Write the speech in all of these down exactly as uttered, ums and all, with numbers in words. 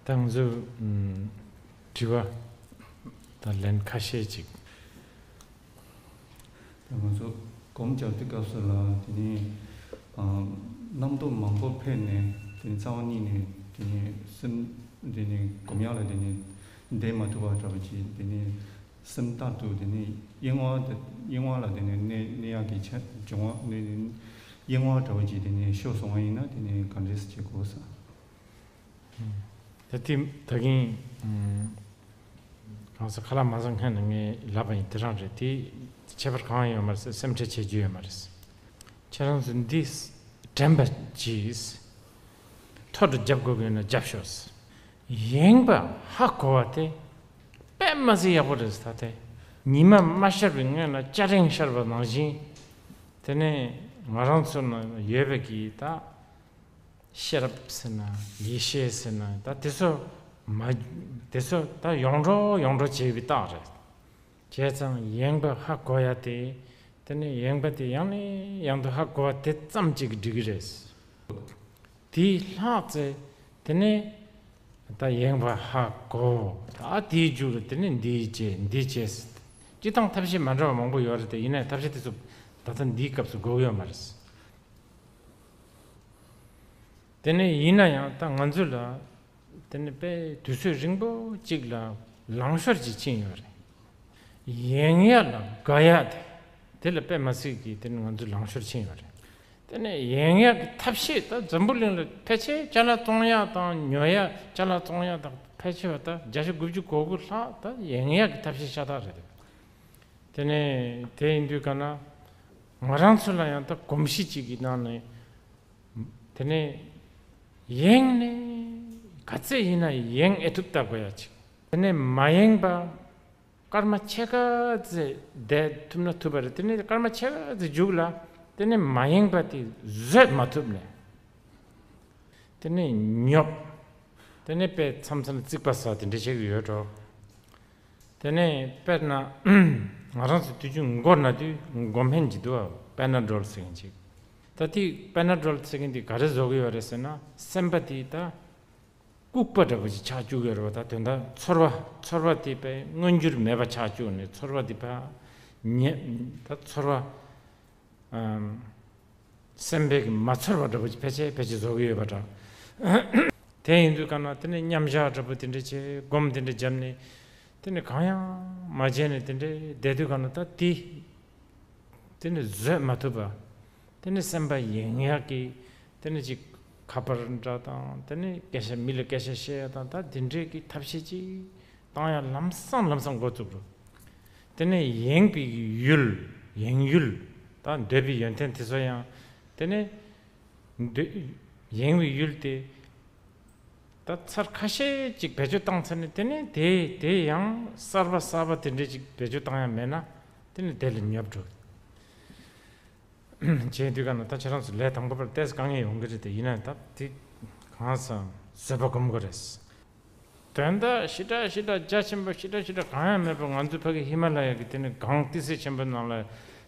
ད་ང་ཚོ་ཨམ། དྲི་བ་དང་ལན་ཁ་ཤས་ཅིག་ད་ང་ཚོ་སྒོམ་རྒྱག་དུས་སྐབས་སུ་ལ་དེ་ནི་ཨ། རྣམ་རྟོག་མང་པོ་འཕེལ་ནས་དེ་ནི་རྩ་བ་ཉིད་ནས་དེ་ནི་སེམས་དེ་ནི་སྒོམ་ཡག་ལ་དེ་ནི་བསྡད་མ་ཐུབ་པ་འདྲ་བ་ཅིག་དེ་ནི་སེམས་རྟག་ཏུ་དེ་ནི་གཡེང་བ་དེ་གཡེང་བ་ལ་དེ་ནི་གནས་གནས་ཡག་གི་ཆ་འབྱུང་བ་ནི་གཡེང་བ་འདྲ་བ་ཅིག་དེ་ནི་ཤོར་སོང་བ་ཡིན་ན་དེ་ནི་ག་འདྲས་བྱེད་དགོས་ས། ད་ལྟའི་ད་གིན་གང་ཟག་ཁ་ལག་མ་ཟ་སྔོན་ནས་ངས་ལབ་པ་ཡིན། དེ་རང་རེད། དེ་ཁྱད་པར་གང་ཡང་ཡོད་མ་རེད། སེམས་ཁྲལ་བྱེད་རྒྱུ་ཡོད་མ་རེད། ཁྱེད་རང་ཚོ་འདི་དྲན་པ་གྱིས་ཐོ་འགྲོ་རྒྱབ་དགོས་ཀྱི་ཡོད་ན་རྒྱབ་ཤོག་ཡེངས་པ་ཧ་གོ་བ་དེ་དཔེ་མ་སྲིད་ཡག་པོ་རེད། ད་དེ་ཉི་མ་མ་ཤར་བའི་སྔོན་ལ་སྐྱ་རེངས་ཤར་བ་ནང་བཞིན། དེ་ནས་ང་རང་ཚོ་ན་ཡོད་པའི་གི་ད། ཤེས་རབ་ཟེར་ན་ཡེ་ཤེས་ཟེར་ན་ད་དེ་ཚོ་མ་དེ་ཚོ་ད་ཡོངས་གྲོལ་ཡོངས་གྲོལ་བྱས་པའི་རྟགས་རེད། བྱས་ཙང་ཡེངས་པ་ཧ་གོ་ཡ་དེ། དེ་ནས་ཡེངས་པ་དེ་ཡང་ནས་ཡང་དུ་ཧ་གོ་བ་དེ་ཙམ་གཅིག་གིས་འགྲིག་གི་རེད། དེས་ལྷག་ཚེ་དེ་ནས་ད་ཡེངས་པ་ཧ་གོ། ད་དེའི་རྒྱུ་རུ་དེ་ནས་འདིའི་རྗེས་འདིའི་རྗེས། སྤྱིར་བཏང་ཐབས་ཤེས་མ་འདྲ་བ་མང་པོ་ཡོད་རེད་དེ། ཡིན་ནའི་ཐབས་ཤེས་དེ་ཚོ་ད་ལྟ་འདིའི་སྐབས་སུ་དགོས་ཀྱི་ཡོད་མ་རེད། དེ་ནས་ཡིན་ན་ཡང་ད་ང་ཚོ་ལ་དེ་ནས་དཔེ་དུས་ཚོད་རིང་པོ་གཅིག་ལ་ལང་ཤོར་གྱིས་ཕྱིན་ཡོད་རེད། ཡེངས་ཡ་ལ་དགའ་ཡ་དེ་དེ་ལ་དཔེ་མ་སྲིད་ཀྱི་དེ་ནས་ང་ཚོ་ལང་ཤོར་ཕྱིན་ཡོད་རེད། དེ་ནས་ཡེངས་ཡ་གི་ཐབས་ཤེས་ད་འཛམ་བུ་གླིང་ལ་ཕལ་ཆེར་ཅ་ལག་བཙོང་ཡ་དང་ཉོ་ཡ་ཅ་ལག་བཙོང་ཡ་དང་ཕལ་ཆེ་བ་ད་བརྒྱ་ཆ་དགུ་བཅུ་གོ་དགུ་ལྷག་ད་ཡེངས་ཡ་གི་ཐབས་ཤེས་ཤ་སྟག་རེད། དེ་ནས་དེ་ཡིན་དུས་ག་ན་ང་རང་ཚོ་ལ་ཡང་ད་གོམས་གཤིས་གཅིག་གི་ནང་ནས། དེ་ནས་ཡེངས་ནས་ག་ཚད་ཡིན་ན་ཡེངས་ཨེ་ཐུབ་ལྟ་དགོས་ཡ་ཅིག་དེ་ནས་མ་ཡེངས་པ་སྐར་མ་ཕྱེད་ཀ་ཙམ་བསྡད་ཐུབ་ན་ཐུབ་པ་རེད། དེ་ནས་སྐར་མ་ཕྱེད་ཀ་ཙམ་མཇུག་ལ་དེ་ནས་མ་ཡེངས་པ་དེ་བཟོད་མ་ཐུབ་ནས། དེ་ནས་ཉོབ། དེ་ནས་དཔེ་མཚམས་མཚམས་རྩིག་པ་ཟ་དེ་འདྲ་བྱེད་ཀྱི་ཡོད་འགྲོ། དེ་ནས་དཔེར་ན་ང་རང་ཚོ་དུས་རྒྱུན་མགོ་ན་དུས་མགོ་སྨན་གྱི་འདུག་ཨ། པེ་ན་ཌོལ་ཟེར་མཁན་ཅིག་ད་དེ་པེ་ན་ཌོལ་ཟེར་མཁན་དེ་ག་རེ་བཟོ་གི་ཡོད་རེད་ཟེར་ན། སེམས་པ་དེ་ད་ལྐུགས་པ་འདྲ་པོ་ཅིག་ཆགས་བཅུག་ཡོད་རེད་པ། ད་དོན་དག་ཚོར་བ་ཚོར་བ་དེ་དཔེ་མངོན་འགྱུར་མེད་པ་ཆགས་བཅུག་ནས་ཚོར་བ་དེ་ཕར་ཉེ་ད་ཚོར་བ། ཨམ། སེམས་པའི་གི་མ་ཚོར་བ་འདྲ་པོ་ཅིག་ཕལ་ཆེར་ཕལ་ཆེར་བཟོ་གི་ཡོད་པ་འདྲ། དེ་ཡིན་དུས་ག་ན་དེ་ནས་མཉམ་བཞག་འདྲ་པོ་དེ་འདྲ་བྱས། སྒོམ་དེ་འདྲ་བརྒྱབ་ནས་དེ་ནས་གང་ཡང་མ་བྱས་ནས་དེ་འདྲ་བསྡད་དུས་ག་ན་ད་དེ་དེ་ནས་བཟོད་མ་ཐུབ་པ། དེ་ནས་སེམས་པ་ཡེངས་ཡག་གི་དེ་ནས་ཅིག་ཁ་པར་འདྲ་དང་། དེ་ནས་སྐད་ཆ་མི་ལ་སྐད་ཆ་བཤད་ཡག་དང་། ད་དེ་འདྲའི་གི་ཐབས་ཤེས་ཅིག་བཏང་ཡ་ལམ་སང་ལམ་སང་འགོ་བཙུགས་འགྲོ། དེ་ནས་ཡེངས་པའི་ཡུལ། ཡེངས་ཡུལ་དང་འདོད་པའི་ཡོན་ཏན་དེ་ཚོ་ཡང་དེ་ནས་འདོད་ཡེངས་པའི་ཡུལ་དེ་ད་ཚར་ཁ་ཤས་ཅིག་བེད་སྤྱོད་བཏང་ཚར་ནས། དེ་ནས་དེ་དེ་ཡང་གསར་པ་གསར་པ་དེ་འདྲས་ཅིག་བེད་སྤྱོད་བཏང་ཡ་མེད་ན་དེ་ནས་དེ་ལ་ཉོབ་འགྲོ། བྱས་དུས་ག་ན་ད་ཁྱེད་རང་ཚོ་ལས་དང་པོ་པར་ཏོག་ཙམ་དཀའ་ངལ་ཡོང་གི་རེད་དེ། ཡིན་ན་ད་དེ་གང་ཟག་བཟོད་པ་སྒོམ་དགོས་རེད། དོན་དག་ཞེ་དྲག་ཞེ་དྲག་རྒྱ་ཆེན་པོ་ཞེ་དྲག་ཞེ་དྲག་གང་ཡང་མེད་པར། ང་ཚོ་ཕ་གི་ཧི་མ་ལ་ཡ་གི་དེ་ནས་གངས་ཏི་སེ་ཆེན་པོའི་ནང་ལ་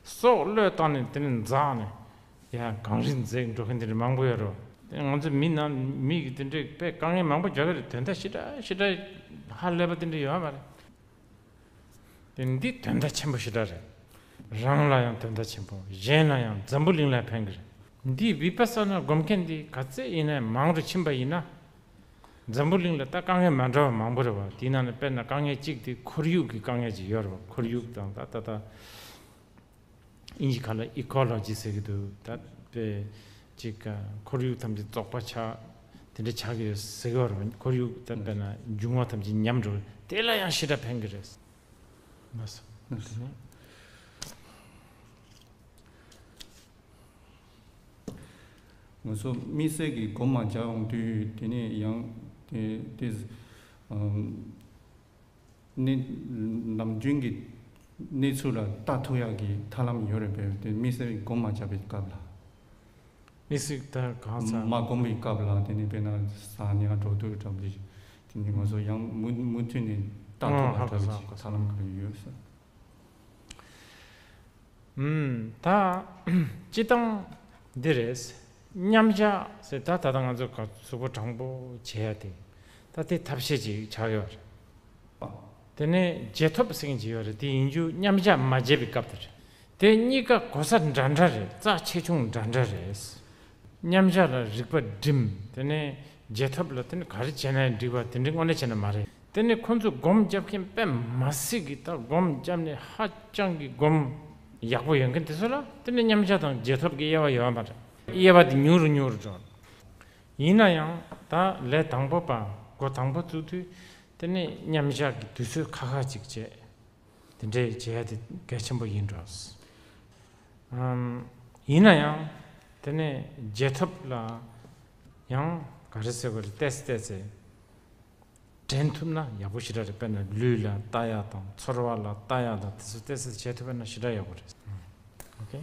སྲོག་བློས་བཏང་ནས་དེ་ནས་འཛེགས་ནས། ཡ་གངས་རི་འཛེགས་འགྲོ་མཁན་དེ་འདྲ་མང་པོ་ཡོད་རེད། དེ་ང་ཚོ་མི་ནང་མི་གི་དེ་འདྲའི་དཔེ་དཀའ་ངལ་མང་པོ་རྒྱག་གི་རེད། དོན་དག་ཞེ་དྲག་ཞེ་དྲག་ཧ་ལས་པ་དེ་འདྲ་ཡོད་མ་རེད། དེ་འདི་དོན་དག་ཆེན་པོ་ཞེ་དྲག་རེད། རང་ལ་ཡང་དོན་དག་ཆེན་པོ། གཞན་ལ་ཡང་། འཛམ་བུ་གླིང་ལ་ཕན་གི་རེད། འདི་བི་པ་ས་ན་སྒོམ་མཁན་འདི་ག་ཚད་ཡིན་ནའི་མང་རུ་ཕྱིན་པ་ཡིན་ན། འཛམ་བུ་གླིང་ལ་ད་དཀའ་ངལ་མ་འདྲ་བ་མང་པོ་རེད་བ། དེའི་ནང་ནས་དཔེར་ན་དཀའ་ངལ་གཅིག་དེ་ཁོར་ཡུག་གི་དཀའ་ངལ་ཅིག་ཡོད་རེད་བ། ཁོར་ཡུག་དང་ད་ད་ད། དབྱིན་ཇི་སྐད་ལ་ཨི་ཀོ་ལོ་ཇི་ཟེར་གྱི་འདུག་ད་དཔེ་ཅིག་ཁོར་ཡུག་ཐམས་ཅད་བཙོག་པ་ཆགས། དེ་འདྲ་ཆགས་ཀྱི་ཡོད་ཟེར་གྱི་ཡོད་རེད། ཁོར་ཡུག་ད་དཔེར་ན་འབྱུང་བ་ཐམས་ཅད་ཉམས་འགྲོ། དེ་ལ་ཡང་ཞེ་དྲག་ཕན་གྱི་རེད། ལགས་སོ། ལགས་སོ། ང་ཚོ་དམིགས་བསལ་གྱི་སྒོམ་མ་རྒྱག་ཡོང་དུས་དེ་ནས་ཡང་དེ་དེ་ཨམ། གནས་ནམ་རྒྱུན་གྱི་གནས་ཚུལ་ལ་ལྟ་ཐུབ་ཡག་གི་ཐབས་ལམ་ཡོད་རེད་པས། དེ་དམིགས་བསལ་སྒོམ་མ་རྒྱག་པའི་སྐབས་ལ། དམིགས་བསལ་ད་གང་ཟག་མ་སྒོམ་པའི་སྐབས་ལ་དེ་ནས་དཔེར་ན་ཟ་ཉལ་འགྲོ་དུས་འདྲ་པོ་དེ་ནས་ང་ཚོ་ཡང་མུ་མུ་མཐུད་ནས་ལྟ་ཐུབ་པ་འདྲ་པོ་ཞིག་ཐབས་ལམ་ག་རེ་ཡོད་ཟེར། ཨུམ། ད་སྤྱིར་བཏང་འདི་རེད། མཉམ་བཞག་ཟེར་ད་ད་ལྟ་ང་ཚོ་ག་གཟུགས་པོ་དྲང་པོ་བྱེད་ཡ་དེ། ད་དེ་ཐབས་ཤེས་ཅིག་ཆགས་ཡོད་རེད། དེ་ནས་རྗེས་ཐོབ་ཟེར་མཁན་ཅིག་ཡོད་རེད། དེ་ཡིན་རྒྱུ་མཉམ་བཞག་མ་བྱས་པའི་སྐབས་དེ་རེད། དེ་གཉིས་ཀ་གོ་ས་འདྲ་འདྲ་རེད། རྩ་ཆེ་ཆུང་འདྲ་འདྲ་རེད། མཉམ་བཞག་ལ་རིག་པ་སྒྲིམ། དེ་ནས་རྗེས་ཐོབ་ལ་དེ་ནི་ག་རེ་བྱས་ན་ཡང་འགྲིག་པ་དེ་འདྲའི་དངོས་གནས་བྱས་ན་མ་རེད། དེ་ནི་ཁོ་ཚོ་སྒོམ་རྒྱབ་མཁན་དཔེ་མ་སྲིད་ཀྱི་ད་སྒོམ་རྒྱབ་ནས་ཧ་ཅང་གི་སྒོམ་ཡག་པོ་ཡོད་མཁན་དེ་ཚོ་ལ་དེ་ནི་མཉམ་བཞག་དང་རྗེས་ཐོབ་ཀྱི་དབྱེ་བ་ཡོད་མ་རེད། དབྱེ་བ་དེ་ཉུང་རུ་ཉུང་རུ་འགྲོ། ཡིན་ན་ཡང་ད་ལས་དང་པོ་པ་འགོ་དང་པོ་བཙུགས་དུས་དེ་ནི་མཉམ་བཞག་གི་དུས་ཚོད་ཁ་ཁ་ཅིག་བྱས། དེ་འདྲས་བྱེད་ཡ་དེ་གལ་ཆེན་པོ་ཡིན་འགྲོ། ཨམ། ཡིན་ན་ཡང་དེ་ནས་རྗེས་ཐོབ་ལ་ཡང་ག་རེ་ཟེར་དགོས་རེད། ཏོག་ཙམ་ཏོག་ཙམ་དྲན་ཐུབ་ན་ཡག་པོ་ཞེ་དྲག་རེད། དཔེར་ན་ལུས་ལ་ལྟ་ཡ་དང་ཚོར་བ་ལ་ལྟ་ཡ་དང་དེ་ཚོ་ཏོག་ཙམ་བྱེད་ཐུབ་པ་ན་ཞེ་དྲག་ཡག་པོ་རེད། ཨོ་ཁེ།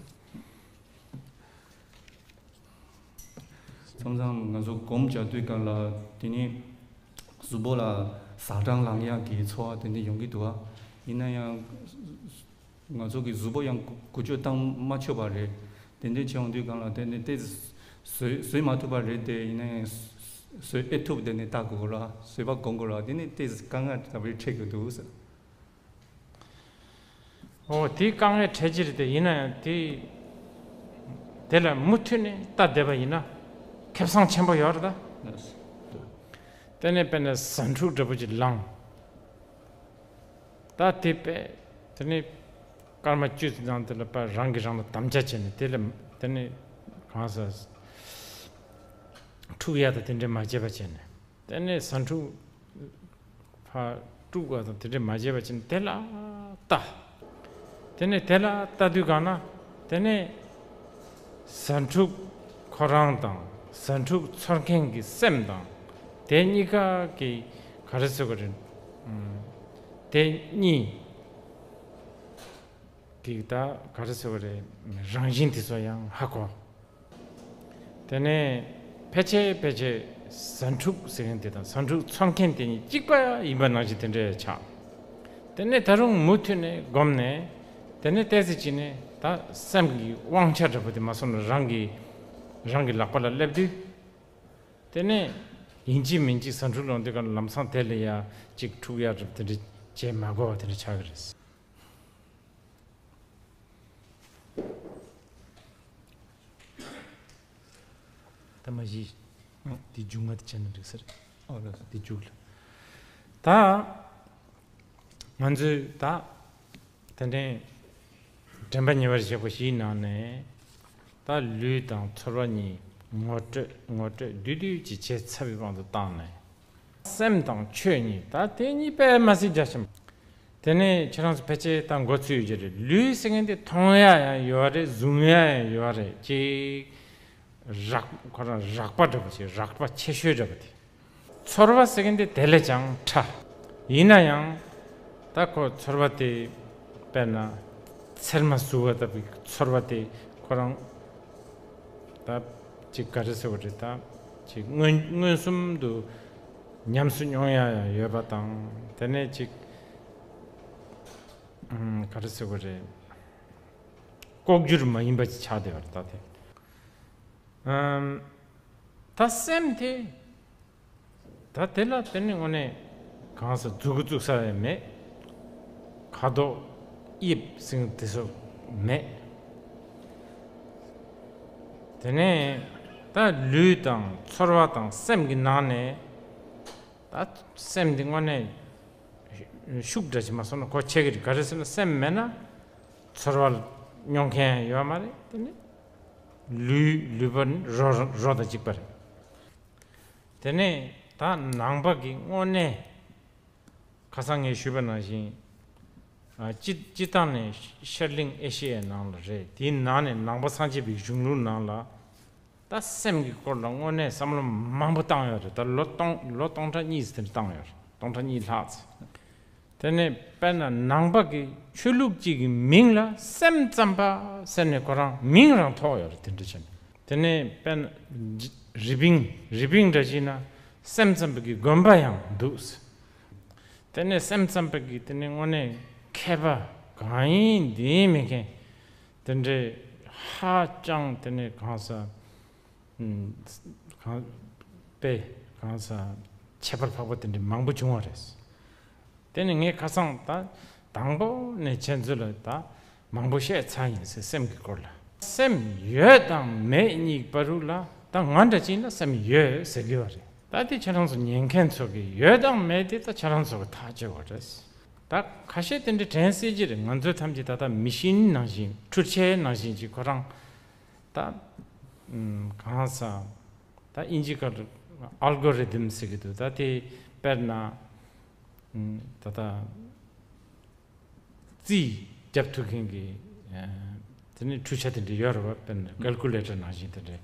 མཚམས་མཚམས་ང་ཚོ་སྒོམ་རྒྱག་དུས་སྒང་ལ་དེ་ནི་གཟུགས་པོ་ལ་ཟ་གྲང་ལངས་ཡག་གི་ཚོར་བ་དེ་འདྲ་ཡོང་གི་འདུག་ཨ། ཡིན་ན་ཡང་ང་ཚོ་གི་གཟུགས་པོ་ཡང་འགུལ་སྐྱོད་བཏང་མ་ཆོག་པ་རེད། དེ་འདྲ་བྱས་ཡོང་དུས་སྒང་ལ་དེ་ནི་ཏོག་ཙམ་བཟོད་བཟོད་མ་ཐུབ་པ་རེད། དེ་ཡིན་ན་ཡང་བཟོད་ཨེ་ཐུབ་དེ་ནི་ལྟ་དགོས་ར། བཟོད་པ་སྒོམ་དགོས་ར། དེ་ནི་ཏོག་ཙམ་དཀའ་ངལ་འདྲ་པོ་འཕྲད་ཀྱི་འདུག་ཟེར། ཨོ་དེའི་དཀའ་ངལ་འཕྲད་ཀྱི་རེད་དེ། ཡིན་ན་ཡང་དེ་དེ་ལ་མུ་མཐུད་ནས་ལྟ་བསྡད་པ་ཡིན་ན་ཁེ་བཟང་ཆེན་པོ་ཡོད་རེད་ད། དེ་ནས་དཔེར་ན་ཟ་འཕྲུག་འདྲ་པོ་ཅིག་ལངས། ད་དེ་པས་དེ་ནས་སྐར་མ་བཅུ་ཙམ་ནང་དེ་ལ་པ་རང་གིས་རང་ལ་དམ་བཅའ་བྱས་ནས་དེ་ལ་དེ་ནས་གང་ཟག་འཁྲུག་ཡ་ད་དེ་འདྲས་མ་བྱས་པ་བྱས་ནས། དེ་ནས་ཟ་འཕྲུག་ཕར་དཀྲུག་པ་དང་དེ་འདྲས་མ་བྱས་པ་བྱས་ནས་དེ་ལ་ལྟ། དེ་ནས་དེ་ལ་ལྟ་དུས་སྒང་ན་དེ་ནས་ཟ་འཕྲུག་ཁོ་རང་དང་ཟ་འཕྲུག་ཚོར་མཁན་གྱི་སེམས་དང་དེ་གཉིས་ཀ་གི་ག་རེ་ཟེར་དགོས་རེད། ཨམ། དེ་གཉིས་ཀྱི་ད་ག་རེ་ཟེར་དགོས་རེད། རང་བཞིན་དེ་ཚོ་ཡང་ཧ་གོ། དེ་ནས་ཕལ་ཆེར་ཕལ་ཆེར་ཟ་འཕྲུག་ཟེར་མཁན་དེ་དང་ཟ་འཕྲུག་ཚོར་མཁན་དེ་གཉིས་གཅིག་པ་ཡིན་པ་ནང་བཞིན་དེ་འདྲ་ཆགས། དེ་ནས་ད་རུང་མུ་མཐུད་ནས་སྒོམ་ནས་དེ་ནས་ཏོག་ཙམ་ཅིག་ནས་ད་སེམས་ཀྱི་དབང་ཆ་འདྲ་པོ་དེ་མ་སོང་ན་རང་གི་རང་གི་ལག་པ་ལ་སླེབས་དུས། དེ་ནས་ཡིན་གཅིག་མིན་གཅིག་ཟ་འཕྲུག་ལངས་དུས་སྒང་ལ་ལམ་སང་དེ་ལ་ཡ་གཅིག་འཁྲུག་ཡ་འདྲ་པོ་དེ་འདྲ་བྱེད་མ་དགོས་པ་དེ་འདྲ་ཆགས་ཀྱི་རེད། ད་མ་གཞི་འདི་མཇུག་མ་དེ་བྱས་ན་འགྲིག་ས་རེད། ཨོ་ལགས་སོ། འདི་མཇུག་ལ། ད་ང་ཚོས་ད་དེ་འདྲའི་དྲན་པ་ཉེ་བར་བཞག་པ་ཞིག་ནང་ནས་ད་ལུས་དང་ཚོར་བ་གཉིས་ངོ་སྤྲོད་ངོ་སྤྲོད་བསྡུས་བསྡུས་ཀྱི་བྱས་ཚར་བའི་དབང་དུ་བཏང་ནས། སེམས་དང་ཆོས་གཉིས། ད་དེ་གཉིས་དཔེ་མ་སྲིད་རྒྱ་ཆེན་པོ། དེ་ནས་ཁྱེད་རང་ཚོ་ཕལ་ཆེར་ད་མགོ་ཚོས་ཡོད་ཀྱི་རེད། ལུས་ཟེར་མཁན་དེ་མཐོང་ཡ་ཡང་ཡོད་རེད། གཟུང་ཡ་ཡང་ཡོད་རེད། ཅིག་རགས་ཁོ་རང་རགས་པ་འདྲ་པོ་ཅིག་རགས་པ་ཆེ་ཤོས་འདྲ་པོ་དེ། ཚོར་བ་ཟེར་མཁན་དེ་དེ་ལས་ཀྱང་ཕྲ། ཡིན་ན་ཡང་ད་ཁོ་ཚོར་བ་དེ་དཔེར་ན་ཚེར་མ་ཟུག་པ་ལྟ་བུའི་ཚོར་བ་དེ་ཁོ་རང་ད་ཅིག་ག་རེ་ཟེར་བ་རེད། ད་ཅིག་མངོན་མངོན་སུམ་དུ་ཉམས་སུ་མྱོང་ཡ་ཡང་ཡོད་པ་དང་། དེ་ནས་ཅིག་ཨམ་ག་རེ་ཟེར་བ་རེད། ལྐོག་གྱུར་མ་ཡིན་པ་ཅིག་ཆགས་བསྡད་པ་རེད་ད་དེ། ཨམ། ད་སེམས་དེ། ད་དེ་ལ་དེ་ནི་དངོས་གནས་གང་ཟག་མཛུབ་གུ་བཙུགས་ས་ཡང་མེད། ཁ་དོག་དབྱིབས་ཟེར་དེ་ཚོ་མེད། དེ་ནས་ད་ལུས་དང་ཚོར་བ་དང་སེམས་ཀྱི་ནང་ནས་ད་སེམས་འདི་དངོས་གནས་ཤུགས་འདྲ་ཞིག་མ་སོང་ན་གོ་ཆོད་ཀྱི་རེད། ག་རེ་ཟེར་ན་སེམས་མེད་ན་ཚོར་བ་མྱོང་མཁན་ཡང་ཡོད་མ་རེད། དེ་ནི་ལུས་ལུས་པོ་ནི་རོ་རོ་དང་གཅིག་པ་རེད། དེ་ནས་ད་ནང་པ་གི་དངོས་གནས་ཁ་སང་ངས་ཞུས་པ་ནང་བཞིན། ཨ། སྤྱི་སྤྱི་བཏང་ནས་ཤར་གླིང་ཨེ་ཤི་ཡའི་ནང་ལ་རེད། དེའི་ནང་ནས་ནང་པ་སངས་རྒྱས་པའི་གཞུང་ལུགས་ནང་ལ་ད་སེམས་ཀྱི་སྐོར་ལ་དངོས་གནས་བསམ་བློ་མང་པོ་བཏང་ཡོད་རེད། ད་ལོ་སྟོང་ལོ་སྟོང་ཕྲག་གཉིས་ཙམ་བཏང་ཡོད་རེད། སྟོང་ཕྲག་གཉིས་ལྷག་ཙམ། དེ་ནས་དཔེར་ན་ནང་པ་གི་ཆོས་ལུགས་གཅིག་གི་མིང་ལ་སེམས་ཙམ་པ་ཟེར་ནས་ཁོ་རང་མིང་རང་ཐོགས་ཡོད་རེད། དེ་འདྲ་བྱས་ནས་དེ་ནས་དཔེར་ན་རི་པིན་རི་པིན་འདྲ་བྱས་ན་སེམས་ཙམ་པ་གི་དགོན་པ་ཡང་འདུག། དེ་ནས་སེམས་ཙམ་པ་གི་དེ་ནས་དངོས་གནས་མཁས་པ་གང་ཡིན་འདི་ཡིན་མེད་མཁན་དེ་འདྲའི་ཧ་ཅང་དེ་ནས་གང་ཟག་ཨུམ། གང་དཔེ་གང་ཟག་ ཁྱད་པར་འཕགས་པ་དེ་འདྲ་མང་པོ་བྱུང་བ་རེད། དེ་ནི་ངས་ཁ་སང་ད་དང་པོ་ནས་ཁྱེད་ཚོ་ལ་ད་མང་པོ་བཤད་ཚར་ཡིན་ཟེར། སེམས་ཀྱི་སྐོར་ལ། སེམས་ཡོད་དང་མེད་གཉིས་བར་རུ་ལ་ད་ང་འདྲ་ཅིག་ལ་སེམས་ཡོད་ཟེར་གི་བ་རེད། ད་དེ་ཁྱེད་རང་ཚོ་ཉན་མཁན་ཚོ་གི་ཡོད་དང་མེད་དེ་ད་ཁྱེད་རང་ཚོ་གི་ཐག་གཅོད་པ་རེད། ད་ཁ་ཤས་དེ་འདྲ་དྲན་སྲིད་ཀྱི་རེད། ང་ཚོ་ཐམས་ཅད་ད་ལྟ་མི་ཤིན་ནང་བཞིན། འཕྲུལ་ཆས་ནང་བཞིན་གྱི་ཁོ་རང་ད་ཨམ་གང་ཟག་ད་དབྱིན་ཇི་སྐད་དུ་ཨལ་གོ་རི་དམ་ཟེར་གི་འདུག་ད་དེ་དཔེར་ན་ཨམ་ད་ལྟ་རྩིས་རྒྱབ་ཐུབ་མཁན་གྱི་ཨ་དེ་ནི་འཕྲུལ་ཆས་དེ་འདྲ་ཡོད་རེད་བ། དཔེར་ན་ཀལ་ཀུ་ལེ་ཊར་ནང་བཞིན་དེ་འདྲ།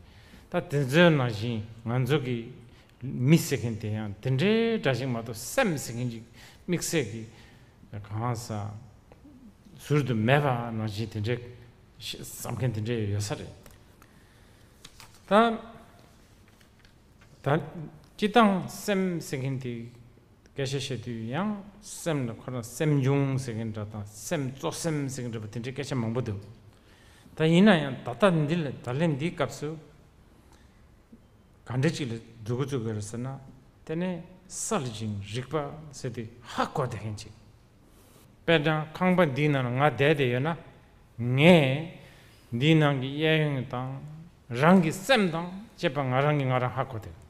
ད་དེ་ཚོའི་ནང་བཞིན་ང་ཚོ་གི་མི་ཟེར་མཁན་དེ་ཡང་དེ་འདྲའི་འདྲ་ཞིག་མ་གཏོགས། སེམས་ཟེར་མཁན་ཅིག་དམིགས་བསལ་གྱི་གང་ཟག་ཟུར་དུ་མེད་པ་ནང་བཞིན་དེ་འདྲའི་བསམ་མཁན་དེ་འདྲའི་ཡོད་ས་རེད། ད་ད་སྤྱིར་བཏང་སེམས་ཟེར་མཁན་དེ་སྐད་ཆ་བཤད་དུས་ཡང་སེམས་ལ་ཁོ་རང་སེམས་བྱུང་ཟེར་མཁན་འདྲ་དང་། སེམས་གཙོ་སེམས་ཟེར་མཁན་འདྲ་པོ་དེ་འདྲའི་སྐད་ཆ་མང་པོ་འདུག་ད་ཡིན་ན་ཡང་ད་ལྟ་འདི་ལ་ད་ལན་འདིའི་སྐབས་སུ་ག་འདྲ་ཅིག་ལ་འཛུགས་འགོ་བཙུགས་དགོས་རེད་ཟེར་ན། དེ་ནས་གསལ་ཞིང་རིག་པ་ཟེར་དེ་ཧ་གོ་བསྡད་མཁན་ཅིག་དཔེར་ན་ཁང་པ་འདིའི་ནང་ལ་ང་བསྡད་བསྡད་ཡོད་ན། ངས་འདིའི་ནང་གི་གཡས་གཡོན་དང་རང་གི་སེམས་དང་བཅས་པ་ང་རང་གིས་ང་རང་ཧ་གོ་བསྡད།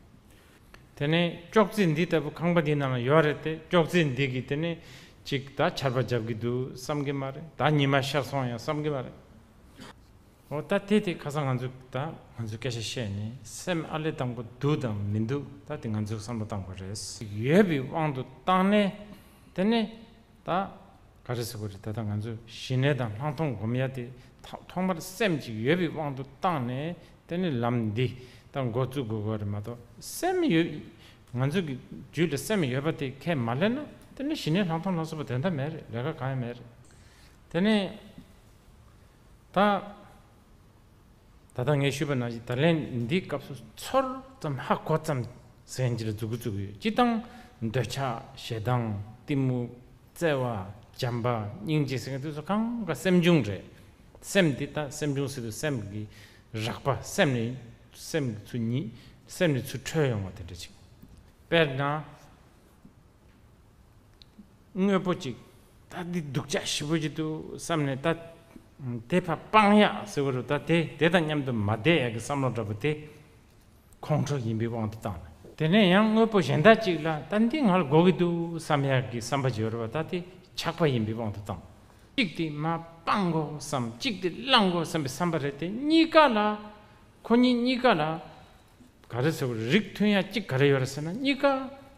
དེ་ནས་ཅོག་ཙེ་འདི་ལྟ་བུ་ཁང་པ་འདིའི་ནང་ལ་ཡོད་རེད་དེ། ཅོག་ཙེ་འདི་གིས་དེ་ནས་ཅིག་ད་ཆར་པ་རྒྱབ་ཀྱི་འདུག་བསམ་གྱི་མ་རེད། ད་ཉི་མ་ཤར་སོང་ཡང་བསམ་གྱི་མ་རེད། འོ་ད་དེ་དེ་ཁ་སང་ང་ཚོས་ད་ང་ཚོས་སྐད་ཆ་བཤད་ནས་སེམས་ཨ་ལས་དང་པོ་འདུག་དང་མི་འདུག་ད་དེ་ང་ཚོས་བསམ་བློ་བཏང་དགོས་རེད། ཡོད་པའི་དབང་དུ་བཏང་ནས་དེ་ནས་ད་ག་རེ་ཟེར་དགོས་རེད། ད་ལྟ་ང་ཚོས་ཞི་གནས་དང་ལྷག་མཐོང་སྒོམ་ཡ་དེ་ཐ་ཐོག་མར་སེམས་ཅིག་ཡོད་པའི་དབང་དུ་བཏང་ནས་དེ་ནས་ལམ་འདི་ད་འགོ་བཙུགས་དགོས་དགོས་རེད་མ་གཏོགས། སེམས་ཡོད། ང་ཚོ་གི་རྒྱུད་ལ་སེམས་ཡོད་པ་དེ་ཁས་མ་ལེན་ན་དེ་ནས་ཞི་གནས་ལྷག་མཐོང་ལ་སོགས་པ་དོན་དག་མེད་རེད། ལས་ཀ་གང་ཡང་མེད་རེད། དེ་ནས་ད་ད་ལྟ་ངས་ཞུས་པ་ནང་བཞིན་ད་ལན་འདིའི་སྐབས་སུ་ཚོར་ཙམ་ཧ་གོ་ཙམ་ཟེར་མཁན་ཅིག་ལ་འཛུགས་འགོ་བཙུགས་ཀྱི་ཡོད། སྤྱིར་བཏང་འདོད་ཆགས། ཞེ་སྡང་། གཏི་མུག། བརྩེ་བ། བྱམས་པ། སྙིང་རྗེ་ཟེར་མཁན་དེ་ཚོ་གང་ག་སེམས་བྱུང་རེད། སེམས་འདི་ད་སེམས་བྱུང་ཟེར་དུས་སེམས་ཀྱི་རགས་པ། སེམས་ནས་སེམས་ཀྱི་ཚུར་ཉིད་སེམས་ནས་ཚུར་འཕྲོས་ཡོང་བ་དེ་འདྲ་ཅིག་དཔེར་ན། དངོས་པོ་ཅིག་ད་འདི་སྡུག་ཅག་ཞེ་པོ་ཅིག་འདུག་བསམ་ནས་ད་དེ་ཕར་སྤང་ཡག་ཟེར་བ་རུ། ད་དེ་དེ་དང་མཉམ་དུ་མ་བསྡད་ཡག་གི་བསམ་བློ་འདྲ་པོ་དེ་ཁོང་ཁྲོ་ཡིན་པའི་དབང་དུ་བཏང་ནས། དེ་ནས་ཡང་དངོས་པོ་གཞན་དག་ཅིག་ལ་ད་འདི་ང་ལ་དགོས་ཀྱི་འདུག་བསམ་ཡག་གི་བསམ་པ་ཅིག་ཡོད་རེད་བ། ད་དེ་ཆགས་པ་ཡིན་པའི་དབང་དུ་བཏང་། གཅིག་དེ་མར་སྤང་དགོས་བསམ། གཅིག་དེ་བླང་དགོས་བསམ་པའི་བསམ་པ་རེད་དེ། གཉིས་ཀ་ལ་ཁོ་གཉིས་གཉིས་ཀ་ལ་ག་རེ་ཟེར་བ་རེད། རིགས་མཐུན་ཡ་གཅིག་ག་རེ་ཡོད་རེད་ཟེར་ན། གཉིས་ཀ་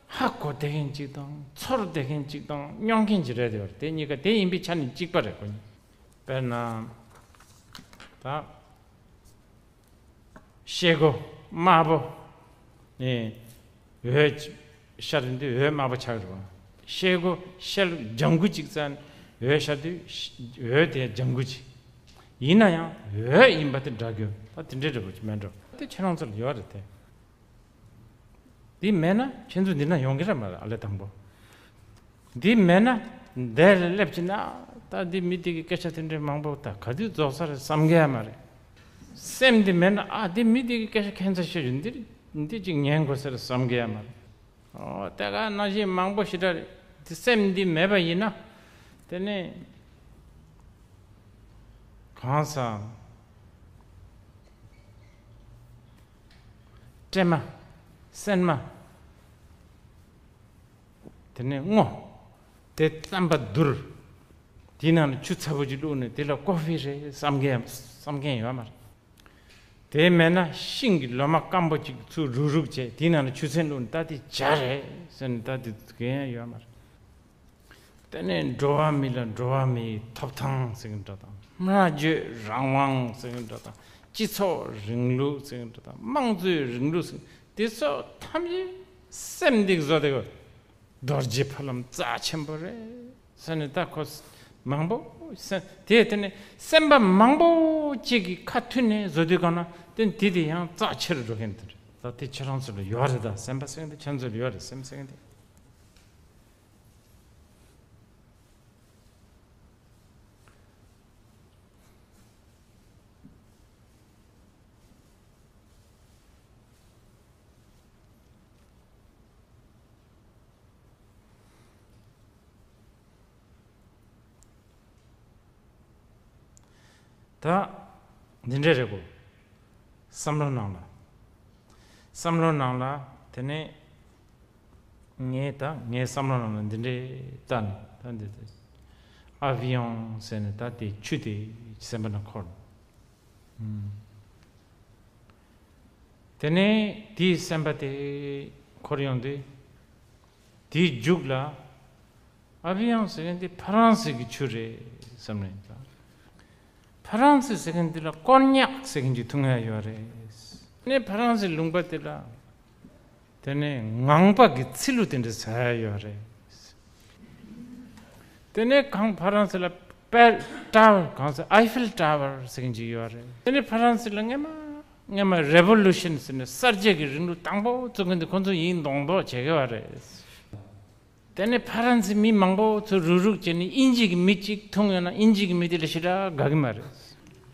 ཧ་གོ་བསྡད་མཁན་གཅིག་དང་ཚོར་བསྡད་མཁན་གཅིག་དང་མྱོང་མཁན་གཅིག་རེད་དེ་ཡོད་རེད། དེ་གཉིས་ཀ་དེ་ཡིན་པའི་ཆ་ནས་གཅིག་པ་རེད། ཁོ་གཉིས། དཔེར་ན་ད་ཤེལ་སྒོ་དམར་པོ་ནས་འོད་ཤར་དུས་འོད་དམར་པོ་ཆགས་རེད་བ། ཤེལ་སྒོ་ཤེལ་ལྗང་གུ་གཅིག་བཙལ་ནས་འོད་ཤར་དུས་འོད་དེ་ལྗང་གུ་གཅིག་ཡིན་ན་ཡང་འོད་ཡིན་པ་དེ་འདྲ་རྒྱུ་ད་དེ་འདྲའི་འདྲ་པོ་ཅིག་མེད་འགྲོ། དེ་ཁྱེད་རང་ཚོ་ལ་ཡོད་རེད་དེ། འདི་མེད་ན་ཁྱེད་ཚོ་འདི་ན་ཡོང་གི་རེད་མ་རེད། ཨ་ལས་དང་པོ། འདི་མེད་ན་འདིར་སླེབས་ཀྱི་ན་ད་འདི་མི་འདི་གི་སྐད་ཆ་དེ་འདྲའི་མང་པོ་ད་ག་དུས་རྫོགས་ས་རེད་བསམ་གི་ཡ་མ་རེད། སེམས་འདི་མེད་ན་ཨ་འདི་མི་འདི་གི་སྐད་ཆ་ཁྱད་མཚར་ཤོས་རེད། འདི་འདི་ཅིག་ཉན་དགོས་ས་རེད་བསམ་གི་ཡ་མ་རེད། ཨོ་དེ་ག་ནང་བཞིན་མང་པོ་ཞེ་དྲག་རེད། དེ་སེམས་འདི་མེད་པ་ཡིན་ན་དེ་ནས་གང་ཟག་སྲན་མ། སྲན་མ། དེ་ནས་སྔོ། དེ་རྩམ་པ་བསྡུར། དེའི་ནང་ལ་ཆུ་ཚ་པོ་ཅིག་བླུགས་ནས་དེ་ལ་ཀོ་ཧྥི་རེད་བསམ་མཁན་བསམ་མཁན་ཡོད་མ་རེད། དེ་མེད་ན་ཤིང་གི་ལོ་མ་སྐམ་པོ་ཅིག་ཚུར་རུག་རུག་བྱས་དེའི་ནང་ལ་ཆུ་ཚན་བླུགས་ནས་ད་དེ་ཇ་རེད་ཟེར་ནས་ད་དེ་གན་ཡང་ཡོད་མ་རེད། དེ་ནས་འགྲོ་བ་མི་ལ་འགྲོ་བ་མིའི་ཐོབ་ཐང་ཟེར་གྱི་འདྲ་དང་། སྨྲ་བརྗོད་རང་དབང་ཟེར་གྱི་འདྲ་དང་། སྤྱི་ཚོགས་རིང་ལུགས་ཟེར་གྱི་འདྲ་དང་། དམངས་གཙོའི་རིང་ལུགས་ཟེར། དེ་ཚོ་ཐམས་ཅད་སེམས་འདི་གིས་བཟོ་བསྡད་ཡོད། རྡོ་རྗེ་ཕ་ལམ་རྩ་ཆེན་པོ་རེད་ཟེར་ནས་ད་ཁོ་མང་པོ་སེམས་དེ་དེ་ནས་སེམས་པ་མང་པོ་ཅིག་གི་ཁ་མཐུན་ནས་བཟོ་དུས་གང་ན་དེ་དེ་དེ་ཡང་རྩ་ཆེ་རུ་འགྲོ་མཁན་དེ་རེད། ད་དེ་ཁྱེད་རང་ཚོ་ལ་ཡོད་རེད། ད་སེམས་པ་ཟེར་མཁན་དེ་ཁྱེད་ཚོ་ལ་ཡོད་རེད། སེམས་ཟེར་མཁན་དེ། ད་འདི་འདྲས་རེད་གོ། བསམ་བློ་ནང་ལ། བསམ་བློ་ནང་ལ་དེ་ནས་ངས་ད་ངའི་བསམ་བློ་ནང་ལ་འདི་འདྲས་ལྟ་ནས་ད་འདི་ཨ་བི་ཡོང་ཟེར་ནས་ད་དེ་ཆུ་དེ་སེམས་པ་ན་འཁོར། ཨུམ། དེ་ནས་དེའི་སེམས་པ་དེ་འཁོར་ཡོང་དུས། དེའི་མཇུག་ལ་ཨ་བི་ཡང་ཟེར་མཁན་དེ་ཕ་རན་སི་གི་ཆུ་རེད་བསམ་ནས་ད། ཕ་རན་སི་ཟེར་མཁན་དེ་ལ་ཀོན་ཉག་ཟེར་མཁན་གྱི་འཐུང་ཡ་ཡོད་རེད། ནས་ཕ་རན་སི་ལུང་པ་དེ་ལ་དེ་ནས་ངང་པ་གི་ཚི་ལུ་དེ་འདྲ་ཟ་ཡ་ཡོད་རེད། དེ་ནས་གང་ཕ་རན་སི་ལ་པེ་ཊ་ཝར་གང་ཟེར་ཨའི་ཧྥིལ་ཊ་ཝར་ཟེར་མཁན་ཅིག་ཡོད་རེད། དེ་ནས་ཕ་རན་སི་ལ་སྔན་མ་སྔན་མ་རེ་བོ་ལུ་ཤན་ཟེར་ནས་གསར་བརྗེ་གི་རིང་ལུགས་དང་པོ་བཙུགས་མཁན་དེ་ཁོང་ཚོ་ཡིན་མདོག་མདོག་བྱེད་གི་ཡོད་རེད། དེ་ནས་ཕ་རན་སི་མི་མང་པོ་ཚོ་རུག་རུག་བྱས་ནས་དབྱིན་ཇི་གི་མི་གཅིག་འཐུང་ཡོད་ན་དབྱིན་ཇི་གི་མི་དེ་ལ་ཞེ་དྲག་དགའ་གི་མ་རེད།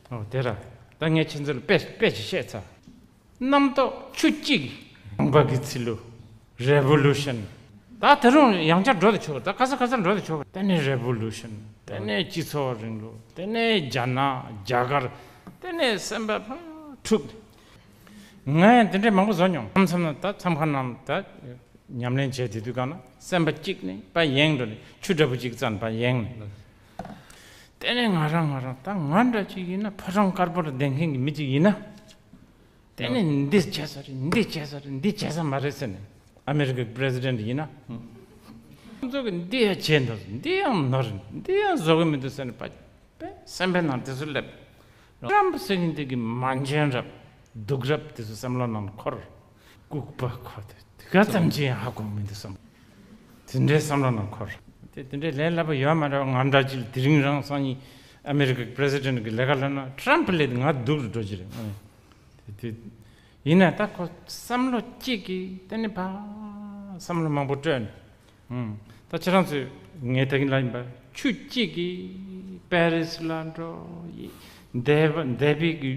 ཨོ་དེ་ར། ད་ངས་ཁྱེད་ཚོ་ལ་དཔེ་དཔེ་ཅིག་བཤད་ཚར། རྣམ་རྟོག་ཆུ་གཅིག་ནང་པ་གི་ཚི་ལུ། རེ་བོ་ལུ་ཤན། ད་ད་རུང་ཡང་བསྐྱར་འགྲོ་དུ་ཆོག་ད་ག་ས་ག་སར་འགྲོ་དུ་ཆོག་དེ་ནས་རེ་བོ་ལུ་ཤན། དེ་ནས་སྤྱི་ཚོགས་རིང་ལུགས། དེ་ནས་རྒྱ་ནག་རྒྱ་གར། དེ་ནས་སེམས་པ་ཕར་འཁྲུག་ང་ཡང་དེ་འདྲའི་མང་པོ་བཟོ་མྱོང་། མཚམས་མཚམས་ན་ད་མཚམས་ཁང་ནང་ད་ཉམས་ལེན་བྱས་དེ་དུས་གང་ན་སེམས་པ་གཅིག་ནས་ཕར་ཡེངས་འགྲོ་ནས་ཆུ་འདྲ་པོ་གཅིག་བཙལ་ནས་ཕར་ཡེངས་ནས། དེ་ནས་ང་རང་ང་རང་ད་ང་འདྲ་ཅིག་ཡིན་ན་ཕོ་བྲང་དཀར་པོ་ལ་བསྡད་མཁན་གྱི་མི་གཅིག་ཡིན་ན། དེ་ནས་འདི་བྱས་ས་རེད། འདི་བྱས་ས་རེད། འདི་བྱས་ས་མ་རེད་ཟེར་ནས་ཨ་མེ་རི་ཀའི་པི་རེ་སི་ཌེན་ཊི་ཡིན་ན། ཁོང་ཚོ་གིས་འདི་ཡང་བྱས་འདུག་འདི་ཡང་ནོར། འདི་ཡང་བཟོ་གི་མི་འདུག་ཟེར་ནས་པ་པས་སེམས་པའི་ནང་དེ་ཚོ་སླེབས། ཊྲམ་ཟེར་མཁན་དེ་གི་མ་འཇོན་རབས་སྡུག་རབས་དེ་ཚོ་བསམ་བློ་ནང་འཁོར། ལྐུགས་པ་ཁོ་དེ་དེ་ག་ཙམ་ཅིག་ཡང་ཧ་གོ་མི་འདུག་བསམ། དེ་འདྲའི་བསམ་བློ་ནང་འཁོར། དེ་དེ་འདྲའི་ལས་སླ་པོ་ཡོད་མ་རེད། ང་འདྲ་ཅིག་དེ་རིང་རང་སང་ཉིན་ཨ་མེ་རི་ཀའི་པི་རེ་སི་ཌེན་ཊི་གི་ལས་ཀ་ལས་ན་ཊྲམ་ལས་ང་སྡུག་རུ་འགྲོ་གི་རེད། ཨང་། དེ་དེ་ཡིན་ན་ད་ཁོ་བསམ་བློ་གཅིག་གིས་དེ་ནི་ཕ་བསམ་བློ་མང་པོ་སྤྲོད་ནས། ཨང་། ད་ཁྱེད་རང་ཚོས་ངས་ད་གིན་ལ་ཡིན་པ་ཆུ་གཅིག་གིས་པེ་རི་སི་ལ་འགྲོ། འདས་པ་འདས་པའི་གི་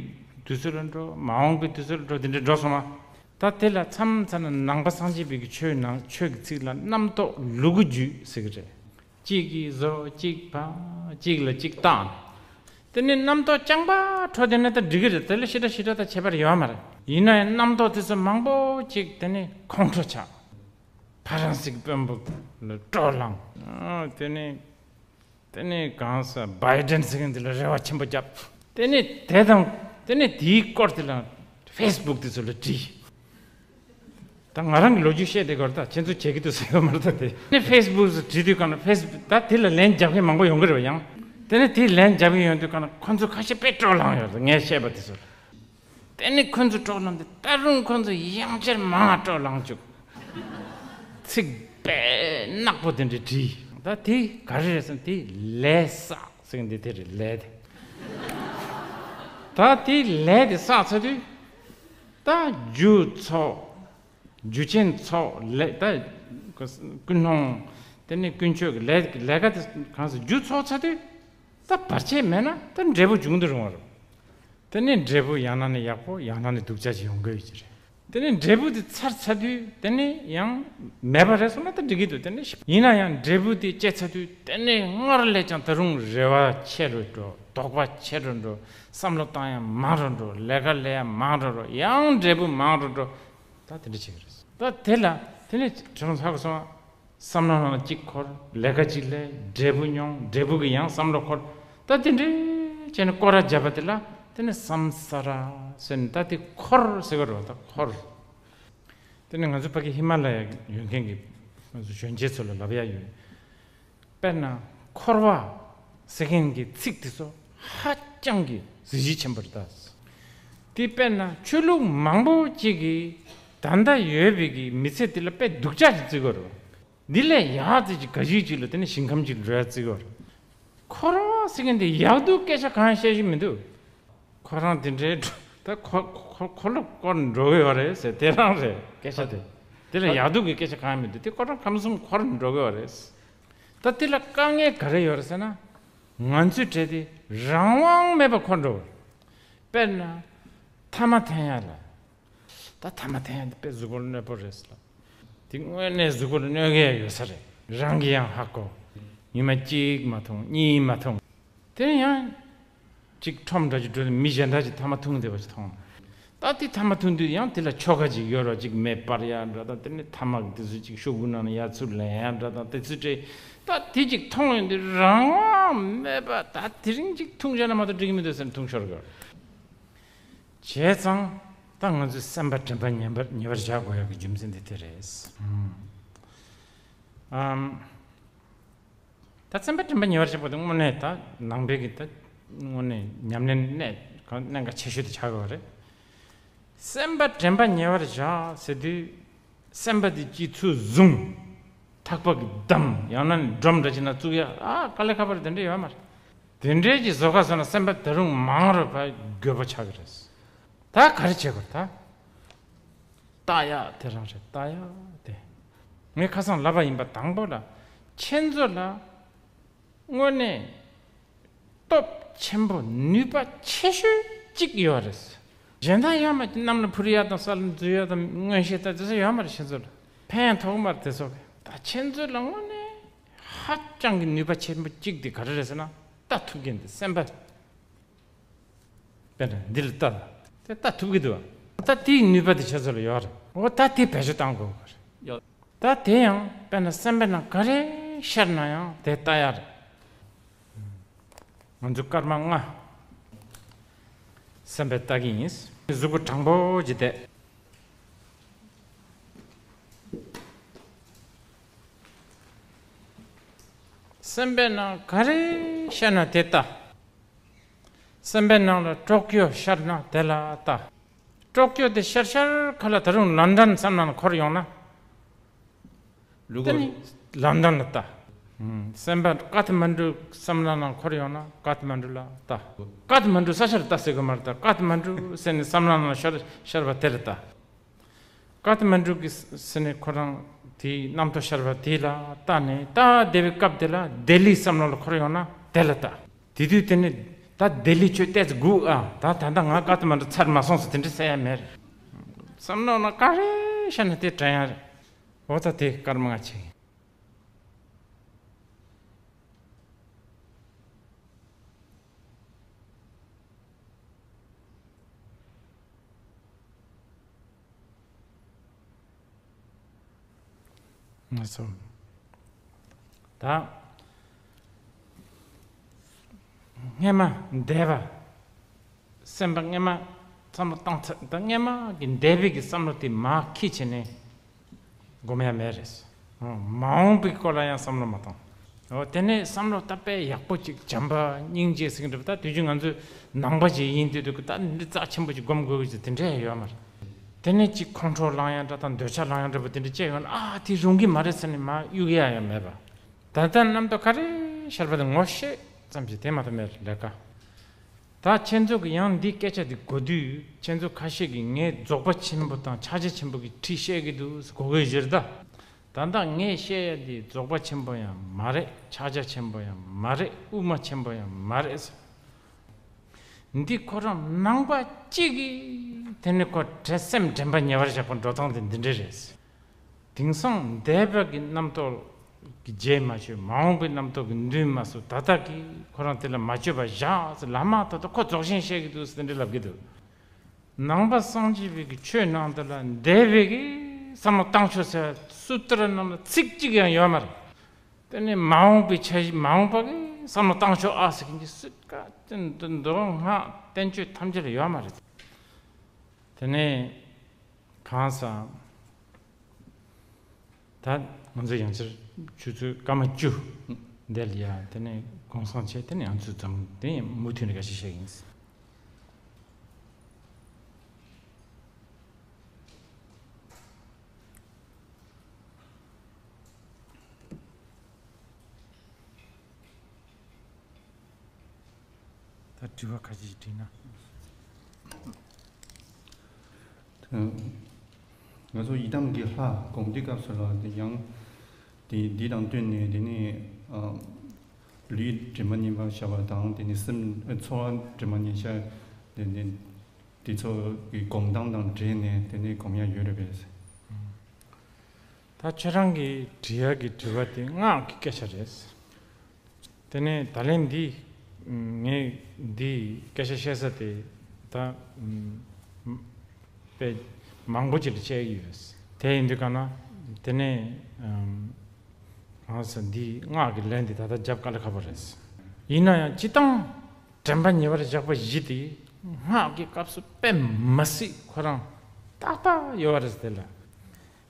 དུས་ཚོད་ལ་འགྲོ། མ་འོངས་པའི་དུས་ཚོད་ལ་འགྲོ། དེ་འདྲ་འགྲོ་སོང་ང་། ད་དེ་ལ་མཚམས་མཚམས་ན་ནང་པ་སངས་རྒྱས་པའི་གི་ཆོས་ནང་ཆོས་ཀྱི་ཚིག་ལ་རྣམ་རྟོག་ལུ་གུ་རྒྱུད་ཟེར་གི་རེད། གཅིག་གིས་བཟོ། གཅིག་ཕ་གཅིག་ལ་གཅིག་བཏང་། དེ་ནས་རྣམ་རྟོག་རྐྱང་པ་འཕྲོ་དེ་ནས་ད་འགྲིག་གི་རེད། དེ་ལ་ཞེ་དྲག་ཞེ་དྲག་ད་ཁྱད་པར་ཡོད་མ་རེད། ཡིན་ན་ཡང་རྣམ་རྟོག་དེ་ཚོ་མང་པོ་གཅིག་དེ་ནས་ཁོང་ཁྲོ་ཆགས། ཕ་རན་སི་གི་དཔོན་པོ་ལ་སྤྲོ་ལངས། ཨ་དེ་ནས་དེ་ནས་གང་ཟེར་བའི་ཌེན་ཟེར་མཁན་དེ་ལ་རེ་བ་ཆེན་པོ་བརྒྱབ། དེ་ནས་དེ་དང་དེ་ནས་དེའི་སྐོར་དེ་ལ་ཧྥེ་སི་བུག་དེ་ཚོ་ལ་བྲིས། ད་ང་རང་གི་ལོ་རྒྱུས་བཤད་བསྡད་དགོས་རེད། ད་ཁྱེད་ཚོ་བྱེད་ཀྱི་འདུག་ཟེར་ཡོད་མ་རེད། ད་དེ་ནས་ཧྥེ་སི་བུག་སུ་བྲིས་དུས་གང་ན་ཧྥེ་སི་བུག་ད་དེ་ལ་ལན་རྒྱབ་མཁན་མང་པོ་ཡོང་གི་རེད་པ། ཡང་དེ་ནས་དེ་ལན་རྒྱབ་མཁན་ཡོང་དུས་གང་ན་ཁོ་ཚོ་ཁ་ཤས་དཔེ་སྤྲོ་ལངས་ཡོད་རེད། ངས་བཤད་པ་དེ་ཚོ། དེ་ནས་ཁོ་ཚོ་སྤྲོ་ལངས་ཏེ་ད་རུང་ཁོ་ཚོ་ཡང་བསྐྱར་མང་ང་སྤྲོ་ལངས་བཅུག་ཚིག་དཔེ་ནག་པོ་དེ་འདྲ་བྲིས། ད་དེ་ག་རེ་རེད་ཟེར་ན་དེ་ལས་བསགས་ཟེར་གི་འདི་དེ་རེད། ལས་དེ། ད་དེ་ལས་དེ་བསགས་ཚར་དུས་ད་རྒྱུ་ཚོགས། རྒྱུ་ཅན་ཚོགས་ལས་ད་ཀུན་སློང་། དེ་ནས་ཀུན་སྤྱོད་ཀྱི་ལས་ལས་ཀ་དེ་གང་ཟེར་རྒྱུ་ཚོགས་ཚར་དུས་ད་བར་ཆད་མེད་ན་ད་འབྲས་བུ་འབྱུང་དུ་རུང་བ་རེད། དེ་ནས་འབྲས་བུ་ཡང་ན་ནི་ཡག་པོ་ཡང་ན་ནི་སྡུག་ཅག་ཅིག་ཡོང་གི་ཡོད་ཀྱི་རེད། དེ་ནས་འབྲས་བུ་དེ་ཚར་ཚར་དུས་དེ་ནས་ཡང་མེད་པ་རེད་སོང་ན་ད་འགྲིག་གི་འདུག་དེ་ནས་ཡིན་ན་ཡང་འབྲས་བུ་དེ་སྐྱེ་ཚར་དུས་དེ་ནས་སྔར་ལས་ཀྱང་ད་རུང་རེ་བ་ཆེ་རུ་འགྲོ། དོགས་པ་ཆེ་རུ་འགྲོ། བསམ་བློ་བཏང་ཡ་མང་རུ་འགྲོ། ལས་ཀ་ལས་ཡ་མང་རུ་འགྲོ། ཡང་འབྲས་བུ་མང་རུ་འགྲོ། ད་དེ་འདྲ་བྱེད་ཀྱི་རེད། ད་དེ་ལ་དེ་ནས་དྲི་བ་ཧ་གོ་སོང་ང་། བསམ་བློ་ནང་ལ་གཅིག་འཁོར། ལས་ཀ་གཅིག་ལས། འབྲས་བུ་མྱོང་། འབྲས་བུ་གི་ཡང་བསམ་བློ་འཁོར། ད་དེ་འདྲའི་བྱས་ནས་སྐོར་ར་བརྒྱབ་པ་དེ་ལ་དེ་ནས་སམ་ས་ར་ཟེར་ནས་ད་དེ་འཁོར་ཟེར་གི་རེད། ད་འཁོར། དེ་ནས་ང་ཚོ་ཕ་གི་ཧི་མ་ལ་ཡ་ཡོད་མཁན་གྱི་ང་ཚོ་གཞོན་སྐྱེས་ཚོ་ལ་ལབ་ཡ་ཡོད། དཔེར་ན་འཁོར་བ་ཟེར་མཁན་གྱི་ཚིག་དེ་ཚོ་ཧ་ཅང་གི་གཟི་བརྗིད་ཆེན་པོ་རེད་ད། དེ་དཔེར་ན་ཆོས་ལུགས་མང་པོ་ཅིག་གིས་ད་ལྟ་ཡོད་པའི་གི་མི་ཚེ་དེ་ལ་དཔེ་སྡུག་ཅག་ཅིག་བརྩི་གི་རེད། འདི་ལས་ཡག་ཙི་ཅིག་ག་ཅིག་ཅིག་ལ་དེ་ནི་ཞིང་ཁམས་ཅིག་ལ་འགྲོ་ཡ་བརྩི་གི་རེད། འཁོར་བ་ཟེར་མཁན་དེ་ཡག་སྡུག་སྐད་ཆ་གང་ཡང་བཤད་ཀྱི་མི་འདུག་ཁོ་རང་དེ་འདྲའི་འགྲོ་ད་ཁོ་ཁོ་ཁོ་ལོ་སྐོར་འགྲོ་གི་ཡོད་རེད་ཟེར་དེ་རང་རེད་སྐད་ཆ་དེ། དེ་ལ་ཡག་སྡུག་གི་སྐད་ཆ་གང་ཡང་མི་འདུག་དེ་ཁོ་རང་ཁམས་གསུམ་འཁོར་འགྲོ་གི་ཡོད་རེད། ད་དེ་ལ་དཀའ་ངལ་ག་རེ་ཡོད་རེད་ཟེར་ན། ང་ཚོའི་གྲས་དེ་རང་དབང་མེད་པར་འཁོར་འགྲོ་གི་རེད། དཔེར་ན། ཐ་མག་འཐེན་ཡ་ལ། ད་ཐ་མག་འཐེན་ཡ་དེ་དཔེ་གཟུགས་པོ་ལ་གནོད་པོ་རེད་ཟེར་ལ། དེ་དངོས་གནས་གཟུགས་པོ་ལ་གནོད་གི་ཡ་ཡོད་ས་རེད། རང་གིས་ཡང་ཧ་གོ། ཉི་མ་གཅིག་མ་འཐུང་གཉིས་མ་འཐུང་། དེ་ཡང་། ཅིག་ཁྲོམ་འདྲ་ཅིག་འགྲོ་ནས་མི་གཞན་འདྲ་ཅིག་ཐ་མག་འཐུང་བསྡད་པ་ཅིག་མཐོང་། ད་དེ་ཐ་མག་འཐུང་དུས་ཡང་དེ་ལ་ཆོ་ག་ཅིག་ཡོད་རོགས། ཅིག་མེ་སྤར་ཡ་འདྲ་དང་། དེ་ནས་ཐ་མག་དེ་ཚོ་ཅིག་ཤོག་གུ་ནང་ནས་ཡར་ཚུར་ལེན་ཡ་འདྲ་དང་། དེ་ཚོ་སྤྲད། ད་དེ་ཅིག་མཐོང་ཡོང་དུས་རང་དབང་མེད་པ། ད་དེ་རིང་ཅིག་འཐུང་བྱས་ན་མ་གཏོགས་འགྲིག་གི་མི་འདུག་ཟེར་ནས་འཐུང་ཤོར་གི། བྱས་ཙང་ད་ང་ཚོའི་སེམས་པ་དྲན་པ་ཉེ་བར་ཉེ་བར་བཞག་དགོས་ཡག་གི་རྒྱུ་མཚན་དེ་དེ་རེད། ཨམ། ད་སེམས་པ་དྲན་པ་ཉེ་བར་བཞག་པ་དེ་དངོས་གནས་ད་ནང་པའི་གི་ད་དངོས་གནས་ཉམས་ལེན་གནད་གནད་འགག་ཆེ་ཤོས་དེ་ཆགས་ཡོད་རེད། སེམས་པ་དྲན་པ་ཉེ་བར་བཞག་ཟེར་དུས། སེམས་པ་དེ་གཅིག་ཚུར་བཟུང་། ཐག་པ་གིས་བསྡམས། ཡང་ན་སྒྲོམ་འདྲ་ཅིག་ནང་བཙུགས་ཡ། ཨ་དཀའ་ལས་ཁག་པོ་རེད། དེ་འདྲ་ཡོད་མ་རེད། དེ་འདྲའི་གི་བཟོ་ཁ་བཟོས་ན་སེམས་པ་ད་རུང་མང་རུ་བ་རྒོད་པོ་ཆགས་ཀྱི་རེད། ད་ག་རེ་བྱེད་དགོས་རེད་ད། ལྟ་ཡག་དེ་རང་རེད། ལྟ་ཡག་དེ། ངས་ཁ་སང་ལབ་པ་ཡིན་པ། དང་པོ་ལ་ཁྱེད་ཚོ་ལ་དངོས་གནས་སྟོབས་ཆེན་པོ་ནུས་པ་ཆེ་ཤོས་གཅིག་ཡོད་རེད། གཞན་དག་ཡོད་མ་རེད། གནམ་ལ་འཕུར་ཡག་དང་ས་ལ་འཛུལ་ཡག་དང་མངོན་ཤེས་དང་དེ་ཚོ་ཡོད་མ་རེད། ཁྱེད་ཚོ་ལ་ཕན་ཐོགས་མ་རེད་དེ་ཚོ་གི། ད་ཁྱེད་ཚོ་ལ་དངོས་གནས་ཧ་ཅང་གི་ནུས་པ་ཆེན་པོ་གཅིག་དེ་ག་རེ་རེད་ཟེར་ན། ལྟ་ཐུབ་མཁན་དེ་སེམས་པ། དཔེར་ན་འདི་ལ་ལྟ་ལ། དེ་ལྟ་ཐུབ་ཀྱི་འདུག་བ། ད་དེའི་ནུས་པ་དེ་ཁྱེད་ཚོ་ལ་ཡོད་རེད། འོ་ད་དེ་བེད་སྤྱོད་གཏང་དགོས་པ་རེད། ཡོད། ད་དེ་ཡང་དཔེར་ན་སེམས་པའི་ནང་ག་རེ་ཤར་ན་ཡང་དེ་ལྟ་ཡག་རེད། ང་ཚོ་སྐར་མ་ལྔ། སེམས་པ་ལྟ་གི་ཡིན། གཟུགས་པོ་དྲང་པོ་ཅིག་བསྡད། སེམས་པའི་ནང་ག་རེ་ཤར་ན་དེ་ལྟ། སེམས་པའི་ནང་ལ་ཀྲོ་ཀྱོ་ཤར་ན་དེ་ལ་ལྟ། ཀྲོ་ཀྱོ་དེ་ཤར་ཤར་ཁ་ལ་ད་རུང་ལན་ཌན་བསམ་བློ་ནང་འཁོར་ཡོང་ན། ལུག་དེ་ནི་ལན་ཌན་ལ་ལྟ། ཨུམ། སེམས་པ་ཀ་ཐ་མན་གྲུ་བསམ་བློ་ནང་འཁོར་ཡོང་ན་ཀ་ཐ་མན་གྲུ་ལ་ལྟ། ཀ་ཐ་མན་གྲུ་ས་ཆར་ལྟ་ཟེར་གི་མ་རེད། ད་ཀ་ཐ་མན་གྲུ་ཟེར་ནས་བསམ་བློ་ནང་ཤར་ཤར་བ་དེ་ལ་ལྟ། ཀ་ཐ་མན་གྲུ་གི་ཟེར་ནས་ཁོ་རང་དེའི་རྣམ་རྟོག་ཤར་བ་དེ་ལ་ལྟ་ནས། ལྟ་བསྡད་པའི་སྐབས་དེ་ལ་ལྡི་ལི་བསམ་བློ་ལ་འཁོར་ཡོང་ན་དེ་ལ་ལྟ། དེ་དུས་དེ་ནི་ད་ལྡི་ལི་ཁྱོད་ཏོག་ཙམ་སྒུག་ཨ། ད་ད་ལྟ་ང་ཀ་ཐ་མན་གྲུ་ཚར་མ་སོང་ཟེར་དེ་འདྲ་ཟེར་ཡ་མེད། བསམ་བློ་ནང་ག་རེ་ཤར་ན་དེ་དྲན་ཡ་རེད། འོ་ད་དེ་སྐར་མ་ལྔ་བྱེད། ང་ཚོ་ད་སྔས་མ་འདས་པ། སེམས་པ་སྔས་མ་བསམ་བློ་བཏང་ཚར། ད་སྔས་མ་གི་འདས་པའི་གི་བསམ་བློ་དེ་མར་འཁྱེར་བྱས་ནས་སྒོམ་ཡ་མེད་རེད། ཨོ། མ་འོངས་པའི་སྐོར་ལ་ཡང་བསམ་བློ་མ་བཏང་། ཨོ། དེ་ནས་བསམ་བློ་ད་དཔེ་ཡག་པོ་ཅིག། བྱམས་པ་སྙིང་རྗེ་ཟེར་གྱི་འདུག། ད་དུས་རྒྱུན་ང་ཚོ་ནང་པ་ཅིག་ཡིན་དུས་དུས་ད་འདི་རྩ་ཆེན་པོ་ཅིག་སྒོམ་དགོས་ཀྱི་དེ་འདྲ་ཡོད་མ་རེད། དེ་ནས་ཅིག་ཁོང་ཁྲོ་ལངས་ཡ་འདྲ་དང་འདོད་ཆགས་ལངས་ཡ་འདྲ་པོ་དེ་འདྲ་ཅིག་ཡོང་ན། ཨ་དེ་རུང་གི་མ་རེད་ཟེར་ནས་མར་གཡུག་ཡ་ཡང་མེད་པ། ད་ལྟ་རྣམ་རྟོག་ག་རེ་ཤར་བ་དེ་ངོ་ཤེས་ཙམ་ཞིག་དེ་མ་གཏོགས་མེད། ལས་ཀ། ད་ཁྱེད་ཚོ་གི་ཡང་འདི་སྐད་ཆ་འདི་གོ་དུས། ཁྱེད་ཚོ་ཁ་ཤས་ཀྱིས་ངས་རྫོགས་པ་ཆེན་པོ་དང་ཕྱག་རྒྱ་ཆེན་པོ་གི་ཁྲིད་བཤད་ཀྱི་འདུག་གོ་གི་ཡོད་ད། ད་ལྟ་ངས་བཤད་ཡ་འདི་རྫོགས་པ་ཆེན་པོ་ཡང་མ་རེད། ཕྱག་རྒྱ་ཆེན་པོ་ཡང་མ་རེད། དབུ་མ་ཆེན་པོ་ཡང་མ་རེད། འདི་ཁོ་རང་ནང་པ་གཅིག་གིས་དེ་ནི་ཁོ་དྲན། སེམས་དྲན་པ་ཉེ་བར་བཞག་པ་འགྲོ་སྟངས་དེ་འདི་འདྲ་རེད། དེང་སང་འདས་པ་གི་རྣམ་རྟོག་གི་རྗེས་མ་ཆོད། མ་འོངས་པའི་རྣམ་རྟོག་གི་མདུན་མ་སུ། ད་ལྟ་གི་ཁོ་རང་དེ་ལ་མ་བཅོས་པ་བཞག་ཟེར། ལམ་མ་ད་ལྟ་ཁོ་རྫོགས་ཆེན་བཤད་ཀྱི་འདུག་ཟེར་འདྲ་ལབ་ཀྱི་འདུག། ནང་པ་སངས་རྒྱས་པའི་གི་ཆོས་ནང་དུ་ལ་འདས་པའི་གི་བསམ་བློ་བཏང་ཆོག་ཟེར་སུ་ཏྲ་ནང་ལ་ཚིག་གཅིག་ཡང་ཡོད་མ་རེད། དེ་ནས་མ་འོངས་པའི་ཆ་གཞི། མ་འོངས་པ་གི་བསམ་བློ་བཏང་ཆོག་ཨ་ཟེར་གྱི་འདི་སུ་ག་དེ་འདི་མདོ་སྔགས་བསྟན་བཅོས་ཐམས་ཅད་ལ་ཡོད་མ་རེད། དེ་ནས་གང་ཟག་ད་ང་ཚོ་ཡང་ཕྱིར་ཆུ་ཚོད་སྐར་མ་བཅུ་འདི་ལ་ཡ། དེ་ནས་གུང་སེང་བྱས། དེ་ནས་ང་ཚོ་འཛོམས། དེ་ཡང་མུ་མཐུད་ནས་འགའ་ཞིག་བཤད་ཡིན། ད་དྲི་བ་ཁ་ཅིག་དྲིས་ན། ང་ཚོ་ཡི་དམ་གྱི་ལྷ་སྒོམ་དུས་སྐབས་སུ་ལ་དེ་ཡང་དེ་འདི་དང་བསྟུན་ནས། དེ་ནས་ཨ་ལུས་དྲི་མ་མཉེས་པར་བྱ་བ་དང་། དེ་ནས་སེམས། ཚོར་བ་དྲི་མ་མཉེས་བྱ། དེ་ནས་དེ་ཚོ་གི་སྒོམ་སྟངས་དང་འབྲེལ་ནས་དེ་ནས་སྒོམ་ཡ་ཡོད་རེད་པས། ད་ཁྱེད་རང་གིས་དྲི་ཡག་གི་དྲི་བ་དེ་སྔགས་ཀྱི་སྐད་ཆ་རེད། དེ་ནས་ད་ལན་འདི་ ངས་འདི་སྐད་ཆ་བཤད་ས་དེ་ད་དཔེ་མང་པོ་ཅིག་ལ་བཤད་ཀྱི་ཡོད། དེ་ཡིན་དུས་ག་ན་དེ་ནས་ང་ཚོ་འདི་སྔགས་ཀྱི་ལན་འདི་ད་ལྟ་རྒྱབ་དཀའ་ལས་ཁག་པོ་རེད། ཡིན་ན་ཡང་སྤྱིར་བཏང་དྲན་པ་ཉེ་བར་བཞག་པ་བཞི་དེ་སྔགས་ཀྱི་སྐབས་སུ་དཔེ་མ་སྲིད་ཁོ་རང་ཏག་ཏག་ཡོད་རེད། དེ་ལ།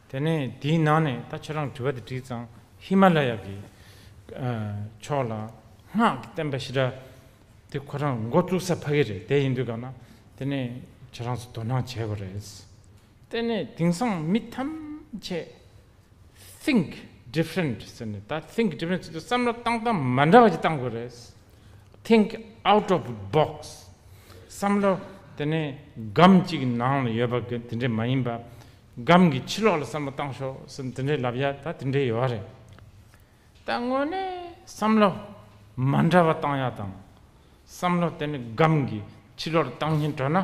དེ་ནས་དེའི་ནང་ནས་ད་ཁྱོད་རང་དྲི་བ་དེ་དྲིས་ཙང་ཧི་མ་ལ་ཡ་གི་ཕྱོགས་ལ་སྔགས་ཀྱི་བསྟན་པ་ཞེ་དྲག་དེ་ཁོ་རང་འགོ་བཙུགས་ས་ཕ་གི་རེད། དེ་ཡིན་དུས་ག་ན་དེ་ནས་ཁྱོད་རང་ཚོ་དོ་སྣང་བྱེད་དགོས་རེད། དེ་ནས་དེང་སང་མི་ཐམས་ཅད་think different ཟེར་ནས། ད་think different ཟེར་དུས་བསམ་བློ་བཏང་སྟངས་མ་འདྲ་བ་ཅིག་བཏང་དགོས་རེད། Think out of box. བསམ་བློ་དེ་ནས་སྒམ་གཅིག་ནང་ལ་ཡོད་པ་གི་དེ་འདྲས་མ་ཡིན་པ། སྒམ་གྱི་ཕྱི་ལོགས་ལ་བསམ་བློ་བཏང་ཤོག་ཟེར་དེ་འདྲས་ལབ་ཡ་ད་དེ་འདྲས་ཡོད་རེད། ད་དངོས་གནས་བསམ་བློ་མ་འདྲ་བ་བཏང་ཡ་དང་། བསམ་བློ་དེ་ནི་སྒམ་གྱི་ཕྱི་ལོགས་ལ་བཏང་སྙིང་འདོད་ན།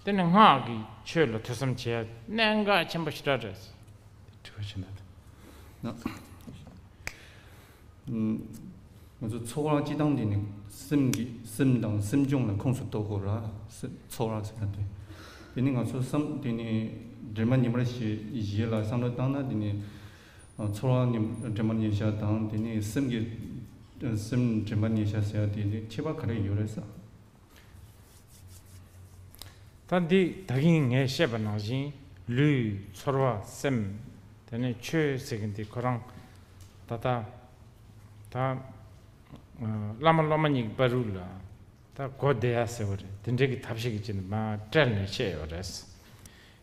དེ་ནི་སྔགས་ཀྱི་ཆོས་ལ་ཐོས་བསམ་བྱེད་ཡ་གནད་འགག་ཆེན་པོ་ཞེ་དྲག་རེད། དྲི་བ་ཞིག་འདུག་ན། ང་ཚོ་ཚོར་བ་སྤྱི་བཏང་དེ་ནི་སེམས་ཀྱི་སེམས་དང་སེམས་བྱུང་ལ་ཁོངས་སུ་གཏོགས་དགོས་ར། སེམས་ཚོར་བ་ཟེར་ན་དེ། དེ་ནི་ང་ཚོ་བསམ་དེ་ནི་དྲན་པ་ཉེ་བར་བཞི་བཞི་ལ་བསམ་བློ་བཏང་ན། དེ་ནི་ཚོར་བ་ཉེ་དྲན་པ་ཉེ་བཞག་དང་། དེ་ནི་སེམས་ཀྱི་སེམས་དྲན་པ་ཉེ་བཞག་ཟེར་ཡ་དེ་ནི་ཁྱད་པར་ག་རེ་ཡོད་རེད་ས། ད་འདི་ད་གིན་ངས་བཤད་པ་ནང་བཞིན་ལུས་ཚོར་བ་སེམས། དེ་ནས་ཆོས་ཟེར་གྱི་འདི་ཁོ་རང་ད་ལྟ་ད་བླ་མ་སློབ་མ་གཉིས་ཀྱི་བར་དུ་ལ་ད་གོ་བདེ་ཡ་ཟེར་བ་རེད། དེ་འདྲའི་གི་ཐབས་ཤེས་ཀྱི་ཅི་ནས་མ་སྤྲད་ནས་བཤད་ཡོད་རེད།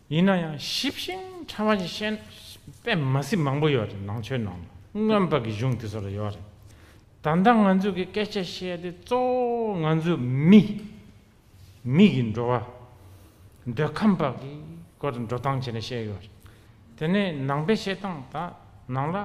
ཡིན་ན་ཡང་ཞིབ་ཞིང་ཕྲ་བ་ཞིག་བཤད་དཔེ་མ་སྲིད་མང་པོ་ཡོད་རེད། ནང་ཆོས་ནང་ལ་མངོན་པ་གི་གཞུང་དེ་ཚོ་ལ་ཡོད་རེད། ད་ལྟ་ང་ཚོ་གི་སྐད་ཆ་བཤད་དེ་གཙོ་བོ་ང་ཚོ་མི་མི་གི་འགྲོ་བ་འདོད་ཁམས་པ་གི་སྐོར་འགྲོ་སྟངས་བྱས་ནས་བཤད་ཡོད་རེད། དེ་ནས་ནང་པའི་བཤད་སྟངས་ད་ནང་ལ་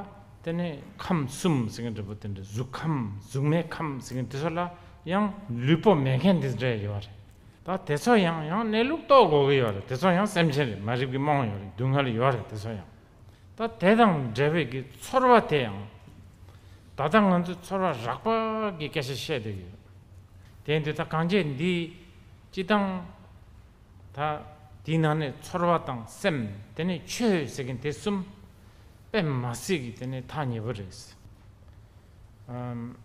དེ་ནས་ཁམས་གསུམ་ཟེར་མཁན་འདྲ་པོ་དེ་འདྲ། གཟུགས་ཁམས་གཟུགས་མེད་ཁམས་ཟེར་མཁན་དེ་ཚོ་ལ་ཡང་ལུས་པོ་མེད་མཁན་དེ་འདྲ་ཡོད་རེད། ད་དེ་ཚོ་ཡང་ཡང་གནས་ལུགས་རྟོགས་དགོས་ཀྱི་ཡོད་རེད། དེ་ཚོ་ཡང་སེམས་ཅན་རེད། མ་རིག་པའི་རྨོངས་ཡོད་རེད། སྡུག་བསྔལ་ཡོད་རེད། དེ་ཚོ་ཡང་། ད་དེ་དང་འབྲེལ་བའི་གི་ཚོར་བ་དེ་ཡང་། ད་ལྟ་ང་ཚོས་ཚོར་བ་རགས་པ་གི་སྐད་ཆ་བཤད་བསྡད་ཡོད། དེ་ཡིན་དུས་ད་གང་བྱས་འདི་སྤྱི་བཏང་ད་དེའི་ནང་ནས་ཚོར་བ་དང་སེམས། དེ་ནས་ཆོས་ཟེར་མཁན་དེ་གསུམ་དཔེ་མ་སྲིད་ཀྱི་དེ་ནས་ཐག་ཉེ་པོ་རེད། ཨམ།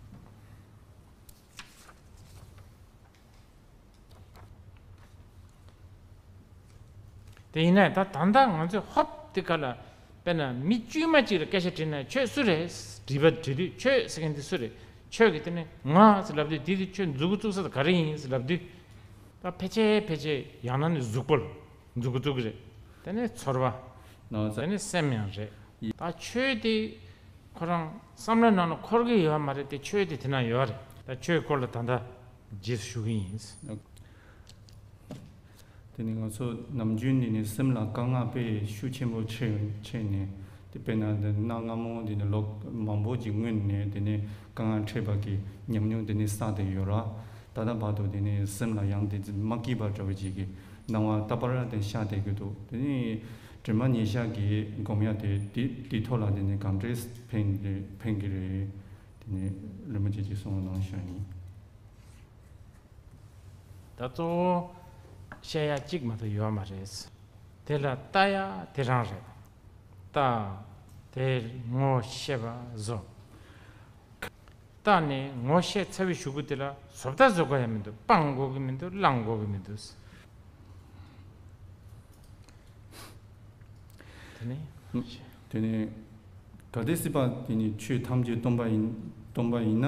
དེ་ཡིན་ན་ད་ད་ལྟ་ང་ཚོས་ཧོབ་དེ་ག་ལ། དཔེར་ན་མི་དཀྱུས་མ་གཅིག་ལ་སྐད་ཆ་དྲིས་ན་ཁྱོད་སུ་རེད། དྲི་བ་དྲི་དུས་ཁྱོད་ཟེར་མཁན་དེ་སུ་རེད། ཁྱོད་ཀྱིས་དེ་ནས་ང་ཟེར་ལབ་དུས། དེ་དུས་ཁྱོད་མཛུབ་གུ་བཙུགས་ས་དེ་ག་རེ་ཡིན་ཟེར་ལབ་དུས། ད་ཕལ་ཆེར་ཕལ་ཆེར་ཡང་ན་ནི་གཟུགས་པོ་ལ་མཛུབ་གུ་བཙུགས་ཀྱི་རེད། དེ་ནས་ཚོར་བ། ནང་ཚ། དེ་ནས་སེམས་ཡང་རེད། ད་ཆོས་དེ་ཁོ་རང་བསམ་བློའི་ནང་ལ་འཁོར་གྱི་ཡོད་མ་རེད་དེ། ཆོས་དེ་དེ་ན་ཡོད་རེད། ད་ཆོས་སྐོར་ལ་ད་ལྟ་རྗེས་སུ་ཞུ་གི་ཡིན། དེ་ནི་ང་ཚོ་ནམ་རྒྱུན་འདི་ནི་སེམས་ལ་དཀའ་ངལ་དཔེ་ཤུགས་ཆེན་པོ་འཕྲད་འཕྲད་ནས། དེ་དཔེར་ན་འདི་གནའ་སྔ་མོ་འདི་ནི་ལོ་མང་པོ་ཅིག་སྔོན་ནས་དེ་ནི་དཀའ་ངལ་འཕྲད་པ་གི་ཉམས་མྱོང་དེ་ནི་བསགས་བསྡད་ཡོད་ར། ད་ལྟ་བར་དུ་དེ་ནི་སེམས་ལ་ཡང་དེ་མ་སྐྱིད་པ་འདྲ་བོ་ཅིག་གི་སྣང་བ་རྟག་པར་དེ་ཤར་བསྡད་ཀྱི་འདུག་དེ་ནི་དྲི་མ་ཉེ་ཤ་གི་སྒོམ་ཡ་དེ་དེ་དེ་ཐོག་ལ་དེ་ནི་གང་འདྲས་ཕན་གི་རེད། ཕན་གི་རེད། དེ་ནི་རིན་པོ་ཆེ་གཅིག་གསུང་རོགས་གནང་ཞུ་ཡ་ཡིན། ད་གཙོ་བོ་བཤད་ཡ་གཅིག་མ་གཏོགས་ཡོད་མ་རེད། དེ་ལ་ལྟ་ཡ་དེ་རང་རེད། ལྟ། དེར་ངོ་ཤེས་པ་བཟོ། ལྟ་ནས་ངོ་ཤེས་ཚར་བའི་གཞུག་གུ་དེ་ལ་བཟོ་ལྟ་བཟོ་དགོས་ཡ་མི་འདུག་སྤང་དགོས་ཀྱི་མི་འདུག་བླང་དགོས་ཀྱི་མི་འདུག་དེ་ནས། དེ་ནས་གལ་ཏེ་སྲིད་པ་དེ་ནི་ཆོས་ཐམས་ཅད་སྟོང་པ་ཡིན། སྟོང་པ་ཡིན་ན།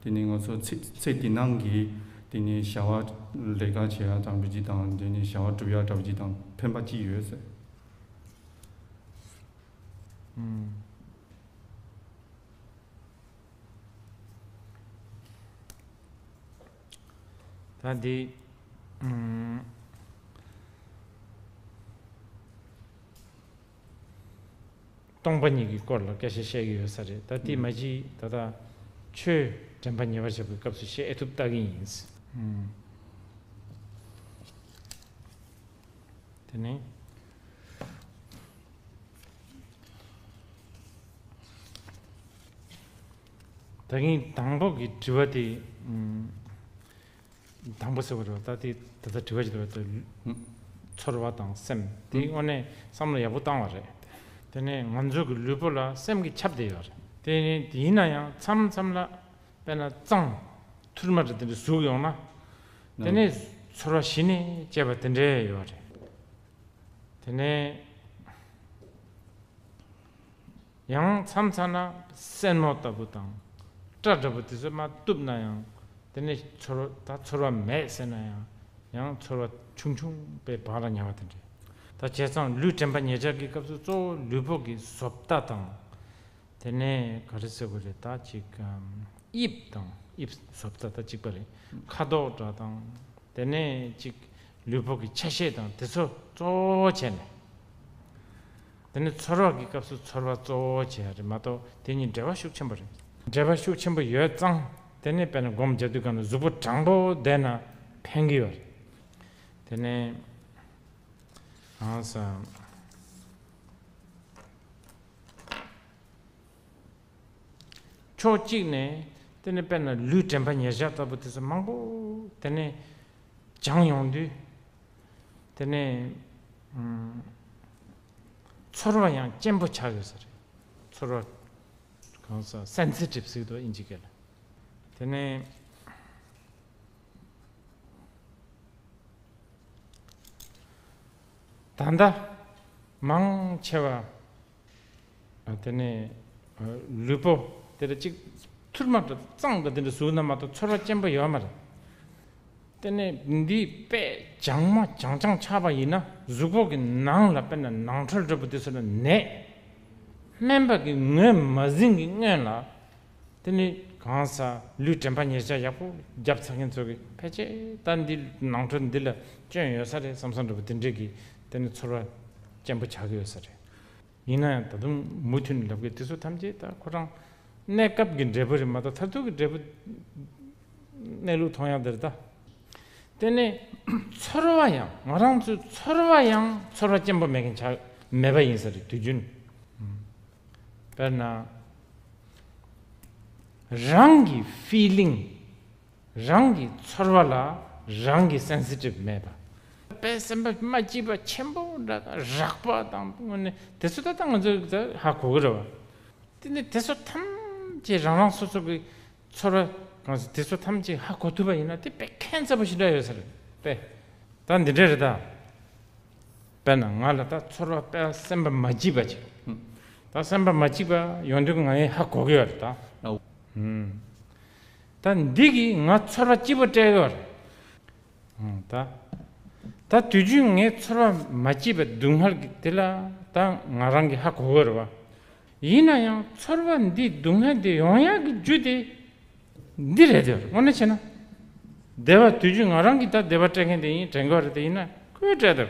དེ་ནི་ང་ཚོ་ཚེ་ཚེ་འདི་ནང་གི་དེ་ནི་བྱ་བ་ལས་ཀ་བྱེད་ཡ་འདྲ་བོ་ཅིག་དང་། དེ་ནི་བྱ་བ་སྒྲུབ་ཡ་འདྲ་བོ་ཅིག་དང་ཕན་པ་ཅི་ཡོད་ཟེར། ཨུམ། ད་འདི། ཨུམ། སྟོང་པ་ཉིད་ཀྱི་སྐོར་ལ་སྐད་ཆ་བཤད་ཀྱི་ཡོད་ས་རེད། ད་དེ་མ་གཞི་ད་ལྟ་ཆོས་དྲན་པ་ཉེ་བར་བཞག་པའི་སྐབས་སུ་བཤད་ཨེ་ཐུབ་ལྟ་གི་ཡིན། ཨུམ། དེ་ནས། ད་གིན་དང་པོ་གི་དྲི་བ་དེ། ཨམ། དང་པོ་ཟེར་བ་རེད་པ། ད་དེ་ད་ལྟ་དྲི་བ་ཞིག་འདུག་པ། ད་ཚོར་བ་དང་སེམས་དེ་དངོས་གནས་བསམ་བློ་ཡག་པོ་བཏང་བ་རེད། དེ་ནས་ང་ཚོ་གི་ལུས་པོ་ལ་སེམས་ཀྱིས་ཁྱབ་བསྡད་ཡོད་རེད། དེ་ནས་དེ་ཡིན་ན་ཡང་མཚམས་མཚམས་ལ་དཔེར་ན་གཙང་ཐུར་མ་འདྲ་དེ་འདྲ་ཟུག་ཡོང་ན། དེ་ནས་ཚོར་བ་གཞི་ནས་སྐྱེས་པ་དེ་འདྲ་ཡོད་རེད། དེ་ནས་ཡང་མཚམས་མཚམས་ན་སེན་མོ་ལྟ་བུ་དང་སྐྲ་འདྲ་བོ་དེ་ཚོ་མར་གཏུབ་ན་ཡང་། དེ་ནས་ཚོར་ད་ཚོར་བ་མེད་ཟེར་ན་ཡང་། ཡང་ཚོར་བ་ཆུང་ཆུང་པའི་བག་ལ་ཉལ་བ་དེ་འདྲ། ད་བྱས་ཙང་ལུས་དྲན་པ་ཉེར་བཞག་གི་སྐབས་སུ་གཙོ་བོ་ལུས་པོ་གི་བཟོ་ལྟ་དང་། དེ་ནས་ག་རེ་ཟེར་དགོས་རེད། ད་ཅིག་ཨམ། དབྱིབས་དང་། དབྱིབས་བཟོ་ལྟ་ད་གཅིག་པ་རེད། ཁ་དོག་འདྲ་དང་། དེ་ནས་ཅིག་ལུས་པོ་གི་ཆ་ཤས་དང་དེ་ཚོ་གཙོ་བོ་བྱས་ནས། དེ་ནས་ཚོར་བ་གི་སྐབས་སུ་ཚོར་བ་གཙོ་བོ་བྱས་རེད་མ་གཏོགས། དེ་གཉིས་འབྲེལ་བ་ཤུགས་ཆེན་པོ་རེད། འབྲེལ་བ་ཤུགས་ཆེན་པོ་ཡོད་ཙང་། དེ་ནས་དཔེར་ན་སྒོམ་རྒྱག་དུས་སྒང་ལ་གཟུགས་པོ་དྲང་པོ་བསྡད་ན་ཕན་གི་ཡོད་རེད། དེ་ནས་ཨང་ས། ཕྱོགས་གཅིག་ནས་དེ་ནས་དཔེར་ན་ལུས་དྲན་པ་ཉེར་བཞག་ལྟ་བུ་དེ་ཚོ་མང་པོ་དེ་ནས་སྦྱངས་ཡོང་དུས། དེ་ནས་ཨམ། ཚོར་བ་ཡང་སྐྱེན་པོ་ཆགས་ཡོད་ས་རེད། ཚོར་བ་གང་ཟག་སེན་སི་ཊིབ་ཟེར་གི་འདུག་ཨིན་ཇི་སྐད་ལ། དེ་ནས། ད་ལྟ་མང་ཆེ་བ། དེ་ནས་ལུས་པོ་དེ་ལ་ཅིག་ཐུར་མ་འདྲ་གཙང་འདྲ་དེ་འདྲ་ཟུག་ན་མ་གཏོགས་ཚོར་བ་སྐྱེན་པོ་ཡོད་མ་རེད། དེ་ནས་འདི་དཔེ་སྦྱངས་མ་སྦྱངས་སྦྱངས་ཆགས་པ་ཡིན་ན་གཟུགས་པོ་གི་ནང་ལ་དཔེར་ན་ནང་ཁྲོལ་འདྲ་པོ་དེ་ཚོ་ལ་ནད། སྨན་པ་གི་ངོས་མ་ཟིན་གི་སྔོན་ལ། དེ་ནི་གང་ཟག་ལུས་དྲན་པ་ཉེར་བཞག་ཡག་པོ་རྒྱབ་ཚར་མཁན་ཚོ་གིས་ཕལ་ཆེར་ད་འདི་ནང་ཁྲོལ་འདི་ལ་སྐྱོན་ཡོད་ས་རེད་བསམ་བསམ་འདྲ་པོ་དེ་འདྲས་ཀྱི་དེ་ནི་ཚོར་བ་སྐྱེན་པོ་ཆགས་ཀྱི་ཡོད་ས་རེད། ཡིན་ན་ཡང་ད་དུང་མུ་མཐུད་ནས་ལབ་གི། དེ་ཚོ་ཐམས་ཅད་ད་ཁོ་རང་གནས་སྐབས་ཀྱི་འབྲས་བུ་རེད་མ་གཏོགས་མཐར་ཐུག་གི་འབྲས་བུ་གནས་ལུགས་མཐོང་ཡག་འདི་རེད་ད། དེ་ནས་ཚོར་བ་ཡང་ང་རང་ཚོའི་ཚོར་བ་ཡང་ཚོར་བ་སྐྱེན་པོ་མེད་མཁན་ཆགས་མེད་པ་ཡིན་ས་རེད་དུས་རྒྱུན། དཔེར་ན། རང་གི་ཕི་ལིང་། རང་གི་ཚོར་བ་ལ་རང་གི་སེན་སི་ཊིབ་མེད་པ། དཔེ་སེམས་པ་མ་སྐྱིད་པ་ཆེན་པོ་འདྲ་དང་རགས་པ་དང་དངོས་གནས་དེ་ཚོ་ད་ལྟ་ང་ཚོས་ད་ཧ་གོ་གི་རེད་བ། དེ་ནི་དེ་ཚོ་ཐམས་ཅད་རང་རང་སོ་སོ་གི་ཚོར་བ་གང་ཟེར་དེ་ཚོ་ཐམས་ཅད་ཧ་གོ་ཐུབ་པ་ཡིན་ན་དེ་དཔེ་ཁྱད་མཚར་པོ་ཞིག་འདྲ་ཡོད་ས་རེད་དཔེ། ད་འདི་འདྲ་རེད་ད། དཔེར་ན་ང་ལ་ད་ཚོར་བ་དཔེ་སེམས་པ་མ་སྐྱིད་པ་ཅིག་ད་སེམས་པ་མ་སྐྱིད་པ་ཡོང་དུས་ང་ཡང་ཧ་གོ་གི་ཡོད་རེད་ད། ཨོ། ཧུམ། ད་འདི་གིས་ང་ཚོར་བ་སྐྱིད་པོ་སྤྲད་ཡོད་རེད། ཧུམ། ད། ད་དུས་རྒྱུན་ངའི་ཚོར་བ་མ་སྐྱིད་པ་སྡུག་བསྔལ་གྱི་དེ་ལ་ད་ང་རང་གིས་ཧ་གོ་གི་རེད་བ། ཡིན་ན་ཡང་ཚོར་བ་འདི་སྡུག་བསྔལ་འདི་ཡོང་ཡག་གི་རྒྱུ་དེ་འདི་རེད་དེ། དངོས་གནས་བྱས་ན། བདེ་བ་དུས་རྒྱུན་ང་རང་གིས་ད་བདེ་བ་སྤྲད་མཁན་དེ་ཡིན་དྲན་གྱི་ཡོད་རེད་དེ། ཡིན་ན་ཁོས་སྤྲད་དེ།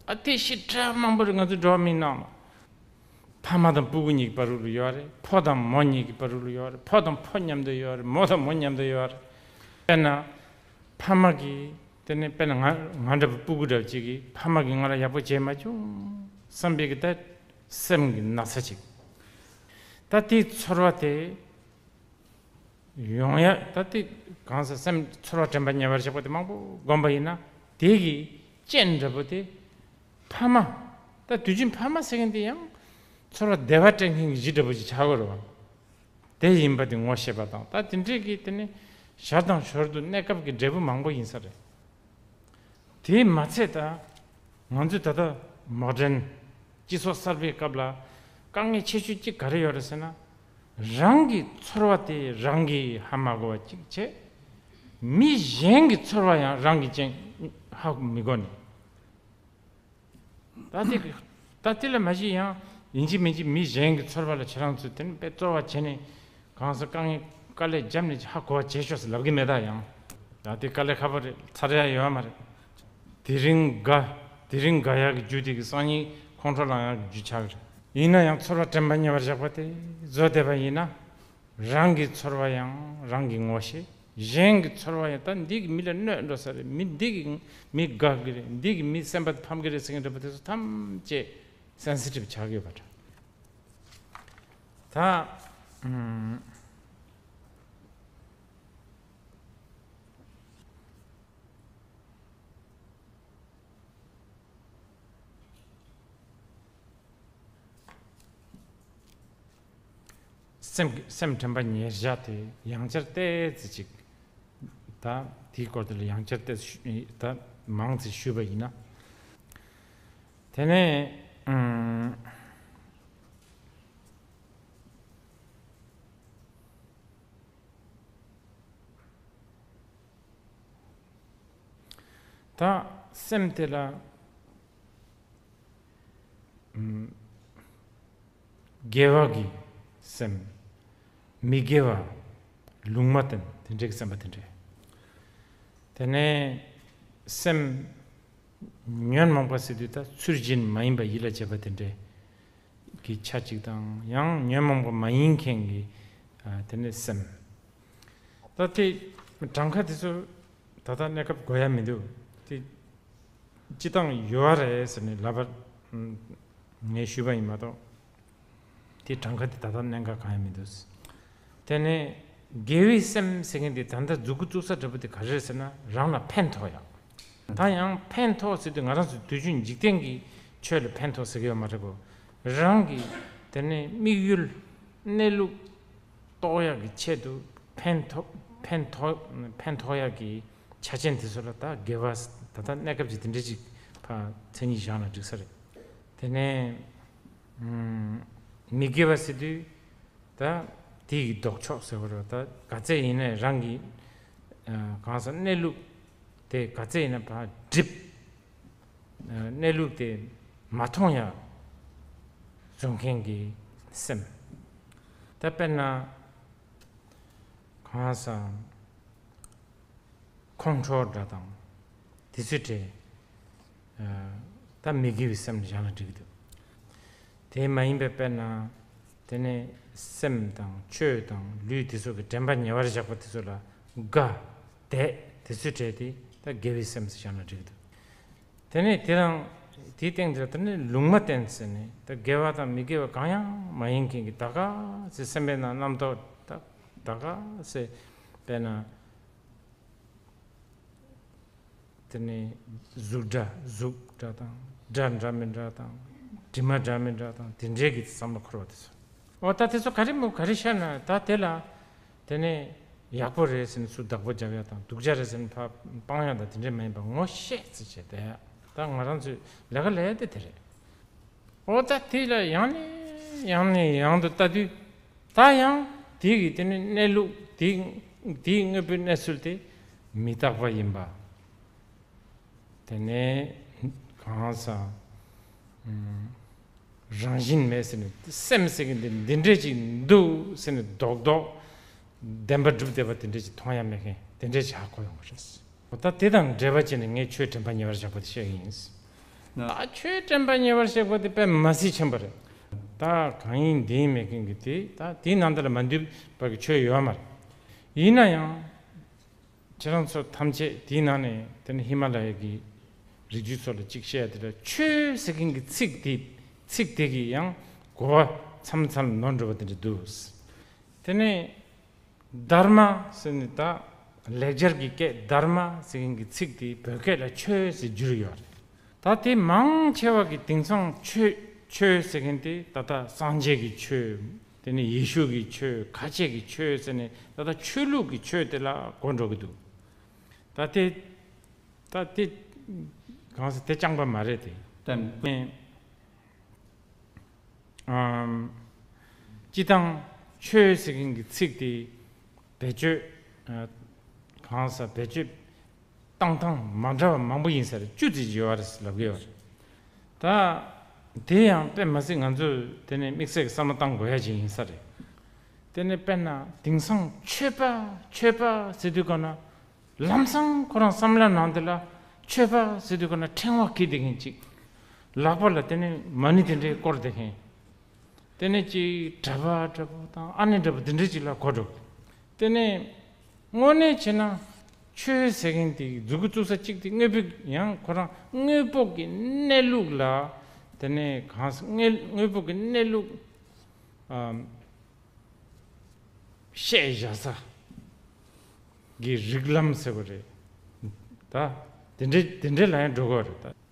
ཨ་དེ་ཞེ་དྲག་མང་པོ་རེད་ང་ཚོ་འགྲོ་བ་མིའི་ནང་ལ། ཕ་མ་དང་སྤུ་གུ་གཉིས་ཀྱི་བར་དུ་ལ་ཡོད་རེད། ཕོ་དང་མོ་གཉིས་ཀྱི་བར་དུ་ལ་ཡོད་རེད། ཕོ་དང་ཕོ་མཉམ་དུ་ཡོད་རེད། མོ་དང་མོ་མཉམ་དུ་ཡོད་རེད། དཔེར་ན། ཕ་མ་གིས་དེ་ནས་དཔེར་ན་ང་ང་འདྲ་བོ་སྤུ་གུ་འདྲ་བོ་ཅིག་གིས་ཕ་མ་གིས་ང་ལ་ཡག་པོ་བྱས་མ་བྱུང་བསམ་པའི་གི་ད་སེམས་ཀྱི་ན་ཚ་ཅིག་ད་དེའི་ཚོར་བ་དེ་ཡོང་ཡ་ད་དེ་གང་ཟག་སེམས་ཚོར་བ་དྲན་པ་ཉེ་བར་བཞག་པ་དེ་མང་པོ་བསྒོམས་པ་ཡིན་ན་དེ་གི་རྐྱེན་འདྲ་པོ་དེ་ཕ་མ། ད་དུས་རྒྱུན་ཕ་མ་ཟེར་མཁན་དེ་ཡང་ཚོར་བ་བདེ་བ་སྤྲད་མཁན་གྱི་གཞི་འདྲ་པོ་ཅིག་ཆགས་ཀྱི་རེད་བ། དེ་ཡིན་པ་དེ་ངོ་ཤེས་པ་དང་ད་དེ་འདྲས་ཀྱི་དེ་ནི་ཞར་དང་ཞོར་དུ་གནས་སྐབས་ཀྱི་འབྲས་བུ་མང་པོ་ཡིན་ས་རེད། དེས་མ་ཚད་ད་ང་ཚོས་ད་ལྟ་མོ་ཌན་སྤྱི་ཚོགས་གསར་པའི་སྐབས་ལ་དཀའ་ངལ་ཆེ་ཤོས་གཅིག་ག་རེ་ཡོད་རེད་ཟེར་ན། རང་གི་ཚོར་བ་དེ་རང་གིས་ཧ་མ་གོ་བ་གཅིག་བྱས། མི་གཞན་གྱི་ཚོར་བ་ཡང་རང་གིས་ཅང་ཧ་མི་གོ་ནས། ད་དེ་ད་དེ་ལ་མ་གཞི་ཡང་ཡིན་གཅིག་མིན་གཅིག་མི་གཞན་གྱི་ཚོར་བ་ལ་ཁྱེད་རང་ཚོས་དེ་ནི་དཔེ་བརྩོན་པ་བྱས་ནས་གང་ཟག་དཀའ་ངལ་དཀའ་ལས་བརྒྱབ་ནས་ཧ་གོ་བ་བྱེད་ཤོག་ཟེར་ལབ་གི་མེད་ད། ཡང་ད་དེ་དཀའ་ལས་ཁག་པོ་རེད། ཚར་ཡ་ཡོད་མ་རེད། དེ་རིང་དགའ་དེ་རིང་དགའ་ཡག་གི་རྒྱུ་དེ་གི་སང་ཉིན་ཁོང་ཁྲོ་ལངས་ཡག་གི་རྒྱུ་ཆགས་གི་རེད། ཡིན་ན་ཡང་ཚོར་བ་དྲན་པ་ཉེ་བར་བཞག་པ་དེ་བཟོ་བསྡད་པ་ཡིན་ན། རང་གི་ཚོར་བ་ཡང་རང་གིས་ངོ་ཤེས། གཞན་གྱི་ཚོར་བ་ཡང་ད་འདི་གི་མི་ལ་གནོད་འགྲོ་ས་རེད། མི་འདི་གི་མི་དགའ་གི་རེད། འདི་གི་མི་སེམས་པ་ཕམ་གི་རེད་ཟེར་མཁན་འདྲ་པོ་དེ་ཚོ་ཐམས་ཅད་སེན་སི་ཊིབ་ཆགས་ཡོད་པ་འདྲ། ད་ཨུམ། སེམས་སེམས་དྲན་པ་ཉེར་བཞག་དེ་ཡང་བསྐྱར་ཏོག་ཙམ་ཅིག་ད་དེའི་སྐོར་དེ་ལ་ཡང་བསྐྱར་ཏོག་ཙམ་ཞུ་ད་མང་ཙམ་ཞུས་པ་ཡིན་ན། དེ་ནས་ཨམ། ད་སེམས་དེ་ལ་ཨམ། དགེ་བ་གི་སེམས། མི་དགེ་བ། ལུང་མ་བསྟན་དེ་འདྲའི་སེམས་པ་དེ་འདྲས། དེ་ནས་སེམས་ཉོན་མོངས་པ་ཟེར་དུས་ད་ཚུལ་བཞིན་མ་ཡིན་པ་ཡིད་ལ་བྱེད་པ་དེ་འདྲས་ཀྱི་ཆ་གཅིག་དང་། ཡང་ཉོན་མོངས་པ་མ་ཡིན་མཁན་གྱི་ཨ་དེ་ནས་སེམས། ད་དེ་གྲངས་ཀ་དེ་ཚོ་ད་ལྟ་གནས་སྐབས་དགོས་ཡ་མི་འདུག་དེ་སྤྱི་བཏང་ཡོད་རེད་ཟེར་ནས་ལབ་པ་ངས་ཞུས་པ་ཡིན་མ་གཏོགས། དེ་གྲངས་ཀ་དེ་ད་ལྟ་གནད་འགག་གང་ཡང་མི་འདུག་དེ་ནས་དགེ་བའི་སེམས་ཟེར་མཁན་དེ་ད་ལྟ་མཛུབ་གུ་བཙུགས་ས་འདྲ་པོ་དེ་ག་རེ་རེད་ཟེར་ན། རང་ལ་ཕན་ཐོགས་ཡག་ད་ཡང་ཕན་ཐོགས་ཟེར་དུས་ང་རང་ཚོ་དུས་རྒྱུན་འཇིག་རྟེན་གྱི་ཆོས་ལ་ཕན་ཐོགས་ཟེར་གྱི་ཡོད་མ་རེད་གོ། རང་གི་དེ་ནས་དམིགས་ཡུལ་གནས་ལུགས་རྟོགས་ཡག་གི་ཆེད་དུ་ཕན་ཐོགས་ཕན་ཐོགས་ཕན་ཐོགས་ཡག་གི་ཆ་རྐྱེན་དེ་ཚོ་ལ་ད་དགེ་བ་ད་ལྟ་གནས་སྐབས་ཀྱི་དེ་འདྲ་ཅིག་ཕར་མཚན་ཉིད་བཞག་ན་འགྲིག་ས་རེད། དེ་ནས་ཨམ། མི་དགེ་བ་ཟེར་དུས་ད་དེ་ཡི་ལྡོག་ཕྱོགས་ཟེར་བ་རེད། ད་ག་ཚད་ཡིན་ནའི་རང་གི་ཨ་གང་ཟག་གནས་ལུགས་དེ་ག་ཚད་ཡིན་ན་ཕར་སྒྲིབ། ཨ་གནས་ལུགས་དེ་མ་མཐོང་ཡ་བཟོ་མཁན་གྱི་སེམས། ད་དཔེར་ན་གང་ཟག་ཁོང་ཁྲོ་འདྲ་དང་དེ་ཚོའི་གྲས་ད་མི་དགེ་བའི་སེམས་ལ་བཞག་ན་འགྲིག་གི་འདུག་དེ་མ་ཡིན་པའི་དཔེར་ན་དེ་ནས་སེམས་དང་ཆོས་དང་ལུས་དེ་ཚོ་གི་དྲན་པ་ཉེ་བར་བཞག་པ་དེ་ཚོ་ལ་དགའ་དད་དེ་ཚོའི་གྲས་དེ་ད་དགེ་བའི་སེམས་སུ་བཞག་ན་འགྲིག་གི་འདུག་དེ་ནས་དེ་དང་དེའི་སྟེང་དེ་ལ་དེ་ནས་ལུང་མ་བསྟན་ཟེར་ནས་ད་དགེ་བ་དང་མི་དགེ་བ་གང་ཡང་མ་ཡིན་མཁན་གྱི་ད་ག་ཚེ་སེམས་པའི་ནང་རྣམ་རྟོག་ད་ད་ག་ཚེ་དཔེར་ན། དེ་ནས་གཟུགས་སྒྲ་གཟུགས་སྒྲ་དང་སྒྲ་འདྲ་མི་འདྲ་དང་དྲི་མ་འདྲ་མི་འདྲ་དང་དེ་འདྲའི་གི་བསམ་བློ་འཁོར་བ་དེ་ཚོ། འོ་ད་དེ་ཚོ་ག་རེ་མོ་ག་རེ་ཤར་ན་ད་དེ་ལ་དེ་ནས་ཡག་པོ་རེད་ཟེར་ནས་སུ་བདག་པོ་རྒྱབ་ཡ་དང་སྡུག་ཅག་རེད་ཟེར་ནས་ཕར་སྤང་ཡ་དང་དེ་འདྲ་མ་ཡིན་པ་ངོ་ཤེས་ཚེ་བྱས་ཏེ་ད་ང་རང་ཚོའི་ལས་ཀ་ལས་དེ་དེ་རེད། འོ་ད་དེ་ལ་ཡང་ནས་ཡང་ནས་ཡང་དུ་ལྟ་དུས་ད་ཡང་དེ་གི་དེ་ནི་གནས་ལུགས་དེ་དེའི་དངོས་པོའི་གནས་ཚུལ་དེ་མི་རྟག་པ་ཡིན་པ། དེ་ནས་གང་ཟག་རང་བཞིན་མེད་ཟེར་ནས་སེམས་ཟེར་གི་འདི་འདི་འདྲས་ཅིག་འདུག་ཟེར་ནས་རྡོག་རྡོག་བདེན་པ་སྒྲུབ་བསྡད་པ་དེ་འདྲས་ཅིག་མཐོང་ཡ་མེད་མཁན་དེ་འདྲས་ཅིག་ཧ་གོ་ཡོང་གི་རེད། ད་དེ་དང་འབྲེལ་བ་བྱས་ནས་ངས་ཆོས་དྲན་པ་ཉེ་བར་བཞག་པ་དེ་བཤད་གི་ཡིན། ད་ཆོས་དྲན་པ་ཉེ་བར་བཞག་པ་དེ་དཔེ་མ་སྲིད་ཆེན་པོ་རེད། ད་གང་ཡིན་འདི་ཡིན་མེད་མཁན་གྱི་དེ་ད་དེའི་ནང་དུ་ལ་མ་འདུས་པ་གི་ཆོས་ཡོད་མ་རེད། ཡིན་ན་ཡང་། ཁྱེད་རང་ཚོ་ཐམས་ཅད་དེའི་ནང་ནས་དེ་ནི་ཧི་མ་ལ་ཡ་གི་རི་རྒྱུད་ཚོ་ལ་གཅིག་བཤད་ཡ་དེ་ལ་ཆོས་ཟེར་མཁན་གྱི་ཚིག་དེ་ཚིག་དེ་གི་ཡང་གོ་བ་མཚམས་མཚམས་ནོར་འགྲོ་བ་དེ་འདྲ་འདུག་དེ་ནས་དྷརྨ་ཟེར་ནི་ད་ལེགས་སྦྱར་གྱི་སྐད་དྷརྨ་ཟེར་མཁན་གྱི་ཚིག་དེ་བོད་སྐད་ལ་ཆོས་ཟེར་བསྒྱུར་ཡོད་རེད། ད་དེ་མང་ཆེ་བ་གི་དེང་སང་ཆོས་ཆོས་ཟེར་མཁན་དེ་ད་ལྟ་སངས་རྒྱས་ཀྱི་ཆོས། དེ་ནས་ཡེ་ཤུ་གི་ཆོས། ཁ་ཆེ་གི་ཆོས་ཟེར་ནས་ད་ལྟ་ཆོས་ལུགས་ཀྱི་ཆོས་དེ་ལ་གོ་འགྲོ་གི་འདུག་ད་དེ་ད་དེ་གང་ཟེར་དེ་རྐྱང་པ་མ་རེད་དེ། ཨམ། སྤྱི་བཏང་ཆོས་ཟེར་མཁན་གྱི་ཚིག་དེ་བེད་སྤྱོད་ཨ་གང་ཟེར་བེད་སྤྱོད་བཏང་སྟངས་མ་འདྲ་བ་མང་པོ་ཡིན་ས་རེད། བཅུ་ཙམ་ཡོད་རེད་ལབ་གི་ཡོད་རེད། ད་དེ་ཡང་དཔེ་མ་སྲིད་ང་ཚོས་དེ་ནས་དམིགས་བསལ་གྱི་བསམ་བློ་བཏང་དགོས་ཡ་ཅིག་ཡིན་ས་རེད། དེ་ནས་དཔེར་ན་དེང་སང་ཆོས་པ་ཆོས་པ་ཟེར་དུས་ག་ན། ལམ་སང་ཁོ་རང་བསམ་བློ་ནང་དེ་ལ་ཆོས་པ་ཟེར་དུས་ག་ན་ཕྲེང་བ་འཁྱེར་བསྡད་མཁན་ཅིག་ལག་པ་ལ་དེ་ནས་མ་ཎི་དེ་འདྲའི་བསྐོར་བསྡད་མཁན། དེ་ནས་ཅིག་གྲྭ་པ་འདྲ་པོ་དང་ཨ་ནེ་འདྲ་པོ་དེ་འདྲ་ཅིག་ལ་གོ་འགྲོ། དེ་ནས་དངོས་གནས་བྱས་ན་ཆོས་ཟེར་མཁན་དེ་མཛུབ་གུ་བཙུགས་ས་གཅིག་དེ་དངོས་པོའི་ཡང་ཁོ་རང་དངོས་པོ་གི་གནས་ལུགས་ལ་དེ་ནས་གང་ས་དངོས་དངོས་པོ་གི་གནས་ལུགས་ཨམ། བཤད་བཞག་ས་གི་རིགས་ལམ་ཟེར་བ་རེད། ད་དེ་འདྲའི་དེ་འདྲའི་ལ་ཡང་འགྲོ་གི་རེད་ད།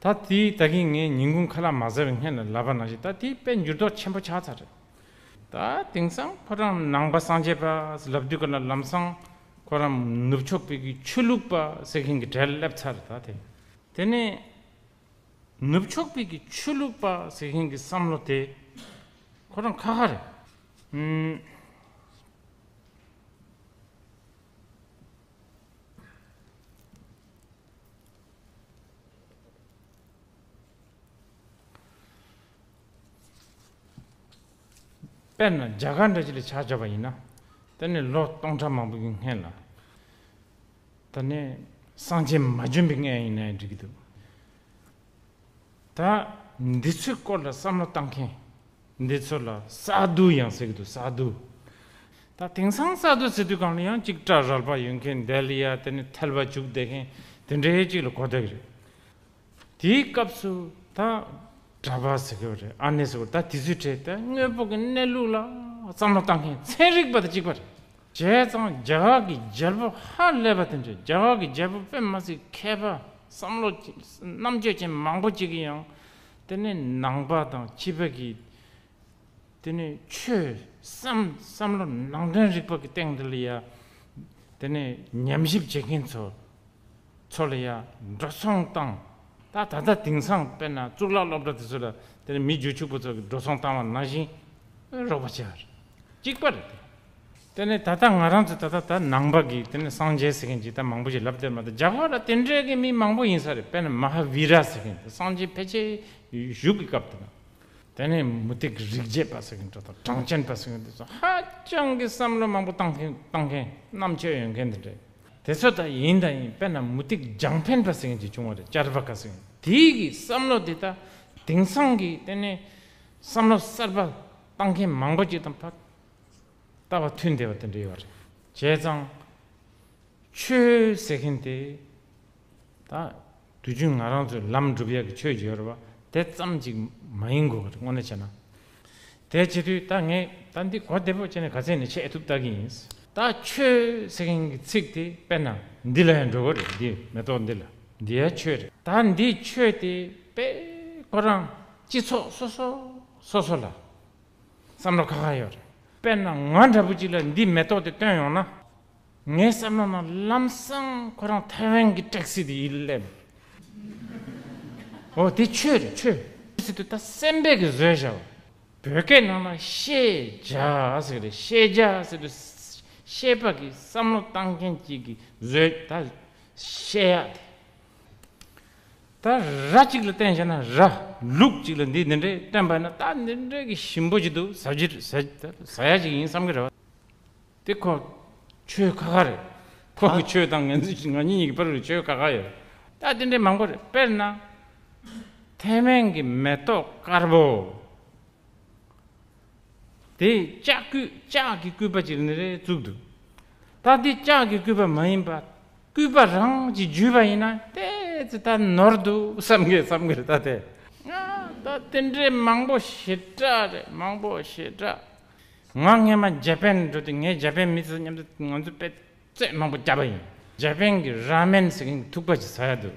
ད་དེའི་ད་གིན་ངས་ཉིན་གུང་ཁ་ལག་མ་ཟ་བའི་སྔོན་ལ་ལབ་པ་ནང་བཞིན་ད་དེའི་དཔེ་འགྱུར་ལྡོག་ཆེན་པོ་ཆགས་ཚར་རེད། ད་དེང་སང་ཁོ་རང་ནང་པ་སངས་རྒྱས་པ་ལབ་དུས་ག་ལ་ལམ་སང་ཁོ་རང་ནུབ་ཕྱོགས་པའི་གི་ཆོས་ལུགས་པ་ཟེར་མཁན་གྱི་གྲལ་སླེབས་ཚར། ད་དེ་དེ་ནས་ནུབ་ཕྱོགས་པའི་གི་ཆོས་ལུགས་པ་ཟེར་མཁན་གྱི་བསམ་བློ་དེ་ཁོ་རང་ཁ་ཁ་རེད། ཨུམ། དཔེར་ན་རྒྱ་གར་འདྲ་ཅིག་ལ་ཆ་བཞག་པ་ཡིན་ན། དེ་ནས་ལོ་སྟོང་ཕྲག་མང་པོ་གི་སྔན་ལ། དེ་ནས་སངས་རྒྱས་མ་བྱོན་པའི་སྔན་ཡིན་ན་ཡང་འགྲིག་གི་འདུག་ད་འདི་ཚོའི་སྐོར་ལ་བསམ་བློ་བཏང་མཁན་འདི་ཚོ་ལ་ས་དུ་ཡང་ཟེར་གི་འདུག་ས་དུ། ད་དེང་སང་ས་དུ་ཟེར་དུས་གང་ལ་ཡང་ཅིག་སྐྲ་རལ་པ་ཡོད་མཁན། དེ་ལ་ཡ་དེ་ནི་ཐལ་བ་བྱུག་བསྡད་མཁན་དེ་འདྲའི་ཅིག་ལ་གོ་བསྡད་ཀྱི་རེད། དེའི་སྐབས་སུ་ད་གྲྭ་པ་ཟེར་གི་རེད། ཨ་ནེ་ཟེར་གི་རེད། ད་དེ་ཚོའི་གྲས་ད་དངོས་པོ་གི་གནས་ལུགས་ལ་བསམ་བློ་བཏང་མཁན་ཚན་རིག་པ་དང་གཅིག་པ་རེད། བྱས་ཙང་རྒྱ་གར་གྱི་རྒྱལ་པོ་ཧ་ལས་པ་དེ་འདྲ། རྒྱ་གར་གྱི་རྒྱལ་པོ་དཔེ་མ་སྲིད་མཁས་པ། བསམ་བློ་རྣམ་དཔྱོད་ཅན་མང་པོ་ཅིག་གིས་ཡང་དེ་ནས་ནང་པ་དང་ཕྱི་པ་གི་དེ་ནས་ཆོས་བསམ་བསམ་བློ་ནང་དོན་རིག་པ་གི་སྟེང་དེ་ལ་ཡ་དེ་ནས་ཉམས་ཞིབ་བྱེད་མཁན་ཚོ་ཚོ་ལ་ཡ་འགྲོ་སོང་བཏང་། ད་ད་ལྟ་དེང་སང་དཔེར་ན་གཙུག་ལག་སློབ་གྲྭ་དེ་ཚོ་ལ་དེ་ནས་མི་རྒྱུ་ཕྱུག་པོ་ཚོ་གི་འགྲོ་སོང་བཏང་བ་ནང་བཞིན་རོགས་པ་བྱས་པ་རེད། གཅིག་པ་རེད། དེ་ནས་ད་ལྟ་ང་རང་ཚོ་ད་ལྟ་ད་ནང་པ་གི་དེ་ནས་སངས་རྒྱས་ཟེར་མཁན་ཅིག་ད་མང་པོ་ཞིག་ལབ་བསྡད་མ་གཏོགས། རྒྱ་གར་ལ་དེ་འདྲའི་གི་མི་མང་པོ་ཡིན་ས་རེད། དཔེར་ན་མ་ཧཱ་བི་ར་ཟེར་མཁན་དེ་སངས་རྒྱས་ཕལ་ཆེར་བཞུགས་ཀྱི་སྐབས་དེ་ན། དེ་ནས་མུ་སྟེགས་རིག་བྱེད་པ་ཟེར་མཁན་འདྲ་དང་གྲངས་ཅན་པ་ཟེར་མཁན་དེ་ཚོ་ཧ་ཅང་གི་བསམ་བློ་མང་པོ་བཏང་མཁན་བཏང་མཁན་རྣམ་དཔྱོད་ཡོད་མཁན་དེ་འདྲ། དེ་ཚོ་ད་ཡིན་ད་ཡིན། དཔེར་ན་མུ་སྟེགས་རྒྱང་འཕེན་པ་ཟེར་མཁན་ཅིག་བྱུང་བ་རེད། ཅར་བ་ཀ་ཟེར་མཁན་དེའི་གི་བསམ་བློ་དེ་ད་དེང་སང་གི་དེ་ནས་བསམ་བློ་གསར་པ་བཏང་མཁན་མང་པོ་ཅིག་དང་ཕར་ལྟ་བ་མཐུན་བསྡད་པ་དེ་འདྲ་ཡོད་རེད། བྱས་ཙང་ཆོས་ཟེར་མཁན་དེ་ད་དུས་རྒྱུན་ང་རང་ཚོའི་ལམ་སྒྲུབ་ཡག་གི་ཆོས་ཅིག་ཡོད་རེད་བ། དེ་ཙམ་ཅིག་མ་ཡིན་དགོས་པ་རེད། དངོས་གནས་བྱས་ན། དེ་བྱེད་དུས་ད་ངས་ད་འདི་གོ་བདེ་པོ་བྱས་ནས་ག་ཚད་ནས་ཆེ་ཐུབ་ལྟ་གི་ཡིན། ད་ཆོས་ཟེར་མཁན་གྱི་ཚིག་དེ་དཔེར་ན་འདི་ལ་ཡང་འགྲོ་གི་རེད། འདི་མེ་ཏོག་འདི་ལ། འདི་ཡང་ཆོས་རེད། ད་འདི་ཆོས་དེ་དཔེ་ཁོ་རང་སྤྱི་ཚོགས་སོ་སོ་སོ་སོ་ལ་བསམ་བློ་ཁ་ཁ་ཡོད་རེད། དཔེར་ན་ང་འདྲ་པོ་ཅིག་ལ་འདི་མེ་ཏོག་དེ་སྟོན་ཡོང་ན། ངའི་བསམ་བློ་ནང་ལམ་སང་ཁོ་རང་ཐའེ་ཝན་གྱི་ཊེག་སི་དེ་ཡིད་སླེབས། འོ་དེ་ཆོས་རེད། ཆོས་ཟེར་དུས་ད་སེམས་པས་ཀྱི་བཟོས་བཞག་པ། བོད་སྐད་ནང་ལ་ཤེས་བྱ་ཟེར་གི་རེད། ཤེས་བྱ་ཟེར་དུས་ཤེས་པ་གི་བསམ་བློ་བཏང་མཁན་གཅིག་གིས་བཟོས། ད་ཤེས་ཡག་དེ། ད་ར་གཅིག་ལ་བསྟན་བྱས་ན། ར་ལུག་གཅིག་ལ་འདི་འདི་འདྲའི་བསྟན་པ་ན། ད་འདི་འདྲའི་གི་ཞིམ་པོ་ཅིག་འདུག་ཟ་རྒྱུ་ཟ་ཟ་ཡ་ཅིག་ཡིན་བསམ་གི་རེད་བ། དེ་ཁོ་ཆོས་ཁ་ཁ་རེད། ཁོ་གི་ཆོས་དང་ང་ཚོ་ང་གཉིས་གཉིས་ཀྱི་བར་ལ་ཆོས་ཁ་ཁ་ཡོད། ད་དེ་འདྲའི་མང་པོ་རེད། དཔེར་ན་ཐའེ་ཝན་གྱི་མེ་ཏོག་དཀར་པོ་དེ་ལྕགས་སྐུད། ལྕགས་ཀྱི་སྐུད་པ་ཅིག་ནི་རེ་བཙུགས་འདུག་ད་དེ་ལྕགས་ཀྱི་སྐུད་པ་མ་ཡིན་པ། སྐུད་པ་རང་གིས་བརྒྱུས་པ་ཡིན་ན་དེ་ཙི་ད་ནོར་འདུག་བསམ་གི་བསམ་གི་རེད། ད་དེ་ང་ད་དེ་འདྲའི་མང་པོ་ཞེ་དྲག་རེད། མང་པོ་ཞེ་དྲག་ང་སྔས་མ་ཇ་པན་འགྲོ་དུས་ངས་ཇ་པན་མི་ཚོ་མཉམ་དུ་ང་ཚོ་དཔེ་རྩེད་མང་པོ་བརྒྱབ་པ་ཡིན། ཇ་པན་གྱི་ར་མེན་ཟེར་མཁན་གྱི་ཐུག་པ་ཅིག་ཟ་ཡ་འདུག་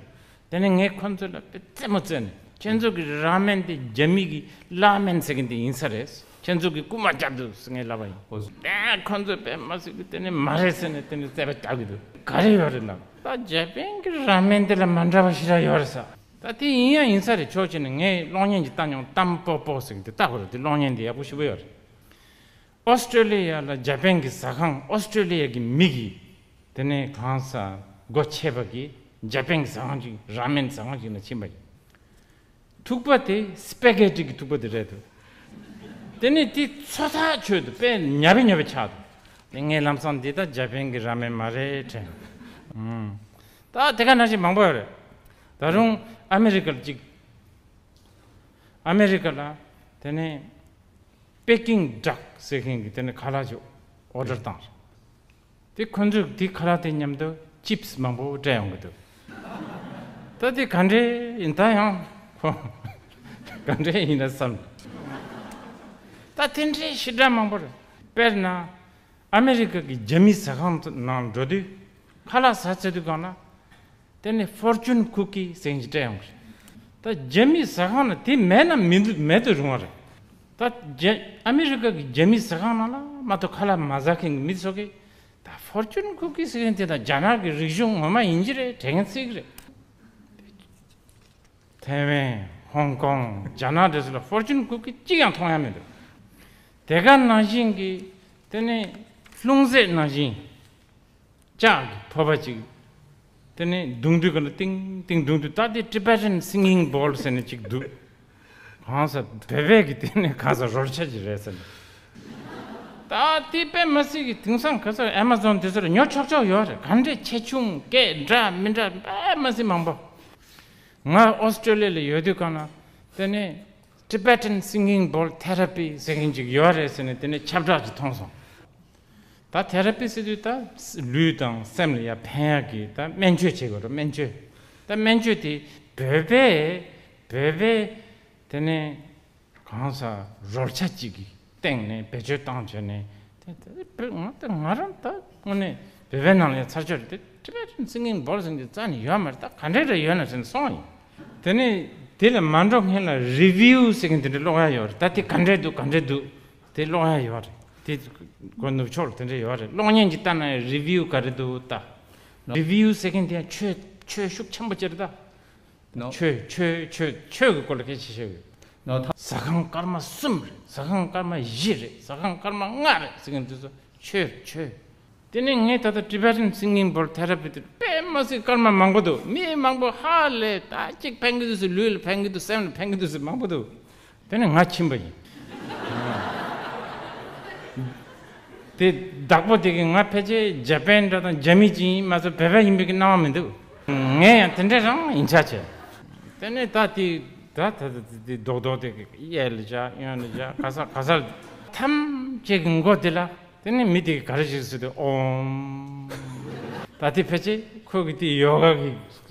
དེ་ནས་ངས་ཁོ་ཚོ་ལ་དཔེ་རྩེད་མོ་རྩེས་ནས། ཁྱེད་ཚོ་གི་ར་མེན་དེ་རྒྱ་མི་གི་ལ་མེན་ཟེར་མཁན་དེ་ཡིན་ས་རེད། ཁྱེད་ཚོ་གི་རྐུ་མ་བརྒྱབ་འདུག་ཟེར་ངས་ལབ་པ་ཡིན། ཨོ། དེ་ཁོ་ཚོ་དཔེ་མ་སྲིད་གི་དེ་ནས་མ་རེད་ཟེར་ནས་དེ་ནས་རྩོད་པ་རྒྱག་གི་འདུག་ག་རེ་ཡོད་རེད་ལབ། ད་ཇ་པན་གྱི་ར་མེན་དེ་ལ་མ་འདྲ་བ་ཞེ་དྲག་ཡོད་རེད་ཟེར། ད་དེ་ཡིན་ཡང་ཡིན་ས་རེད། ཆོག་བྱས་ནས་ངས་གློག་བརྙན་ཅིག་བལྟས་མྱོང་། ཏམ་པོ་པོ་ཟེར་གི་དེ་ལྟ་དགོས་རེད། དེ་གློག་བརྙན་དེ་ཡག་པོ་ཞེ་པོ་ཡོད་རེད། ཨོ་སི་ཀྲོ་ལི་ཡ་ལ་ཇ་པན་གྱི་ཟ་ཁང་། ཨོ་སི་ཀྲོ་ལི་ཡ་གི་མི་གིས་དེ་ནས་གང་ཟག་སྒོ་ཕྱེ་བ་གི་ཇ་པན་གྱི་ཟ་ཁང་ཅིག་ར་མེན་ཟ་ཁང་ཅིག་ལ་ཕྱིན་པ་ཡིན། ཐུག་པ་དེ་སི་པེ་གེ་ཊི་གི་ཐུག་པ་དེ་རེད་འདུག་དེ་ནས་དེ་ཚོ་ཐག་ཆོད་འདུག་དཔེ་ཉབ་པའི་ཉབ་པའི་ཆགས་འདུག་དེ་ངས་ལམ་སང་འདི་ད་ཇ་པན་གྱི་ར་མེན་མ་རེད་དྲན། ཨང་། ད་དེ་ག་ནང་བཞིན་མང་པོ་ཡོད་རེད། ད་རུང་ཨ་མེ་རི་ཀ་ལ་ཅིག་ཨ་མེ་རི་ཀ་ལ་དེ་ནས་པེ་ཀིང་ཌག་ཟེར་མཁན་གྱི་དེ་ནས་ཁ་ལག་ཅིག་ཨོ་ཌར་བཏང་རེད། དེ་ཁོ་ཚོས་དེ་ཁ་ལག་དེ་མཉམ་དུ་ཅིབ་སི་མང་པོ་སྤྲད་ཡོང་གི་འདུག་ད་དེ་ག་འདྲས་ཡིན། ད་ཡང་ཁོ་ག་འདྲས་ཡིན་ན་བསམ། ད་དེ་འདྲས་ཞེ་དྲག་མང་པོ་རེད། དཔེར་ན་ཨ་མེ་རི་ཀ་གི་རྒྱ་མི་ཟ་ཁང་ནང་འགྲོ་དུས་ཁ་ལག་ཟ་ཚར་དུས་སྒང་ལ་དེ་ནས་ཕོར་ཅུན་ཀུ་ཀི་ཟེར་མཁན་ཞིག་སྤྲད་ཡོང་གི་རེད། ད་རྒྱ་མི་ཟ་ཁང་ནང་དེ་མེད་ན་མི་འདུག་མེད་དུ་རུང་བ་རེད། ད་རྒྱ་ཨ་མི་རི་ཀ་གི་རྒྱ་མི་ཟ་ཁང་ནང་ལ་མ་གཏོགས་ཁ་ལག་མ་ཟ་མཁན་གྱི་མི་ཚོ་གིས་ད་ཕོར་ཅུན་ཀུ་ཀི་ཟེར་མཁན་དེ་དང་རྒྱ་ནག་གི་རིག་གཞུང་ངོ་མ་ཡིན་གྱི་རེད། དྲན་མཁན་ཚིག་རེད། ཐའེ་ཝན། ཧོང་ཀོང་། རྒྱ་ནག་དེ་ཚོ་ལ་ཕོར་ཅུན་ཀུ་ཀི་གཅིག་ཀྱང་མཐོང་ཡ་མི་འདུག་དེ་ག་ནང་བཞིན་གྱི་དེ་ནས་ལྷུང་བཟེད་ནང་བཞིན་ལྕགས་ཀྱི་ཕོར་པ་ཅིག་དེ་ནས་བརྡུང་དུས་ག་ལ་ཏིང་ཏིང་བརྡུང་དུས། ད་དེ་Tibetan Singing Bowl ཟེར་ནས་ཅིག་འདུག་གང་ཟག་བོད་པས་ཀྱི་དེ་ནས་གང་ཟག་རོལ་ཆ་ཅིག་རེད་ཟེར་ནས། ད་དེ་དཔེ་མ་སྲིད་ཀྱི་དེང་སང་ག་ཚོད་ཨེ་མ་ཛོན་དེ་ཚོ་ལ་ཉོ་ཆོག་ཆོག་ཡོད་རེད། ག་འདྲས་ཆེ་ཆུང་སྐད་འདྲ་མི་འདྲ་དཔེ་མ་སྲིད་མང་པོ། ང་ཨོ་སི་ཀྲོ་ལི་ཡ་ལ་ཡོད་དུས་གང་ན་དེ་ནས་Tibetan Singing Bowl Therapy ཟེར་མཁན་ཅིག་ཡོད་རེད་ཟེར་ནས་དེ་ནས་ཁྱབ་བསྒྲགས་ཅིག་མཐོང་སོང་། ད་ཐེ་ར་པི་ཟེར་དུས་ད་ལུས་དང་སེམས་ལ་ཡ་ཕན་ཡག་གི་ད་སྨན་བཅོས་བྱེད་དགོས་རེད། སྨན་བཅོས། ད་སྨན་བཅོས་དེ་བོད་པས་བོད་པས་དེ་ནས་གང་ཟག་རོལ་ཆ་གཅིག་གི་སྟེང་ནས་བེད་སྤྱོད་བཏང་བྱས་ནས། དེ་དེ་བོད་ང་ད་ང་རང་ད་དངོས་གནས་བོད་པའི་ནང་ལ་ཡ་ཚར་ཆོད་རེད། དེ་Tibetan Singing Bowl ཟེར་གྱི་རྩ་ནས་ཡོད་མ་རེད། ད་ག་འདྲས་རེད་ཡོད་ན་ཟེར་ནས་སོང་ཡིན། དེ་ནས་དེ་ལ་མ་འགྲོ་སྔོན་ལ་review ཟེར་མཁན་དེ་འདྲ་ཀློག་ཡ་ཡོད་རེད། ད་དེ་ག་འདྲས་འདུག་ག་འདྲས་འདུག་དེ་ཀློག་ཡ་ཡོད་རེད། དེ་སྒོ་ནུབ་ཕྱོགས་ལ་དེ་འདྲས་ཡོད་རེད། གློག་བརྙན་གྱི་ལྟ་ན་review ག་རེ་འདུག་ལྟ། review ཟེར་མཁན་དེ་ཡང་ཆོས་ཆོས་ཤུགས་ཆེན་པོ་ཅིག་རེད་ད། ནོ། ཆོས་ཆོས་ཆོས་ཆོས་ཀྱི་སྐོར་ལ་སྐད་ཆ་བཤད་ཡོད། ནོ། ད་ཟ་ཁང་སྐར་མ་གསུམ་རེད། ཟ་ཁང་སྐར་མ་བཞི་རེད། ཟ་ཁང་སྐར་མ་ལྔ་རེད་ཟེར་མཁན་དེ་ཚོ་ཆོས་རེད། ཆོས། དེ་ནས་ངས་ད་ལྟ་Tibetan Singing Bowl Therapy དེ་དཔེ་མ་སྲིད་སྐར་མ་མང་པོ་འདུག་མི་མང་པོ་ཧ་ལས་ད་གཅིག་ཕན་གི་འདུག་ཟེར། ལུས་ལ་ཕན་གི་འདུག་སེམས་ལ་ཕན་གི་འདུག་ཟེར་མང་པོ་འདུག་དེ་ནས་ང་ཕྱིན་པ་ཡིན། དེ་བདག་པོ་དེ་གིས་ང་ཕལ་ཆེར་ཇ་པན་འདྲ་དང་རྒྱ་མི་ཅིག་ཡིན་མ་གཏོགས་བོད་པ་ཡིན་པའི་གི་སྣང་བ་མི་འདུག་ངས་ཡང་དེ་འདྲ་རང་ཡིན་ཆ་བྱས། དེ་ནས་ད་དེ་ད་ད་ད་དེ་རྡོག་རྡོག་དེ་གི་གཡས་ལ་བཞག་གཡོན་ལ་བཞག་ག་ས་ག་ས་ལ། ཐམས་ཅད་ཀྱི་མགོ་དེ་ལ། དེ་ནས་མི་དེ་གིས་ག་རེ་ཞིག་ཟེར་དུས། ཨོམ། ད་དེ་ཕལ་ཆེར་ཁོ་གི་དེ་ཡོ་ག་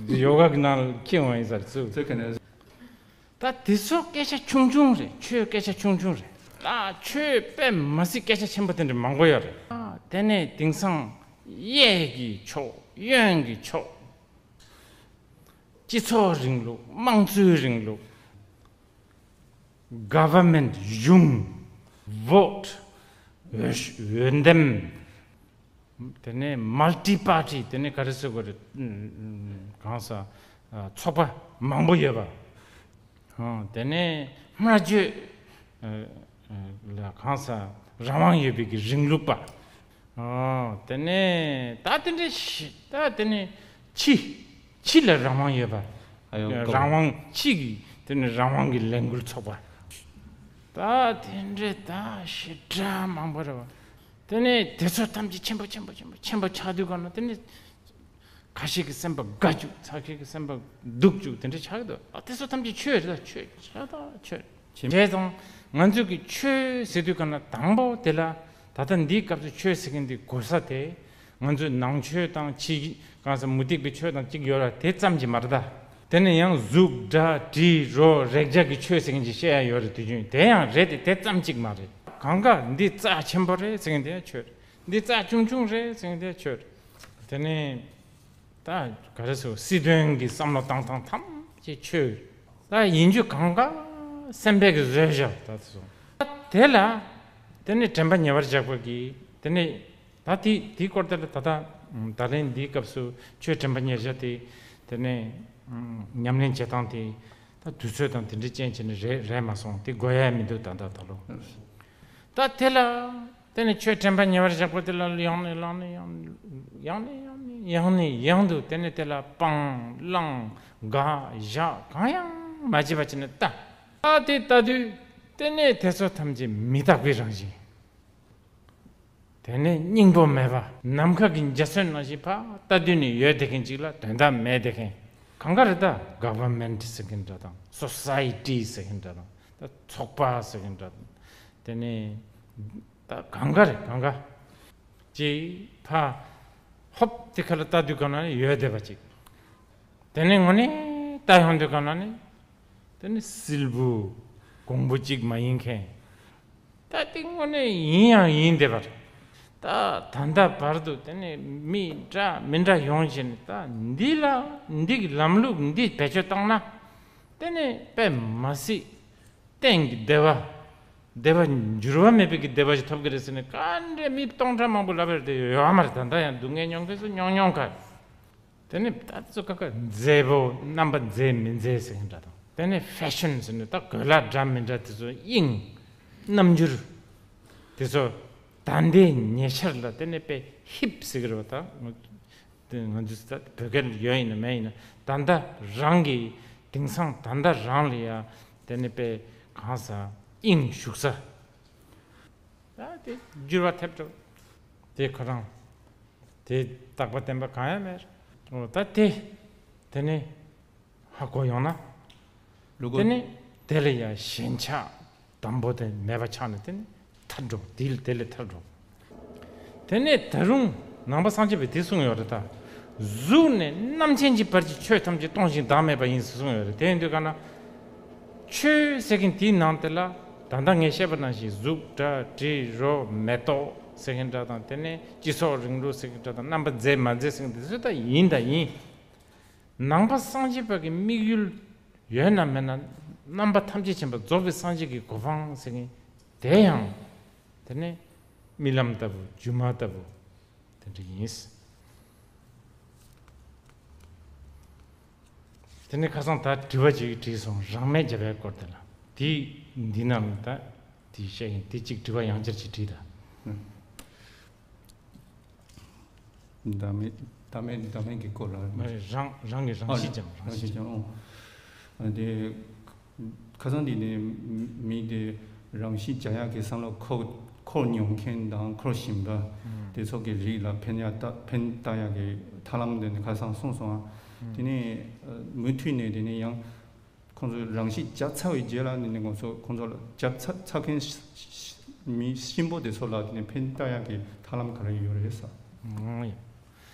གི་ཡོ་ག་གི་ནང་ལ་འཁྱེར་འོང་ཡིན་ས་རེད་ཚུལ། ཚུལ་ག་ནས། ད་དེ་ཚོ་སྐད་ཆ་ཆུང་ཆུང་རེད། ཆོས་སྐད་ཆ་ཆུང་ཆུང་རེད། ད་ཆོས་དཔེ་མ་སྲིད་སྐད་ཆ་ཆེན་པོ་དེ་འདྲ་མང་པོ་ཡོད་རེད། ཨ། དེ་ནས་དེང་སང་གཡས་ཀྱི་ཕྱོགས། གཡོན་གྱི་ཕྱོགས། སྤྱི་ཚོགས་རིང་ལུགས། དམངས་གཙོའི་རིང་ལུགས། Government། གཞུང་། Vote། འོས་འོས་འདེམས། དེ་ནས་multi party། དེ་ནས་ག་རེ་ཟེར་དགོས་རེད། ཨུམ། གང་ཟག་ཨ། ཚོགས་པ་མང་པོ་ཡོད་པ། ཨ། དེ་ནས་སྨྲ་བརྗོད། ཨ། ཨ། ལ་གང་ཟག་རང་དབང་ཡོད་པའི་གི་རིང་ལུགས་པ། ཨ། དེ་ནས་ད་དེ་འདྲ་ཞིག་ད་དེ་ནས་ཕྱི། ཕྱི་ལ་རང་དབང་ཡོད་པ། ཨ། ཡོང་། རང་དབང་། ཕྱི་གི་དེ་ནས་རང་དབང་གི་ལས་འགུལ་ཚོགས་པ། ད་དེ་འདྲ་ད་ཞེ་དྲག་མང་པོ་རེད་བ། དེ་ནས་དེ་ཚོ་ཐམས་ཅད་ཆེན་པོ་ཆེན་པོ་ཆེན་པོ་ཆེན་པོ་ཆགས་དུས་ག་ན། དེ་ནས་ཁ་ཤས་ཀྱི་སེམས་པ་དགའ་བཅུག་ཁ་ཤས་ཀྱི་སེམས་པ་སྡུག་བཅུག་དེ་འདྲ་ཆགས་ཀྱི་འདུག་ཨ། དེ་ཚོ་ཐམས་ཅད་ཆོས་རེད། ད་ཆོས་ཆགས་ད་ཆོས་བྱས་ཙང་། ང་ཚོས་ཀྱི་ཆོས་ཟེར་དུས་ག་ན་དང་པོ་དེ་ལ། ད་ལྟ་འདིའི་སྐབས་སུ་ཆོས་ཟེར་མཁན་འདི་གོ་ས་དེ། ང་ཚོའི་ནང་ཆོས་དང་ཕྱི། གང་ཟག་མུ་སྟེགས་པའི་ཆོས་དང་གཅིག་ཡོད་ར། དེ་ཙམ་གྱིས་མ་རེད་ད། དེ་ནས་ཡང་གཟུགས་སྒྲ་དྲི་རོ་རེག་བྱ་གི་ཆོས་ཟེར་མཁན་ཅིག་བཤད་ཡ་ཡོད་རེད། དུས་རྒྱུན་དེ་ཡང་རེད་དེ། དེ་ཙམ་གཅིག་མ་རེད། གང་ག་འདི་རྩ་ཆེན་པོ་རེད་ཟེར་མཁན་དེ་ཡང་ཆོས་རེད། འདི་རྩ་ཆུང་ཆུང་རེད་ཟེར་མཁན་དེ་ཡང་ཆོས་རེད། དེ་ནས་ད་ག་རེ་ཟེར། སྲིད་དོན་གྱི་བསམ་བློ་བཏང་སྟངས་ཐམས་ཅད་ཆོས་རེད། ད་ཡིན་རྒྱུ་གང་ག་སེམས་པས་ཀྱི་བཟོས་བཞག་ད་དེ་སོང་། ད་དེ་ལ་དེ་ནས་དྲན་པ་ཉེ་བར་བཞག་པ་གི་དེ་ནས། ད་དེ་དེའི་སྐོར་དེ་ལ་ད་ལྟ་ད་ལན་འདིའི་སྐབས་སུ་ཆོས་དྲན་པ་ཉེར་བཞག་དེ། དེ་ནས་ཉམས་ལེན་བྱེད་སྟངས་དེ། ད་དུས་ཚོད་དང་དེ་འདྲའི་རྐྱེན་བྱས་ནས་རེད་རེད་མ་སོང་། དེ་དགོས་ཡ་མི་འདུག་ད་ད་ད་ལོ། ད་དེ་ལ་དེ་ནས་ཆོས་དྲན་པ་ཉེ་བར་བཞག་པ་དེ་ལ་ཡང་ནས་ཡང་ནས་ཡང་ནས་ཡང་ནས་ཡང་ནས་ཡང་ནས་ཡང་དུ་དེ་ནས་དེ་ལ་སྤང་བླང་དགག་བཞག་གང་ཡང་མ་བྱས་པ་བྱས་ནས་ལྟ། ད་དེ་ལྟ་དུས་དེ་ནས་དེ་ཚོ་ཐམས་ཅད་མི་རྟག་པའི་རང་བཞིན། དེ་ནས་སྙིང་པོ་མེད་པ། ནམ་མཁའ་གི་འཇའ་ཚོན་ནང་བཞིན་ཕར་ལྟ་དུས་ནས་ཡོད་བསྡད་མཁན་ཅིག་ལ་དོན་དག་མེད་བསྡད་མཁན། གང་ག་རེད་ད། Government ཟེར་མཁན་འདྲ་དང་། Society ཟེར་མཁན་འདྲ་དང་། ད་ཚོགས་པ་ཟེར་མཁན་འདྲ་དང་། དེ་ནས་ད་གང་ག་རེད། གང་ག་ཅིག་ཕར་ཧོབ་དེ་ཁ་ལ་ལྟ་དུས་ག་ན་ཡོད་བསྡད་པ་ཅིག་དེ་ནས་དངོས་གནས་ལྟ་ཡོང་དུས་ག་ན་ནི། དེ་ནི་སིལ་བུ་གོང་བུ་གཅིག་མ་ཡིན་མཁན། ད་དེ་དངོས་གནས་ཡིན་ཡང་ཡིན་བསྡད་པ་རེད། ད་ད་ལྟ་བར་དུ་དེ་ནས་མི་འདྲ་མི་འདྲ་ཡོང་བཞིན། ད་འདི་ལ་འདི་གི་ལམ་ལུགས་འདི་བེད་སྤྱོད་བཏང་ན། དེ་ནས་དཔེ་མ་སྲིད་གཏན་གྱི་བདེ་བ། བདེ་བ་འགྱུར་བ་མེད་པའི་གི་བདེ་བ་ཞིག་ཐོབ་ཀྱི་རེད་ཟེར་ནས་ག་འདྲས་མི་སྟོང་ཕྲག་མང་པོ་ལབ་པ་རེད་དེ་ཡོད་མ་རེད། ད་ལྟ་ཡང་སྡུག་བསྔལ་མྱོང་མཁན་ཚོ་མྱོང་མྱོང་ག་དེ་ནས་ད་ཚོ་ཁ་ཁ་མཛེས་པོ་རྣམ་པ་མཛེས་མི་མཛེས་ཟེར་མཁན་འདྲ་དང་། དེ་ནས་ཕེ་ཤན་ཟེར་ནས་ད་གོས་ལག་འདྲ་མི་འདྲ་དེ་ཚོ་དབྱིངས་རྣམ་འགྱུར་དེ་ཚོ་ད་ལྟའི་ཉེ་ཆར་ལ་དེ་ནས་དཔེ་ཧིབ་ཟེར་གི་རེད་བ། ད་དེ་ང་ཚོས་ད་བོད་སྐད་ཡོད་ཡིན་ན་མེད་ཡིན་ན་ད་ལྟ་རང་གི་དེང་སང་ད་ལྟ་རང་ལ་ཡ་དེ་ནས་དཔེ་གང་ཟག་དབྱིངས་ཞུགས་ས་ད་དེ་འགྱུར་བ་ཐེབས་འགྲོ། དེ་ཁོ་རང་དེ་རྟག་པ་བརྟན་པ་གང་ཡང་མེད། འོ་ད་དེ་དེ་ནས་ཧ་གོ་ཡོང་ན། ལུ་གུ། དེ་ནས་དེ་ལ་ཡང་ཞེན་ཆགས་དང་པོ་དེ་མེད་པ་ཆགས་ནས་དེ་ནས་ཐར་འགྲོ། དེ་ལ་དེ་ལས་ཐར་འགྲོ། དེ་ནས་ད་རུང་ནང་པ་སངས་རྒྱས་པས་དེ་གསུངས་ཡོད་རེད་ད། གཟུགས་ནས་རྣམ་མཁྱེན་གྱི་བར་གྱི་ཆོས་ཐམས་ཅད་སྟོང་ཞིང་བདག་མེད་པ་ཡིན་ཟེར་གསུངས་ཡོད་རེད། དེ་ཡིན་དུས་ག་ན། ཆོས་ཟེར་མཁན་དེའི་ནང་དེ་ལ་ད་ལྟ་ངས་བཤད་པ་ནང་བཞིན་གཟུགས་སྒྲ་དྲི་རོ་མེ་ཏོག་ཟེར་མཁན་འདྲ་དང་། དེ་ནས་སྤྱི་ཚོགས་རིང་ལུགས་ཟེར་མཁན་འདྲ་དང་། རྣམ་པ་མཛེས་མ་མཛེས་ཟེར་མཁན་དེ་ཚོ་ད་ཡིན་ད་ཡིན། ནང་པ་སངས་རྒྱས་པ་གི་དམིགས་ཡུལ་ཡོད་ན་མེད་ན། རྣམ་པ་ཐམས་ཅད་མཁྱེན་པ་རྫོགས་པའི་སངས་རྒྱས་ཀྱི་གོ་འཕང་ཟེར་མཁན་དེ་ཡང་དེ་ནས་རྨི་ལམ་ལྟ་བུ་སྒྱུ་མ་ལྟ་བུ་དེ་འདྲ་ཡིན། དེ་ནས་ཁ་སང་ད་དྲི་བ་ཅིག་དྲིས་སོང་། རང་མེད་བརྒྱ་པའི་སྐོར་དེ་ལ། དེ་འདི་ནང་ལ་ད་དེ་བཤད་ཡིན། དེ་གཅིག་དྲི་བ་ཡང་བསྐྱར་ཅིག་དྲིས་ད། ཨ། བདག་མེད་བདག་མེད་བདག་མེད་ཀྱི་སྐོར་ལ། མ་རེད། རང་རང་གི་རང་ཨ་གཤིས་འཇམ། རང་རང་གཤིས་གཤིས་འཇམ། འཇམ། ཨོ། ཨ་དེ། ཁ་སང་འདི་ནས་མི་དེ་རང་གཤིས་འཇམ་ཡག་གི་བསམ་བློ་འཁོར་འཁོར་མྱོང་མཁན་དང་འཁོར་བཞིན་པ། ཨང་། དེ་ཚོ་གི་རིགས་ལ་ཕན་ཡག་ད་ཕན་བཏགས་ཡག་གི་ཐབས་ལམ་དེ་ནི་ཁ་སང་གསུངས་སོང་ཨ། ཨང་། དེ་ནས་ཨ་མུ་མཐུད་ནས་དེ་ནས་ཡང་ཁོང་ཚོ་རང་གཤིས་འཇགས་ཚར་བའི་རྗེས་ལ་ནི་ནི་ཁོང་ཚོ་ཁོང་ཚོ་ལ་འཇགས་ཚར་ཚར་མཁན་ཤ་ཤ་མི་གཤིན་པོ་དེ་ཚོ་ལ་དེ་ནས་ཕན་བཏགས་ཡག་གི་ཐབས་ལམ་ག་རེ་ཡོད་རེད་ཟེར། ཨང་། ཡ།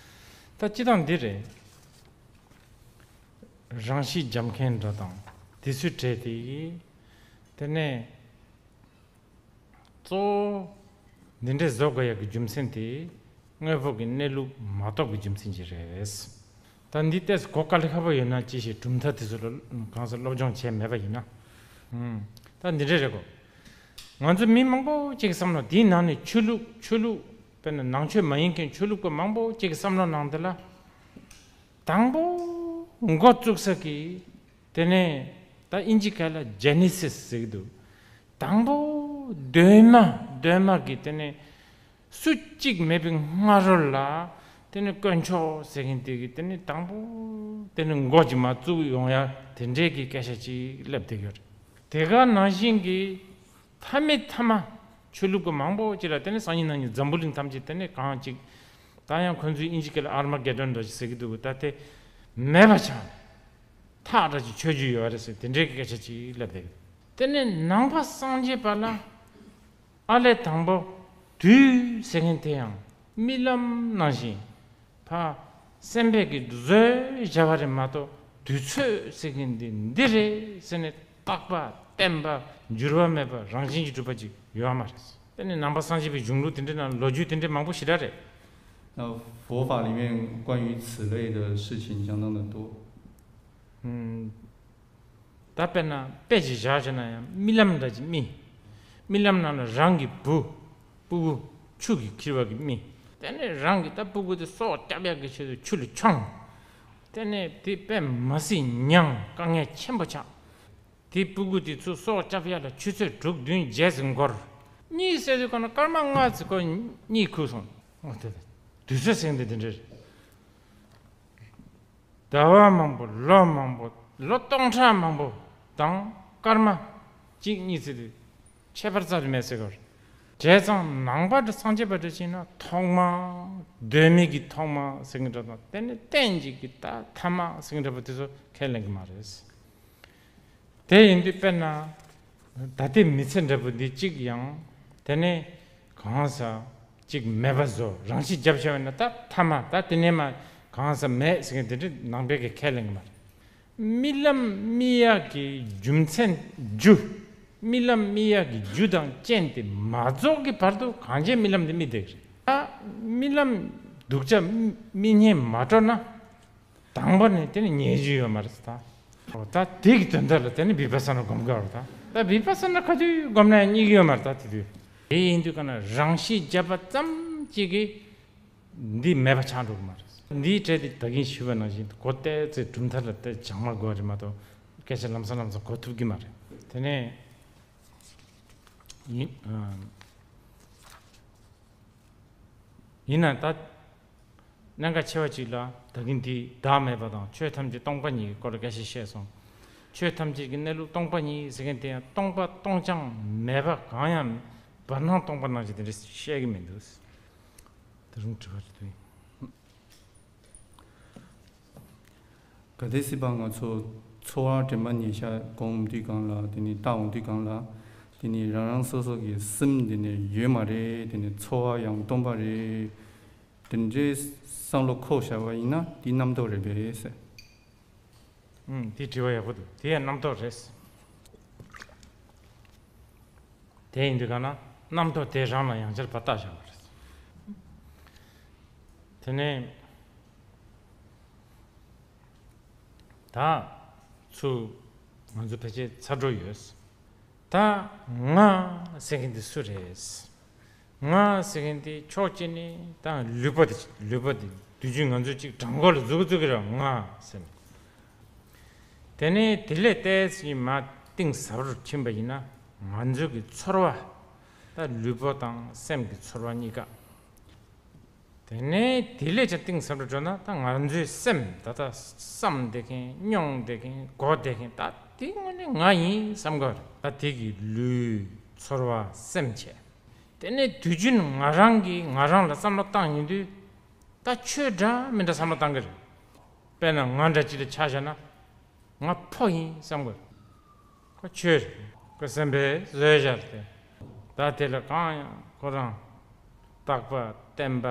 ད་སྤྱི་བཏང་འདི་རེད། རང་གཤིས་འཇམ་མཁན་འདྲ་དང་དེ་ཚོའི་གྲས་དེ། དེ་ནས་གཙོ་བོ་འདི་འདྲའི་བཟོ་དགོས་ཡག་གི་རྒྱུ་མཚན་དེ་དངོས་པོ་གི་གནས་ལུགས་མ་རྟོགས་པའི་རྒྱུ་མཚན་གྱིས་རེད། ད་འདི་ཏོག་ཙམ་གོ་དཀའ་ལས་ཁག་པོ་ཡོད་ན་ཅི་ཞིག་གྲུབ་མཐའ་དེ་ཚོ་ལ་གང་ཟག་སློབ་སྦྱོང་བྱས་མེད་པ་ཡིན་ན། ཨུམ། ད་འདི་འདྲ་རེད་གོ། ང་ཚོ་མི་མང་པོ་ཅིག་གི་བསམ་བློ་དེའི་ནང་ནས་ཆོས་ལུགས་ཆོས་ལུགས་དཔེར་ན་ནང་ཆོས་མ་ཡིན་མཁན་ཆོས་ལུགས་པ་མང་པོ་ཅིག་གི་བསམ་བློ་ནང་དེ་ལ། དང་པོ་འགོ་བཙུགས་ས་གི་དེ་ནས་ད་ཨིན་ཇི་སྐད་ལ་ཇེ་ནེ་སིས་ཟེར་གི་འདུག། དང་པོ་གདོད་མ་གདོད་མ་གི་དེ་ནས་སུ་གཅིག་མེད་པའི་སྔ་རོལ་ལ་དེ་ནས་དཀོན་མཆོག་ཟེར་མཁན་དེ་གི་དེ་ནས་དང་པོ་དེ་ནས་འགོ་ཅིག་མ་བཙུགས་ཡོང་ཡ་དེ་འདྲའི་གི་སྐད་ཆ་ཅིག་སླེབས་བསྡད་ཡོད་རེད། དེ་ག་ནང་བཞིན་གི་མཐའ་མའི་མཐའ་མ། ཆོས་ལུགས་པ་མང་པོ་ཅིག་ལ་དེ་ནས་སང་ཉིན་གནངས་ཉིན་འཛམ་བུ་གླིང་ཐམས་ཅད་དེ་ནས་གང་ཅིག། ད་ཡང་ཁོང་ཚོས་ཨིན་ཇི་སྐད་ལ་ཨར་མ་གེ་ཌོན་འདྲ་ཅིག་ཟེར་གི་འདུག། ད་དེ་མེད་པ་ཆགས་ནས་ཐག་འདྲ་ཅིག་ཆོད་རྒྱུ་ཡོད་རེད་ཟེར་དེ་འདྲའི་སྐད་ཆ་ཅིག་སླེབས་བསྡད་གི། དེ་ནས་ནང་པ་སངས་རྒྱས་པ་ལ་ཨ་ལས་དང་པོ་དུས་ཟེར་མཁན་དེ་ཡང་རྨི་ལམ་ནང་བཞིན། ཕ། སེམས་པས་ཀྱིས་བཟོས་བཞག་པ་རེད་མ་གཏོགས་དུས་ཚོད་ཟེར་མཁན་འདི་འདི་རེད་ཟེར་ནས་རྟག་པ་བརྟན་པ་འགྱུར་བ་མེད་པ་རང་བཞིན་གྱིས་གྲུབ་པ་ཅིག་ཡོད་མ་རེད། དེ་ནི་ནང་པ་སངས་རྒྱས་པའི་གཞུང་ལུགས་དེ་འདྲའི་ནང་ལོ་རྒྱུས་དེ་འདྲའི་མང་པོ་ཞེ་དྲག་རེད། 那佛法里面关于此类的事情相当的多。 ད་དཔེར་ན་དཔེ་ཅིག་བཞག་བྱས་ན་ཡང་རྨི་ལམ་འདྲ་ཅིག་རྨི། རྨི་ལམ་ནང་ལ་རང་གི་བུ། སྤུ་གུ། ཆུ་གིས་ཁྱེར་བ་གི་རྨི། དེ་ནས་རང་གི་ད་སྤུ་གུ་དེ་སྲོག་སྐྱབས་ཡག་གི་ཆེད་དུ་ཆུ་ལ་མཆོངས། དེ་ནས་དེ་དཔེ་མ་སྲིད་མྱངས་དཀའ་ངལ་ཆེན་པོ་ཆགས། དེ་སྤུ་གུ་དེ་ཚུར་སྲོག་སྐྱབས་ཡག་ལ་ཆུ་ཚོད་དྲུག་བདུན་བརྒྱད་ཙམ་འགོར། གཉིད་སད་དུས་གང་ན་སྐར་མ་ལྔ་ཙམ་ཁོ་གཉིད་ཁུག་སོང་། འོ་དེ་དུས་ཚོད་ཟེར་མཁན་དེ་དེ་འདྲ་རེད། ཟླ་བ་མང་པོ། ལོ་མང་པོ། ལོ་སྟོང་ཕྲག་མང་པོ་དང་སྐར་མ་གཅིག་གཉིས་ཙམ་དེ་ཁྱད་པར་རྩ་ནས་མེད་ཟེར་གི་རེད། བྱས་ཙང་ནང་པ་འདྲ་སངས་རྒྱས་པ་འདྲ་ཅིག་ན་ཐོག་མ། གདོད་མའི་གི་ཐོག་མ་ཟེར་མཁན་འདྲ་དང་། དེ་ནས་གཏན་གཅིག་གི་ད་ཐ་མ་ཟེར་མཁན་འདྲ་པོ་དེ་ཚོ་ཁས་ལེན་གི་མ་རེད། དེ་ཡིན་དུས་དཔེར་ན། ད་ལྟའི་མི་ཚེ་འདྲ་པོ་འདི་གཅིག་ཡང་དེ་ནས་གང་ཟག་གཅིག་མེད་པ་བཟོ། རང་གཤིས་རྒྱབ་ཤོར་བ་ན་ད་ཐ་མ་ད་དེ་ནས་མ་གང་ཟག་མེད་ཟེར་མཁན་དེ་འདྲ་ནང་པའི་གི་ཁས་ལེན་གི་མ་རེད། རྨི་ལམ་རྨི་ཡག་གི་རྒྱུ་མཚན་རྒྱུ། རྨི་ལམ་རྨི་ཡག་གི་རྒྱུ་དང་རྐྱེན་དེ་མ་རྫོགས་ཀྱི་བར་དུ་གང་བྱས་རྨི་ལམ་དེ་རྨི་བསྡད་ཀྱི་རེད། ད་རྨི་ལམ་སྡུག་ཅག་རྨི་སྙིང་མ་བྲོ་ན། དང་པོ་ནས་དེ་ནི་ཉལ་རྒྱུ་ཡོད་མ་རེད་ད། ད་དེ་གི་དོན་དག་ལ་དེ་ནི་བི་པ་ས་ན་སྒོམ་དགོས་རེད་ད། ད་བི་པ་ས་ན་ག་དུས་སྒོམ་ན་ཡང་རྙེད་ཀྱི་ཡོད་མ་རེད། ད་དེ་དུས་དེ་ཡིན་དུས་ག་ན་རང་བཞིན་བརྒྱབ་པ་ཙམ་གཅིག་གིས་འདི་མེད་པ་ཆགས་འགྲོ་གི་མ་རེད། འདིའི་གྲས་དེ་ད་གིན་ཞུས་པ་ནང་བཞིན་གོ་བལྟས་ཚེ་གྲུབ་མཐའ་ལ་བལྟས་སྦྱང་མ་དགོས་རེད་མ་གཏོགས་སྐད་ཆ་ལམ་སང་ལམ་སང་གོ་ཐུབ་ཀྱི་མ་རེད། དེ་ནས་ཡིན་ཨ། ཡིན་ན་ད་གནད་འགག་ཆེ་བ་ཅིག་ལ་ད་གིན་འདི་བདག་མེད་པ་དང་ཆོས་ཐམས་ཅད་སྟོང་པ་ཉིད་ཀྱི་སྐོར་ལ་སྐད་ཆ་བཤད་སོང་། ཆོས་ཐམས་ཅད་ཀྱི་གནས་ལུགས་སྟོང་པ་ཉིད་ཟེར་མཁན་དེ་ཡང་སྟོང་པ་སྟོང་རྐྱང་མེད་པ་གང་ཡང་བར་སྣང་སྟོང་པ་ནང་བཞིན་དེ་འདྲ་བཤད་ཀྱི་མི་འདུག་དེ་རིང་དྲི་བ་རེ་དུས། གལ་ཏེ་སྲིད་པ་ང་ཚོ་ཚོར་བ་དྲན་པ་ཉེར་ཤར་སྒོམ་དུས་སྒང་ལ་དེ་ནི་བལྟ་འོང་དུས་སྒང་ལ་དེ་ནི་རང་རང་སོ་སོ་གི་སེམས་དེ་ནི་ཡོད་མ་རེད། དེ་ནི་ཚོར་བ་ཡང་སྟོང་པ་རེད། དེ་འདྲའི་བསམ་བློ་འཁོར་བཞག་པ་ཡིན་ན་དེ་རྣམ་རྟོག་རེད་པས་ཟེར། ཨུམ། དེ་དྲི་བ་ཡག་པོ་འདུག་དེ་ཡང་རྣམ་རྟོག་རེད། དེ་ཡིན་དུས་ག་ན་རྣམ་རྟོག་དེ་རང་ལ་ཡང་བསྐྱར་ཕར་བལྟ་བཞག་པ་རེད། དེ་ནས་ད་ཚུར་ང་ཚོ་ཕལ་ཆེར་ཚར་འགྲོ་ཡོད། ད་ང་ཟེར་མཁན་དེ་སུ་རེད། ང་ཟེར་མཁན་དེ་ཕྱོགས་གཅིག་ནས་ད་ལུས་པོ་དེ་ལུས་པོ་དེ་དུས་རྒྱུན་ང་ཚོ་གཅིག་བྲང་ཁོག་ལ་འཛུགས་འཛུགས་ཀྱི་རེད་ང་ཟེར་ནས། དེ་ནས་དེ་ལས་ཏོག་ཙམ་མར་གཏིང་ཟབ་རུ་ཕྱིན་པ་ཡིན་ན་ང་ཚོ་གི་ཚོར་བ། ད་ལུས་པོ་དང་སེམས་ཀྱི་ཚོར་བ་གཉིས་ཀ། དེ་ནས་དེ་ལས་ཀྱང་གཏིང་ཟབ་རུ་འགྲོ་ན་ད་ང་ཚོའི་སེམས་ད་ལྟ་བསམ་བསྡད་མཁན་མྱོང་བསྡད་མཁན་གོ་བསྡད་མཁན་ད་དེ་དངོས་གནས་ང་ཡིན་བསམ་གི་རེད། ད་དེ་གི་ལུས་ཚོར་བ་སེམས་བྱས། དེ་ནས་དུས་རྒྱུན་ང་རང་གིས་ང་རང་ལ་བསམ་བློ་བཏང་ཡོང་དུས་ད་ཆོས་འདྲ་མི་འདྲ་བསམ་བློ་བཏང་གི་རེད། དཔེར་ན་ང་འདྲ་ཅིག་ལ་ཆ་བཞག་ན། ང་ཕོ་ཡིན་བསམ་དགོས། ཁོ་ཆོས་རེད། ཁོ་སེམས་པས་བཟོས་བཞག་སྟེ། ད་དེ་ལ་གང་ཡང་ཁོ་རང་རྟག་པ་བརྟན་པ།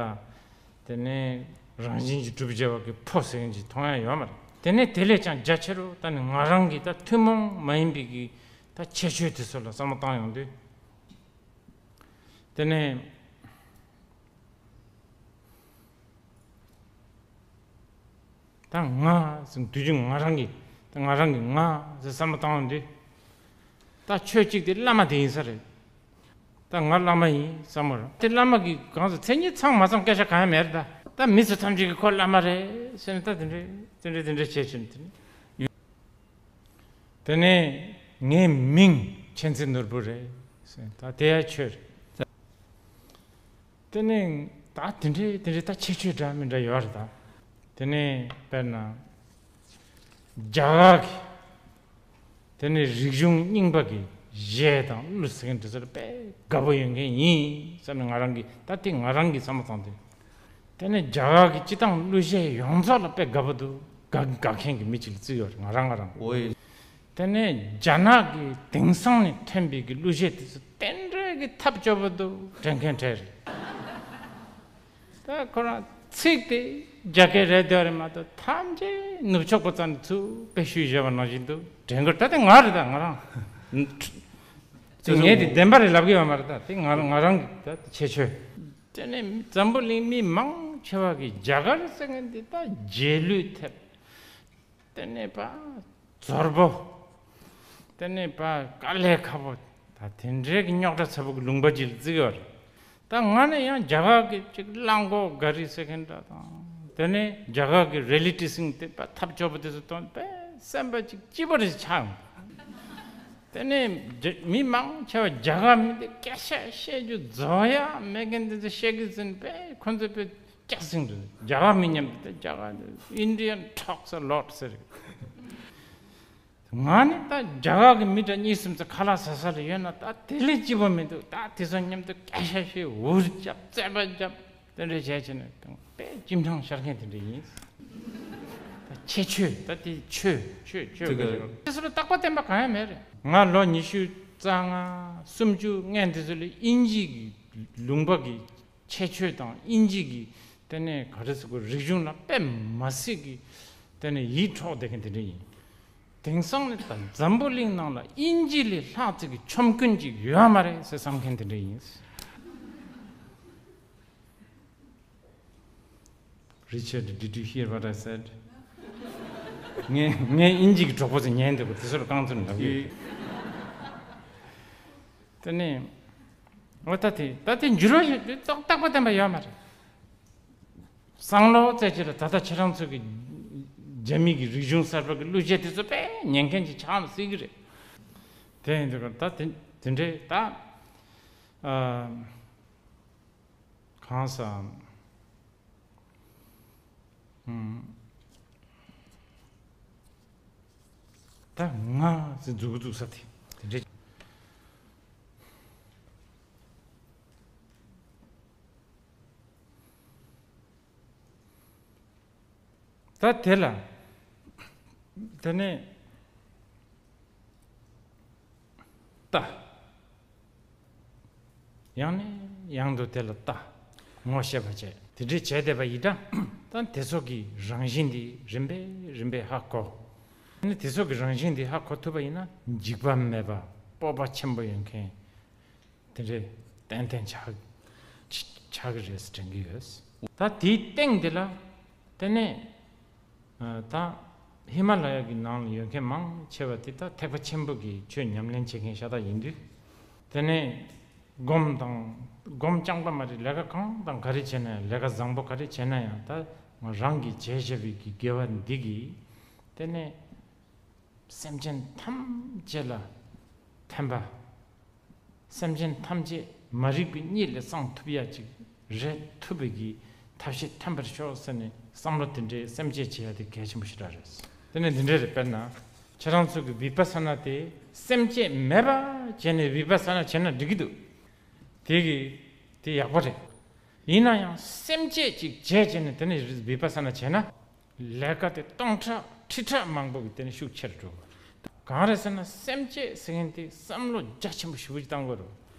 དེ་ནས་རང་བཞིན་གྱིས་གྲུབ་བྱ་བ་གི་ཕོ་ཟེར་མཁན་ཅིག་མཐོང་ཡ་ཡོད་མ་རེད། དེ་ནས་དེ་ལས་ཀྱང་རྒྱ་ཆེ་རུ་ད་ནི་ང་རང་གི་ད་ཐུན་མོང་མ་ཡིན་པའི་གི་ད་ཁྱད་ཆོས་དེ་ཚོ་ལ་བསམ་བློ་བཏང་ཡོང་དུས། དེ་ནས། ད་ང་ཟེར་དུས་རྒྱུན་ང་རང་གིས་ད་ང་རང་གིས་ང་ཟེར་བསམ་བློ་བཏང་ཡོང་དུས། ད་ཆོས་གཅིག་དེ་བླ་མ་དེ་ཡིན་ས་རེད། ད་ང་བླ་མ་ཡིན་བསམ་བློ་རང་དེ་བླ་མ་གི་གང་ཟེར་མཚན་ཉིད་ཚང་མ་ཚང་སྐད་ཆ་གང་ཡང་མེད་རེད། ད་ད་མི་ཚོ་ཐམས་ཅད་ཀྱིས་ཁོ་བླ་མ་རེད་ཟེར་ནས་ད་དེ་འདྲས་དེ་འདྲས་དེ་འདྲས་བྱས་བྱས་ནས་དེ་ནས། དེ་ནས་ངའི་མིང་མཁྱེན་བརྩེ་ནོར་བུ་རེད་ཟེར་ད་དེ་ཡང་ཆོས་རེད། དེ་ནས་ད་དེ་འདྲའི་དེ་འདྲའི་ད་ཁྱད་ཆོས་འདྲ་མི་འདྲ་ཡོད་རེད་ད། དེ་ནས་དཔེར་ན། རྒྱ་གར་གྱི། དེ་ནས་རིག་གཞུང་རྙིང་པ་གི་གཞས་དང་གླུ་ཟེར་མཁན་དེ་ཚོར་དཔེ་དགའ་པོ་ཡོད་མཁན་ཡིན་བསམ་ནས་ང་རང་གིས་ད་དེ་ང་རང་གིས་བསམ་བློ་བཏང་དུས། དེ་ནས་རྒྱ་གར་གྱི་སྤྱི་བཏང་གླུ་གཞས་ཡོངས་རྫོགས་ལ་དཔེ་དགའ་པོ་འདུག་དགའ་དགའ་མཁན་གྱི་མི་གཅིག་ལ་བརྩི་ཡོད་རེད་ང་རང་ང་རང་། འོ་ཡེ། དེ་ནས་རྒྱ་ནག་གི་དེང་སང་ནས་ཐོན་པའི་གི་གླུ་གཞས་དེ་ཚོ་དེ་འདྲའི་གི་ཐབས་སྐྱོ་པོ་འདུག་དྲན་མཁན་གྲས་རེད། ད་ཁོ་རང་ཚིག་དེ་རྒྱ་སྐད་རེད་འདོད་རེད་མ་གཏོགས་ཐམས་ཅད་ནུབ་ཕྱོགས་པ་ཙམ་ནས་ཚུར་དཔེ་ཞུས་བཞག་པ་ནང་བཞིན་འདུག་དྲན་གི་རེད། ད་དེ་ང་རེད་ད་ང་རང་། དེ་ངས་དེ་བདེན་པ་རེད་ལབ་གི་ཡོད་མ་རེད། ད་དེ་ང་རང་ང་རང་གི་ད་ཁྱད་ཆོས། དེ་ནས་འཛམ་བུ་གླིང་མི་མང་ཆེ་བ་གི་རྒྱ་གར་ཟེར་མཁན་འདི་ད་རྗེས་ལུས་ཐེབས། དེ་ནས་པ་ཛོར་པོ། དེ་ནས་པ་དཀའ་ལས་ཁག་པོ། ད་དེ་འདྲའི་གི་རྙོག་དྲ་ཚ་པོ་གི་ལུང་པ་ཅིག་ལ་བརྩི་གི་ཡོད་རེད། ད་ང་ནི་ཡང་རྒྱ་གར་གི་ཅིག་གླང་གོག་ག་རི་ཟེར་མཁན་འདྲ་དང་། དེ་ནས་རྒྱ་གར་གི་རི་ལི་ཊི་སིང་དེ་པ་ཐབས་སྐྱོ་པོ་དེ་ཚོ་མཐོང་པས་སེམས་པ་ཅིག་སྐྱིད་པོ་རེ་ཆགས་ཡོང་། དེ་ནས་རྒྱ་མི་མང་ཆེ་བ་རྒྱ་གར་མི་དེ་སྐད་ཆ་བཤད་རྒྱུ་རྫོགས་ཡ་མེད་མཁན་དེ་ཚོ་བཤད་གི་ཟིན་པས་ཁོ་ཚོ་པས་སྐྱག་ཟིན་འགྲོ། རྒྱ་གར་མི་མཉམ་དུ་རྒྱ་གར་Indian talks a lot ཟེར། ང་ནི་ད་རྒྱ་གར་གི་མི་འདྲ་གཉིས་གསུམ་ཚོ་ཁ་ལག་ཟ་ས་ལ་ཡོད་ན་ད་དེ་ལས་སྐྱིད་པོ་མི་འདུག་ད་དེ་ཚོ་མཉམ་དུ་སྐད་ཆ་བཤད་འུར་རྒྱབ་རྩེད་པ་རྒྱབ་དེ་འདྲ་བྱས་བྱས་ནས་དཔེ་ཅིམ་ཆང་ཤར་མཁན་དེ་འདྲ་ཡིན། ད་ཁྱད་ཆོས་ད་དེ་ཆོས་ཆོས་ཆོས་དེ་ག་ག་ཞིག་རེད། དེ་ཚོ་ལ་རྟག་པ་བརྟན་པ་གང་ཡང་མེད་རེད། ང་ལོ་ཉི་ཤུ་རྩ་ལྔ་སུམ་ཅུ་སྔོན་དེ་ཚོ་ལ་དབྱིན་ཇི་གི་ལུང་པ་གི་ཁྱད་ཆོས་དང་དབྱིན་ཇི་གི་དེ་ནས་ག་རེ་ཟེར་དགོས་རིག་གཞུང་ལ་དཔེ་མ་སྲིད་ཀྱི་དེ་ནས་ཡིད་འཕྲོག་བསྡད་མཁན་དེ་འདྲ་ཡིན། དེང་སང་ནི་ད་འཛམ་བུ་གླིང་ནང་ལ་དབྱིན་ཇི་ལས་ལྷག་ཅིག་གི་ཆོམ་རྐུན་ཅིག་ཡོད་མ་རེད་ཟེར་བསམ་མཁན་དེ་འདྲ་ཡིན། Richard, did you hear what I said? ངས་ངས་དབྱིན་ཇི་གི་གྲོགས་པོ་ཚོ་ཉན་འདུག་གོ་དེ་ཚོར་རྐང་ཚོད་འདྲ་གི། དེ་ནས་འོ་ད་དེ་ད་དེ་འགྱུར་བ་ཡོད་རྟག་པ་བརྟན་པ་ཡོད་མ་རེད། བསམ་བློ་བཙལ་ཅི་ལ་ད་ལྟ་ཁྱེད་རང་ཚོ་གི་རྒྱ་མི་གི་རིག་གཞུང་གསར་པ་གི་གླུ་གཞས་དེ་ཚོ་དཔེ་ཉན་མཁན་ཅིག་ཆགས་མི་སྲིད་གི་རེད། དེ་ཡིན་དུས་ད་དེ་དེ་འདྲའི་ད་ཨ་གང་ཟག་ཨུམ། ད་ང་ཟེར་འཛུགས་འཛུགས་ས་དེ་དེ་འདྲས། ད་དེ་ལ་དེ་ནས་ལྟ། ཡང་ནས་ཡང་དུ་དེ་ལ་ལྟ། ངོ་ཤེས་པ་བྱས། དེ་འདྲའི་བྱས་བསྡད་པ་ཡིན་ད། ད་དེ་ཚོ་གི་རང་བཞིན་འདི་རིམ་པས་རིམ་པས་ཧ་གོ། ཨ་ནི་དེ་ཚོ་གི་རང་བཞིན་འདི་ཧ་གོ་ཐུབ་པ་ཡིན་ན་འཇིགས་པ་མེད་པ་སྤོབས་པ་ཆེན་པོ་ཡོད་མཁན་དེ་འདྲའི་ཏན་ཏན་ཆགས་ཆགས་ཀྱི་རེད་ཟེར་དྲན་གྱི་ཡོད། ད་དེའི་སྟེང་དེ་ལ་དེ་ནས་ད་ཧི་མ་ལ་ཡ་གི་ནང་ལ་ཡོད་མཁན་མང་ཆེ་བ་དེ་ད་ཐེག་པ་ཆེན་པོ་གི་ཆོས་ཉམས་ལེན་བྱེད་མཁན་ཤ་སྟག་ཡིན་དུས། དེ་ནས་སྒོམ་དང་སྒོམ་རྐྱང་པ་མ་རེད། ལས་ཀ་གང་དང་ག་རེ་བྱས་ན་ཡང་། ལས་ཀ་བཟང་པོ་ག་རེ་བྱས་ན་ཡང་། ད་རང་གིས་བྱས་བཞག་པའི་གི་དགེ་བ་འདི་གིས་དེ་ནས་སེམས་ཅན་ཐམས་ཅད་ལ་ཕན་པ། སེམས་ཅན་ཐམས་ཅད་མ་རིག་པའི་གཉིད་ལས་སངས་ཐུབ་ཡ་ཅིག་རེད། ཐུབ་པའི་གི་ཐབས་ཤེས་ཐོན་པར་ཤོག་ཟེར་ནས་བསམ་བློ་དེ་འདྲའི་སེམས་བསྐྱེད་བྱེད་ཡ་དེ་གལ་ཆེན་པོ་ཞེ་དྲག་རེད། དེ་ནས་འདི་འདྲ་རེད། དཔེར་ན་ཁྱེད་རང་ཚོ་གི་བི་པ་ས་ན་དེ་སེམས་བསྐྱེད་མེད་པ་བྱས་ནས་བི་པ་ས་ན་བྱས་ན་འགྲིག་གི་འདུག་དེ་གི་དེ་ཡག་པོ་རེད། ཡིན་ན་ཡང་སེམས་བསྐྱེད་ཅིག་བྱས་བྱས་ནས་དེ་ནས་བི་པ་ས་ན་བྱས་ན། ལས་ཀ་དེ་སྟོང་ཕྲག་ཁྲི་ཕྲག་མང་པོ་གི་དེ་ནས་ཤུགས་ཆེར་འགྲོ་གི། གང་རེད་ཟེར་ན་སེམས་བསྐྱེད་ཟེར་མཁན་དེ་བསམ་བློ་རྒྱ་ཆེན་པོ་ཞེ་པོ་ཞིག་བཏང་དགོས་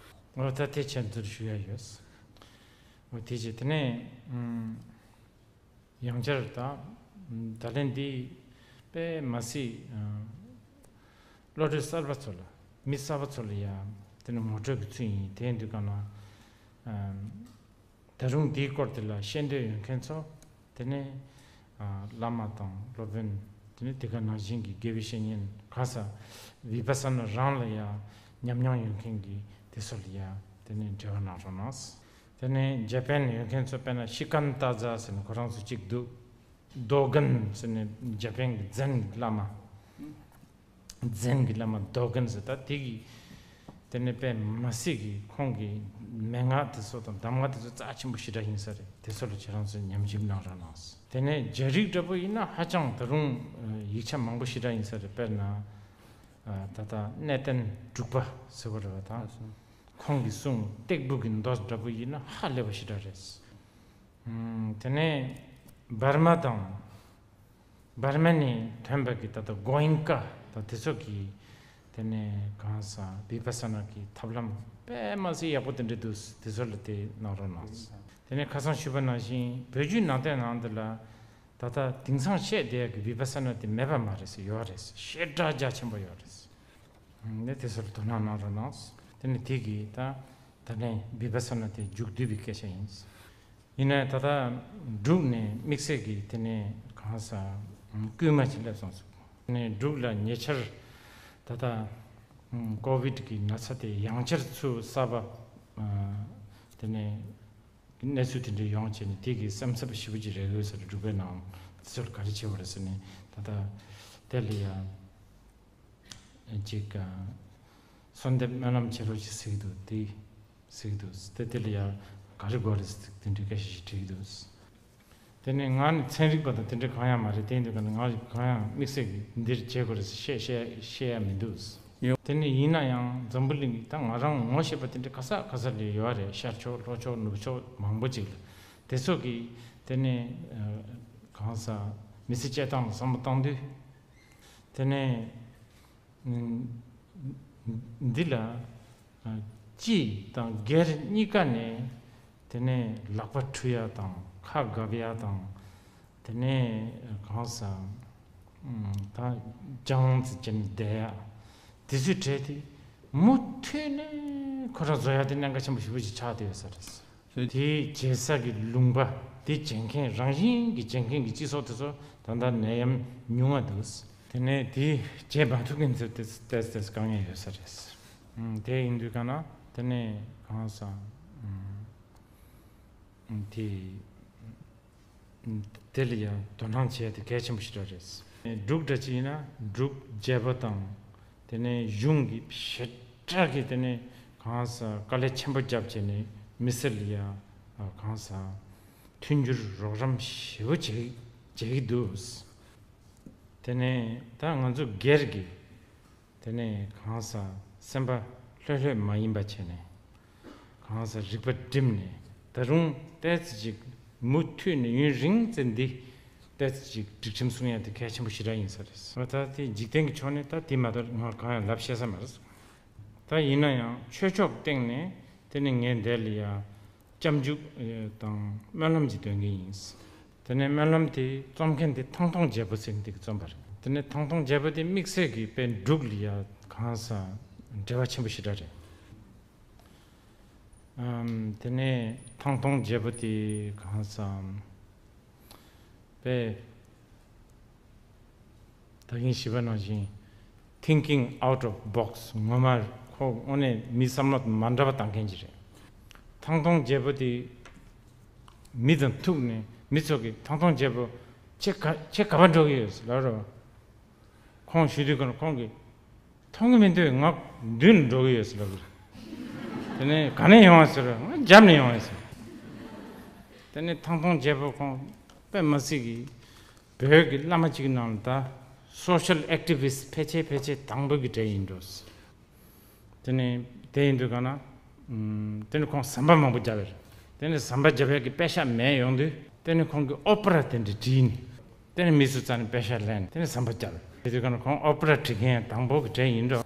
རེད། འོ་ད་དེ་ཆེད་དུ་ཞུ་ཡ་ཡོད། འོ་དེ་རྗེས་དེ་ནས་ཡང་བསྐྱར་ད་ད་ལན་འདི་དཔེ་མ་སྲིད་བློ་གྲོས་གསར་པ་ཚོ་ལ་མི་གསར་པ་ཚོ་ལ་ཡ་དེ་ནས་ངོ་སྤྲོད་ཀྱི་ཚུལ་ཡིན། དེ་ཡིན་དུས་གང་ན། ད་རུང་འདིའི་སྐོར་དེ་ལ་ཤེས་འདོད་ཡོད་མཁན་ཚོ། དེ་ནས་ཨ་བླ་མ་དང་སློབ་དཔོན། དེ་ནས་དེ་ག་ནང་བཞིན་གྱི་དགེ་བའི་བཤེས་གཉེན། ག་ས་བི་པ་ས་ན་རང་ལ་ཡང་ཉམས་མྱོང་ཡོད་མཁན་གྱི་དེ་ཚོ་ལ་ཡང་དེ་ནས་འབྲེལ་བ་གནང་རོགས་གནང་། དེ་ནས་ཇ་པན་ཡོད་མཁན་ཚོ། དཔེར་ན་ཤི་ཀན་ཏཱ་ཛ་ཟེར་ནས་ཁོ་རང་ཚོ་གཅིག་འདུག་དོ་གན་ཟེར་ནས་ཇ་པན་གྱི་ཛེན་བླ་མ། ཛེན་གྱི་བླ་མ་དོ་གན་ཟེར། ད་དེ་གི་དེ་ནས་དཔེ་མ་སྲིད་ཀྱི་ཁོང་གི་མན་ངག་དེ་ཚོ་དང་གདམས་ངག་དེ་ཚོ་རྩ་ཆེན་པོ་ཞེ་དྲག་ཡིན་ས་རེད། དེ་ཚོ་ལ་ཁྱེད་རང་ཚོས་ཉམས་ཞིབ་གནང་རོགས་གནང་། དེ་ནས་རྒྱ་རིགས་འདྲ་པོ་ཡིན་ན་ཧ་ཅང་ད་རུང་ཡིག་ཆ་མང་པོ་ཞེ་དྲག་ཡིན་ས་རེད། དཔེར་ན་ད་ལྟ་གནས་བརྟན་དྲུག་པ་ཟེར་བ་རེད་པ། ད་ཁོང་གི་གསུང་སྟེགས་བུ་གི་མདོ་འདྲ་པོ་ཡིན་ན་ཧ་ལས་པ་ཞེ་དྲག་རེད། ཨུམ། དེ་ནས་འབར་མ་དང་། འབར་མ་ནས་ཐོན་པ་གི་ད་ལྟ་གོ་ཨིན་ཀ་དང་དེ་ཚོ་གི། དེ་ནས་གང་ཟག་བི་པ་ས་ན་གི་ཐབས་ལམ་དཔེ་མ་སྲིད་ཡག་པོ་དེ་འདྲ་འདུག་དེ་ཚོ་ལ་དེ་གནང་རོགས་གནང་། དེ་ནས་ཁ་སང་ཞུས་པ་ནང་བཞིན་བོད་བརྒྱུད་ནང་བསྟན་ནང་འདི་ལ་ད་ལྟ་དེང་སང་བཤད་བསྡད་ཡག་གི་བི་པ་ས་ན་དེ་མེད་པ་མ་རེད་ཟེར། ཡོད་རེད་ཟེར། ཞེ་དྲག་རྒྱ་ཆེན་པོ་ཡོད་རེད་ཟེར། ནས་དེ་ཚོར་དོ་སྣང་གནང་རོགས་གནང་། དེ་ནས་དེ་གི་ད་ད་ལན་བི་པ་ས་ན་དེ་མཇུག་བསྡུ་བའི་སྐད་ཆ་ཡིན། ཡིན་ནའི་ད་ལྟ་འབྲུག་ནས་དམིགས་བསལ་གྱི་དེ་ནས་གང་ཟག་བསྐུལ་མ་ཅིག་སླེབས་སོང་ཟེར། དེ་ནས་འབྲུག་ལ་ཉེ་ཆར་ད་ལྟ་ཀོ་བིད་ཀྱི་ན་ཚ་དེ་ཡང་བསྐྱར་ཚུར་གསར་པ་དེ་ནས་གནས་ཚུལ་དེ་འདྲ་ཡོང་བྱས་ནས་དེ་གི་སེམས་འཚབ་ཞེ་པོ་ཅིག་རེད་འོས་ཟེར། འབྲུག་པའི་ནང་དེ་ཚོར་ག་རེ་བྱེད་པ་རེད་ཟེར་ནས་ད་ལྟ་དེ་ལ་ཡང་ཅིག་གསོལ་འདེབས་སྨོན་ལམ་བྱེད་རོགས་ཅིག་ཟེར་གྱི་འདུག་དེ་ཟེར་གྱི་འདུག་དེ་དེ་ལ་ཡང་ག་རེ་དགོས་རེད་ཟེར་དེ་འདྲའི་སྐད་ཆ་ཞིག་དྲིས་ཀྱི་འདུག་དེ་ནས་ང་ནི་ཚན་རིག་པ་དང་དེ་འདྲ་གང་ཡང་མ་རེད། དེ་ཡིན་དུས་ཀ་ནི་ང་གང་ཡང་དམིགས་བསལ་གྱི་འདིར་བྱེད་དགོས་རེད་ཟེར་བཤད་བཤད་བཤད་ཡ་མི་འདུག་ཡོད། དེ་ནི་ཡིན་ན་ཡང་འཛམ་བུ་གླིང་གི་ད་ང་རང་ངོ་ཤེས་པ་དེ་འདྲ་ག་ས་ག་ས་ལ་ཡོད་རེད། ཤར་ཕྱོགས་ལྷོ་ཕྱོགས་ནུབ་ཕྱོགས་མང་པོ་ཅིག་ལ། དེ་ཚོ་གིས་དེ་ནས་གང་ཟག་མི་ཚེ་སྐྱེལ་སྟངས་ལ་བསམ་བློ་བཏང་དུས། དེ་ནས་འདི་ལ་སྤྱི་དང་སྒེར་གཉིས་ཀ་ནས་དེ་ནས་ལག་པ་འཁྲུ་ཡ་དང་ཁ་འགབ་ཡ་དང་། དེ་ནས་གང་ཟག་ད་ཅང་ཙི་ཅན་བསྡད་ཡ་དེ་ཚོའི་གྲས་དེ་མུ་མཐུད་ནས་ཁོ་རང་བཟོ་ཡ་དེ་གནད་འགག་ཆེན་པོ་ཞེ་པོ་ཅིག་ཆགས་བསྡད་ཡོད་ས་རེད། དེའི་རྒྱལ་ས་གི་ལུང་པ་དེ་བྱེད་མཁན་རང་བཞིན་གྱི་བྱེད་མཁན་གྱི་སྤྱི་ཚོགས་དེ་ཚོ་ད་ལྟ་ནད་ཡམས་ཉུང་བ་འདུག་དེ་ནས་དེ་བྱེད་མ་ཐུབ་མཁན་ཚོ་དེ་ཏོག་ཙམ་དཀའ་ངལ་ཡོད་ས་རེད། དེ་ཡིན་དུས་ག་ན་ དེ་ནས་གང་ཟག་དེ་དེ་ལ་ཡང་དོ་སྣང་བྱས་ཏེ་གལ་ཆེན་པོ་ཞིག་རེད། འབྲུག་འདྲ་ཅིག་ཡིན་ན་འབྲུག་རྒྱལ་པོ་དང་དེ་ནས་གཞུང་གི་ཞེ་དྲག་གི་དེ་ནས་གང་ཟག་དཀའ་ལས་ཆེན་པོ་བརྒྱབ་བྱས་ནས་མི་སེར་ལ་ཡང་གང་ཟག་མཐུན་འགྱུར་རོགས་རམ་ཞེ་པོ་བྱེད་བྱེད་ཀྱི་འདུག་དེ་ནས་ད་ང་ཚོ་སྒེར་གྱི་དེ་ནས་གང་ཟག་སེམས་པ་ལྷོད་ལྷོད་མ་ཡིན་པ་བྱས་ནས་གང་ཟག་རིག་པ་བསྒྲིམས་ནས་ད་རུང་ཏོག་ཙམ་ཅིག་མུ་མཐུད་ནས་ཡུན་རིང་ཙམ་འདི་ཏོག་ཙམ་ཅིག་སྒྲིག་ཁྲིམས་སྲུང་ཡ་དེ་གལ་ཆེན་པོ་ཞེ་དྲག་ཡིན་ས་རེད། ད་དེ་འཇིག་རྟེན་གྱི་ཕྱོགས་ནས་ད་དེ་མ་གཏོགས་ང་གང་ཡང་ལབ་ཤེས་ས་མ་རེད། ད་ཡིན་ན་ཡང་ཆོས་ཕྱོགས་སྟེང་ནས་དེ་ནི་ངས་འདི་ལ་ཡ་སྐྱབས་འཇུག་དང་སྨོན་ལམ་གྱི་འདོན་གྱི་ཡིན། དེ་ནས་སྨོན་ལམ་དེ་རྩོམ་མཁན་དེ་ཐང་སྟོང་རྒྱལ་པོ་ཟེར་མཁན་དེ་གིས་རྩོམ་པ་རེད། དེ་ནས་ཐང་སྟོང་རྒྱལ་པོ་དེ་དམིགས་བསལ་གྱི་དཔེ་འབྲུག་ལ་ཡ་གང་ཟག་འབྲེལ་བ་ཆེན་པོ་ཞེ་དྲག་རེད། ཨམ། དེ་ནས་ཐང་སྟོང་རྒྱལ་པོ་དེ་གང་ཟག་དཔེ་ད་གིན་ཞུས་པ་ནང་བཞིན་thinking out of box ངོ་མ་ཁོ་དངོས་གནས་མི་བསམ་བློ་མ་འདྲ་བ་བཏང་མཁན་ཅིག་རེད། ཐང་སྟོང་རྒྱལ་པོ་དེ་མི་དང་ཐུག་ནས་མི་ཚོ་གིས་ཐང་སྟོང་རྒྱལ་པོ་ཁྱེད་ག་ཁྱེད་ག་པར་འགྲོ་གི་ཡོད་ཟེར་ལབ་རོགས། ཁོང་ཞུ་དུས་ཀྱང་ཁོང་གིས་མཐོང་གི་མི་འདུག་ང་མདུན་ལ་འགྲོ་གི་ཡོད་ཟེར་ལབ་གི་རེད། དེ་ནས་ག་ནས་ཡོང་བ་ཟེར། ང་རྒྱབ་ནས་ཡོང་བ་ཟེར། དེ་ནས་ཐང་སྟོང་རྒྱལ་པོ་ཁོང་དཔེ་མི་སྲིད་ཀྱི་བོད་ཀྱི་བླ་མ་གཅིག་ནང་ལ་ད་social activist ཕལ་ཆེར་ཕལ་ཆེར་དང་པོ་གི་གྲས་ཡིན་འགྲོ། དེ་ནས་དེ་ཡིན་དུས་ག་ན། ཨམ། དེ་ནས་ཁོང་ཟམ་པ་མང་པོ་བརྒྱབ་པ་རེད། དེ་ནས་ཟམ་པ་བརྒྱབ་ཡག་གི་པེ་ཤག་མེད་ཡོང་དུས་དེ་ནས་ཁོང་གིས་ཨོ་པ་ར་དེ་འདྲ་བྲིས་ནས་དེ་ནས་མི་ཚོའི་རྩ་ནས་པེ་ཤག་ལེན་ནས་དེ་ནས་ཟམ་པ་བརྒྱབ། དེ་དུས་ག་ན་ཁོང་ཨོ་པ་ར་བྲི་མཁན་དང་པོ་གི་གྲས་ཡིན་འགྲོ།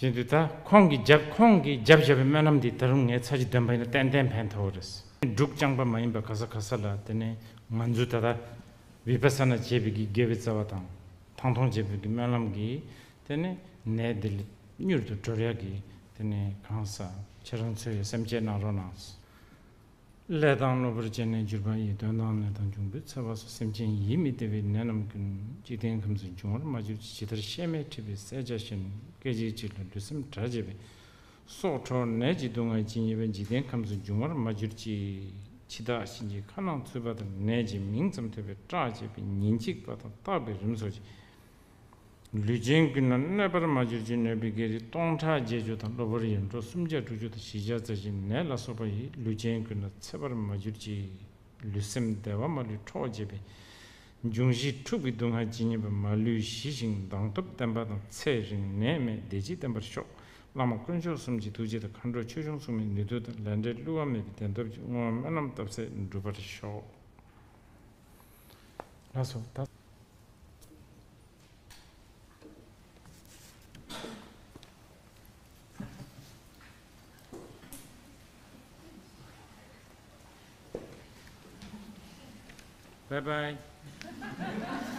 བྱེད་དུས་ད་ཁོང་གིས་བརྒྱབ་ཁོང་གིས་བརྒྱབ་བཞག་པའི་སྨོན་ལམ་འདི་ད་རུང་ངས་ཚར་གཅིག་འདོན་པ་ཡིན་ན་ཏན་ཏན་ཕན་ཐོགས་རེད། འབྲུག་རྐྱང་པ་མ་ཡིན་པ་ག་ས་ག་ས་ལ་དེ་ནས་ང་ཚོས་ད་ལྟ་བི་པ་ས་ན་བྱས་པའི་གི་དགེ་བའི་རྩ་བ་དང་ཐང་སྟོང་བྱས་པའི་གི་སྨོན་ལམ་གྱིས། དེ་ནས་ནད་འདི་ལས་མྱུར་དུ་གྲོལ་ཡག་གི་དེ་ནས་གང་ཟག་ཁྱེད་རང་ཚོས་སེམས་བསྐྱེད་གནང་རོགས་གནང་། ལས་དང་གློ་བུར་བཅས་ནས་གྱུར་པ་ཡི། གདོན་དང་ནད་དང་འབྱུང་པོའི་ཚེ་བ་སོགས། སེམས་ཅན་ཡིད་མི་བདེ་བའི་ནད་རྣམས་ཀུན། འཇིག་རྟེན་ཁམས་སུ་འབྱུང་བར་མ་གྱུར་ཅིག་ཇི་ལྟར་གཤེད་མས་འཁྲིད་པའི་བསད་བྱ་བཞིན། སྐད་ཅིག་གཅིག་ལ་ལུས་སེམས་འབྲལ་བྱེད་པའི། སྲོག་འཕྲོག་ནད་ཀྱི་སྡུག་བསྔལ་ཇི་སྙེད་པ། འཇིག་རྟེན་ཁམས་སུ་འབྱུང་བར་མ་གྱུར་ཅིག་འཆི་བདག་གཤིན་རྗེའི་ཁ་ནང་ཚུད་པ་དང་། ནད་ཀྱི་མིང་ཙམ་ཐོས་པས་སྐྲག་བྱེད་པའི། ཉིན་གཅིག་པ་དང་རྟག་པའི་རིམས་སོགས་ཀྱིས། ལུས་ཅན་ཀུན་ལ་གནོད་པར་མ་གྱུར་ཅིག་གནོད་པའི་བགེགས་རིགས་སྟོང་ཕྲག་བརྒྱད་ཅུ་དང་། གློ་བུར་ཡེ་འདྲོག་སུམ་བརྒྱ་དྲུག་ཅུ་དང་། བཞི་བརྒྱ་རྩ་བཞིའི་ནད་ལ་སོགས་པ་ཡིས། ལུས་ཅན་ཀུན་ལ་འཚེ་བར་མ་གྱུར་ཅིག་ལུས་སེམས་བདེ་བ་མ་ལུས་འཕྲོག་བྱེད་པའི། འབྱུང་བཞི་འཁྲུགས་པའི་སྡུག་བསྔལ་ཇི་སྙེད་པ། མ་ལུས་ཞི་ཞིང་མདངས་སྟོབས་ལྡན་པ་དང་། ཚེ་རིང་ནད་མེད་བདེ་སྐྱིད་ལྡན་པར་ཤོག་བླ་མ་དཀོན་མཆོག་གསུམ་གྱི་ཐུགས་རྗེ་དང་། མཁའ་འགྲོ་ཆོས་སྐྱོང་སྲུང་མའི་ནུས་མཐུ་དང་། ལས་འབྲས་བསླུ་བ་མེད་པའི་བདེན་སྟོབས་ཀྱིས། བསྔོ་བ་སྨོན་ལམ་བཏབ་ཚད་འགྲུབ་པར་ཤོག་ལགས་སོ། ད། Bye bye.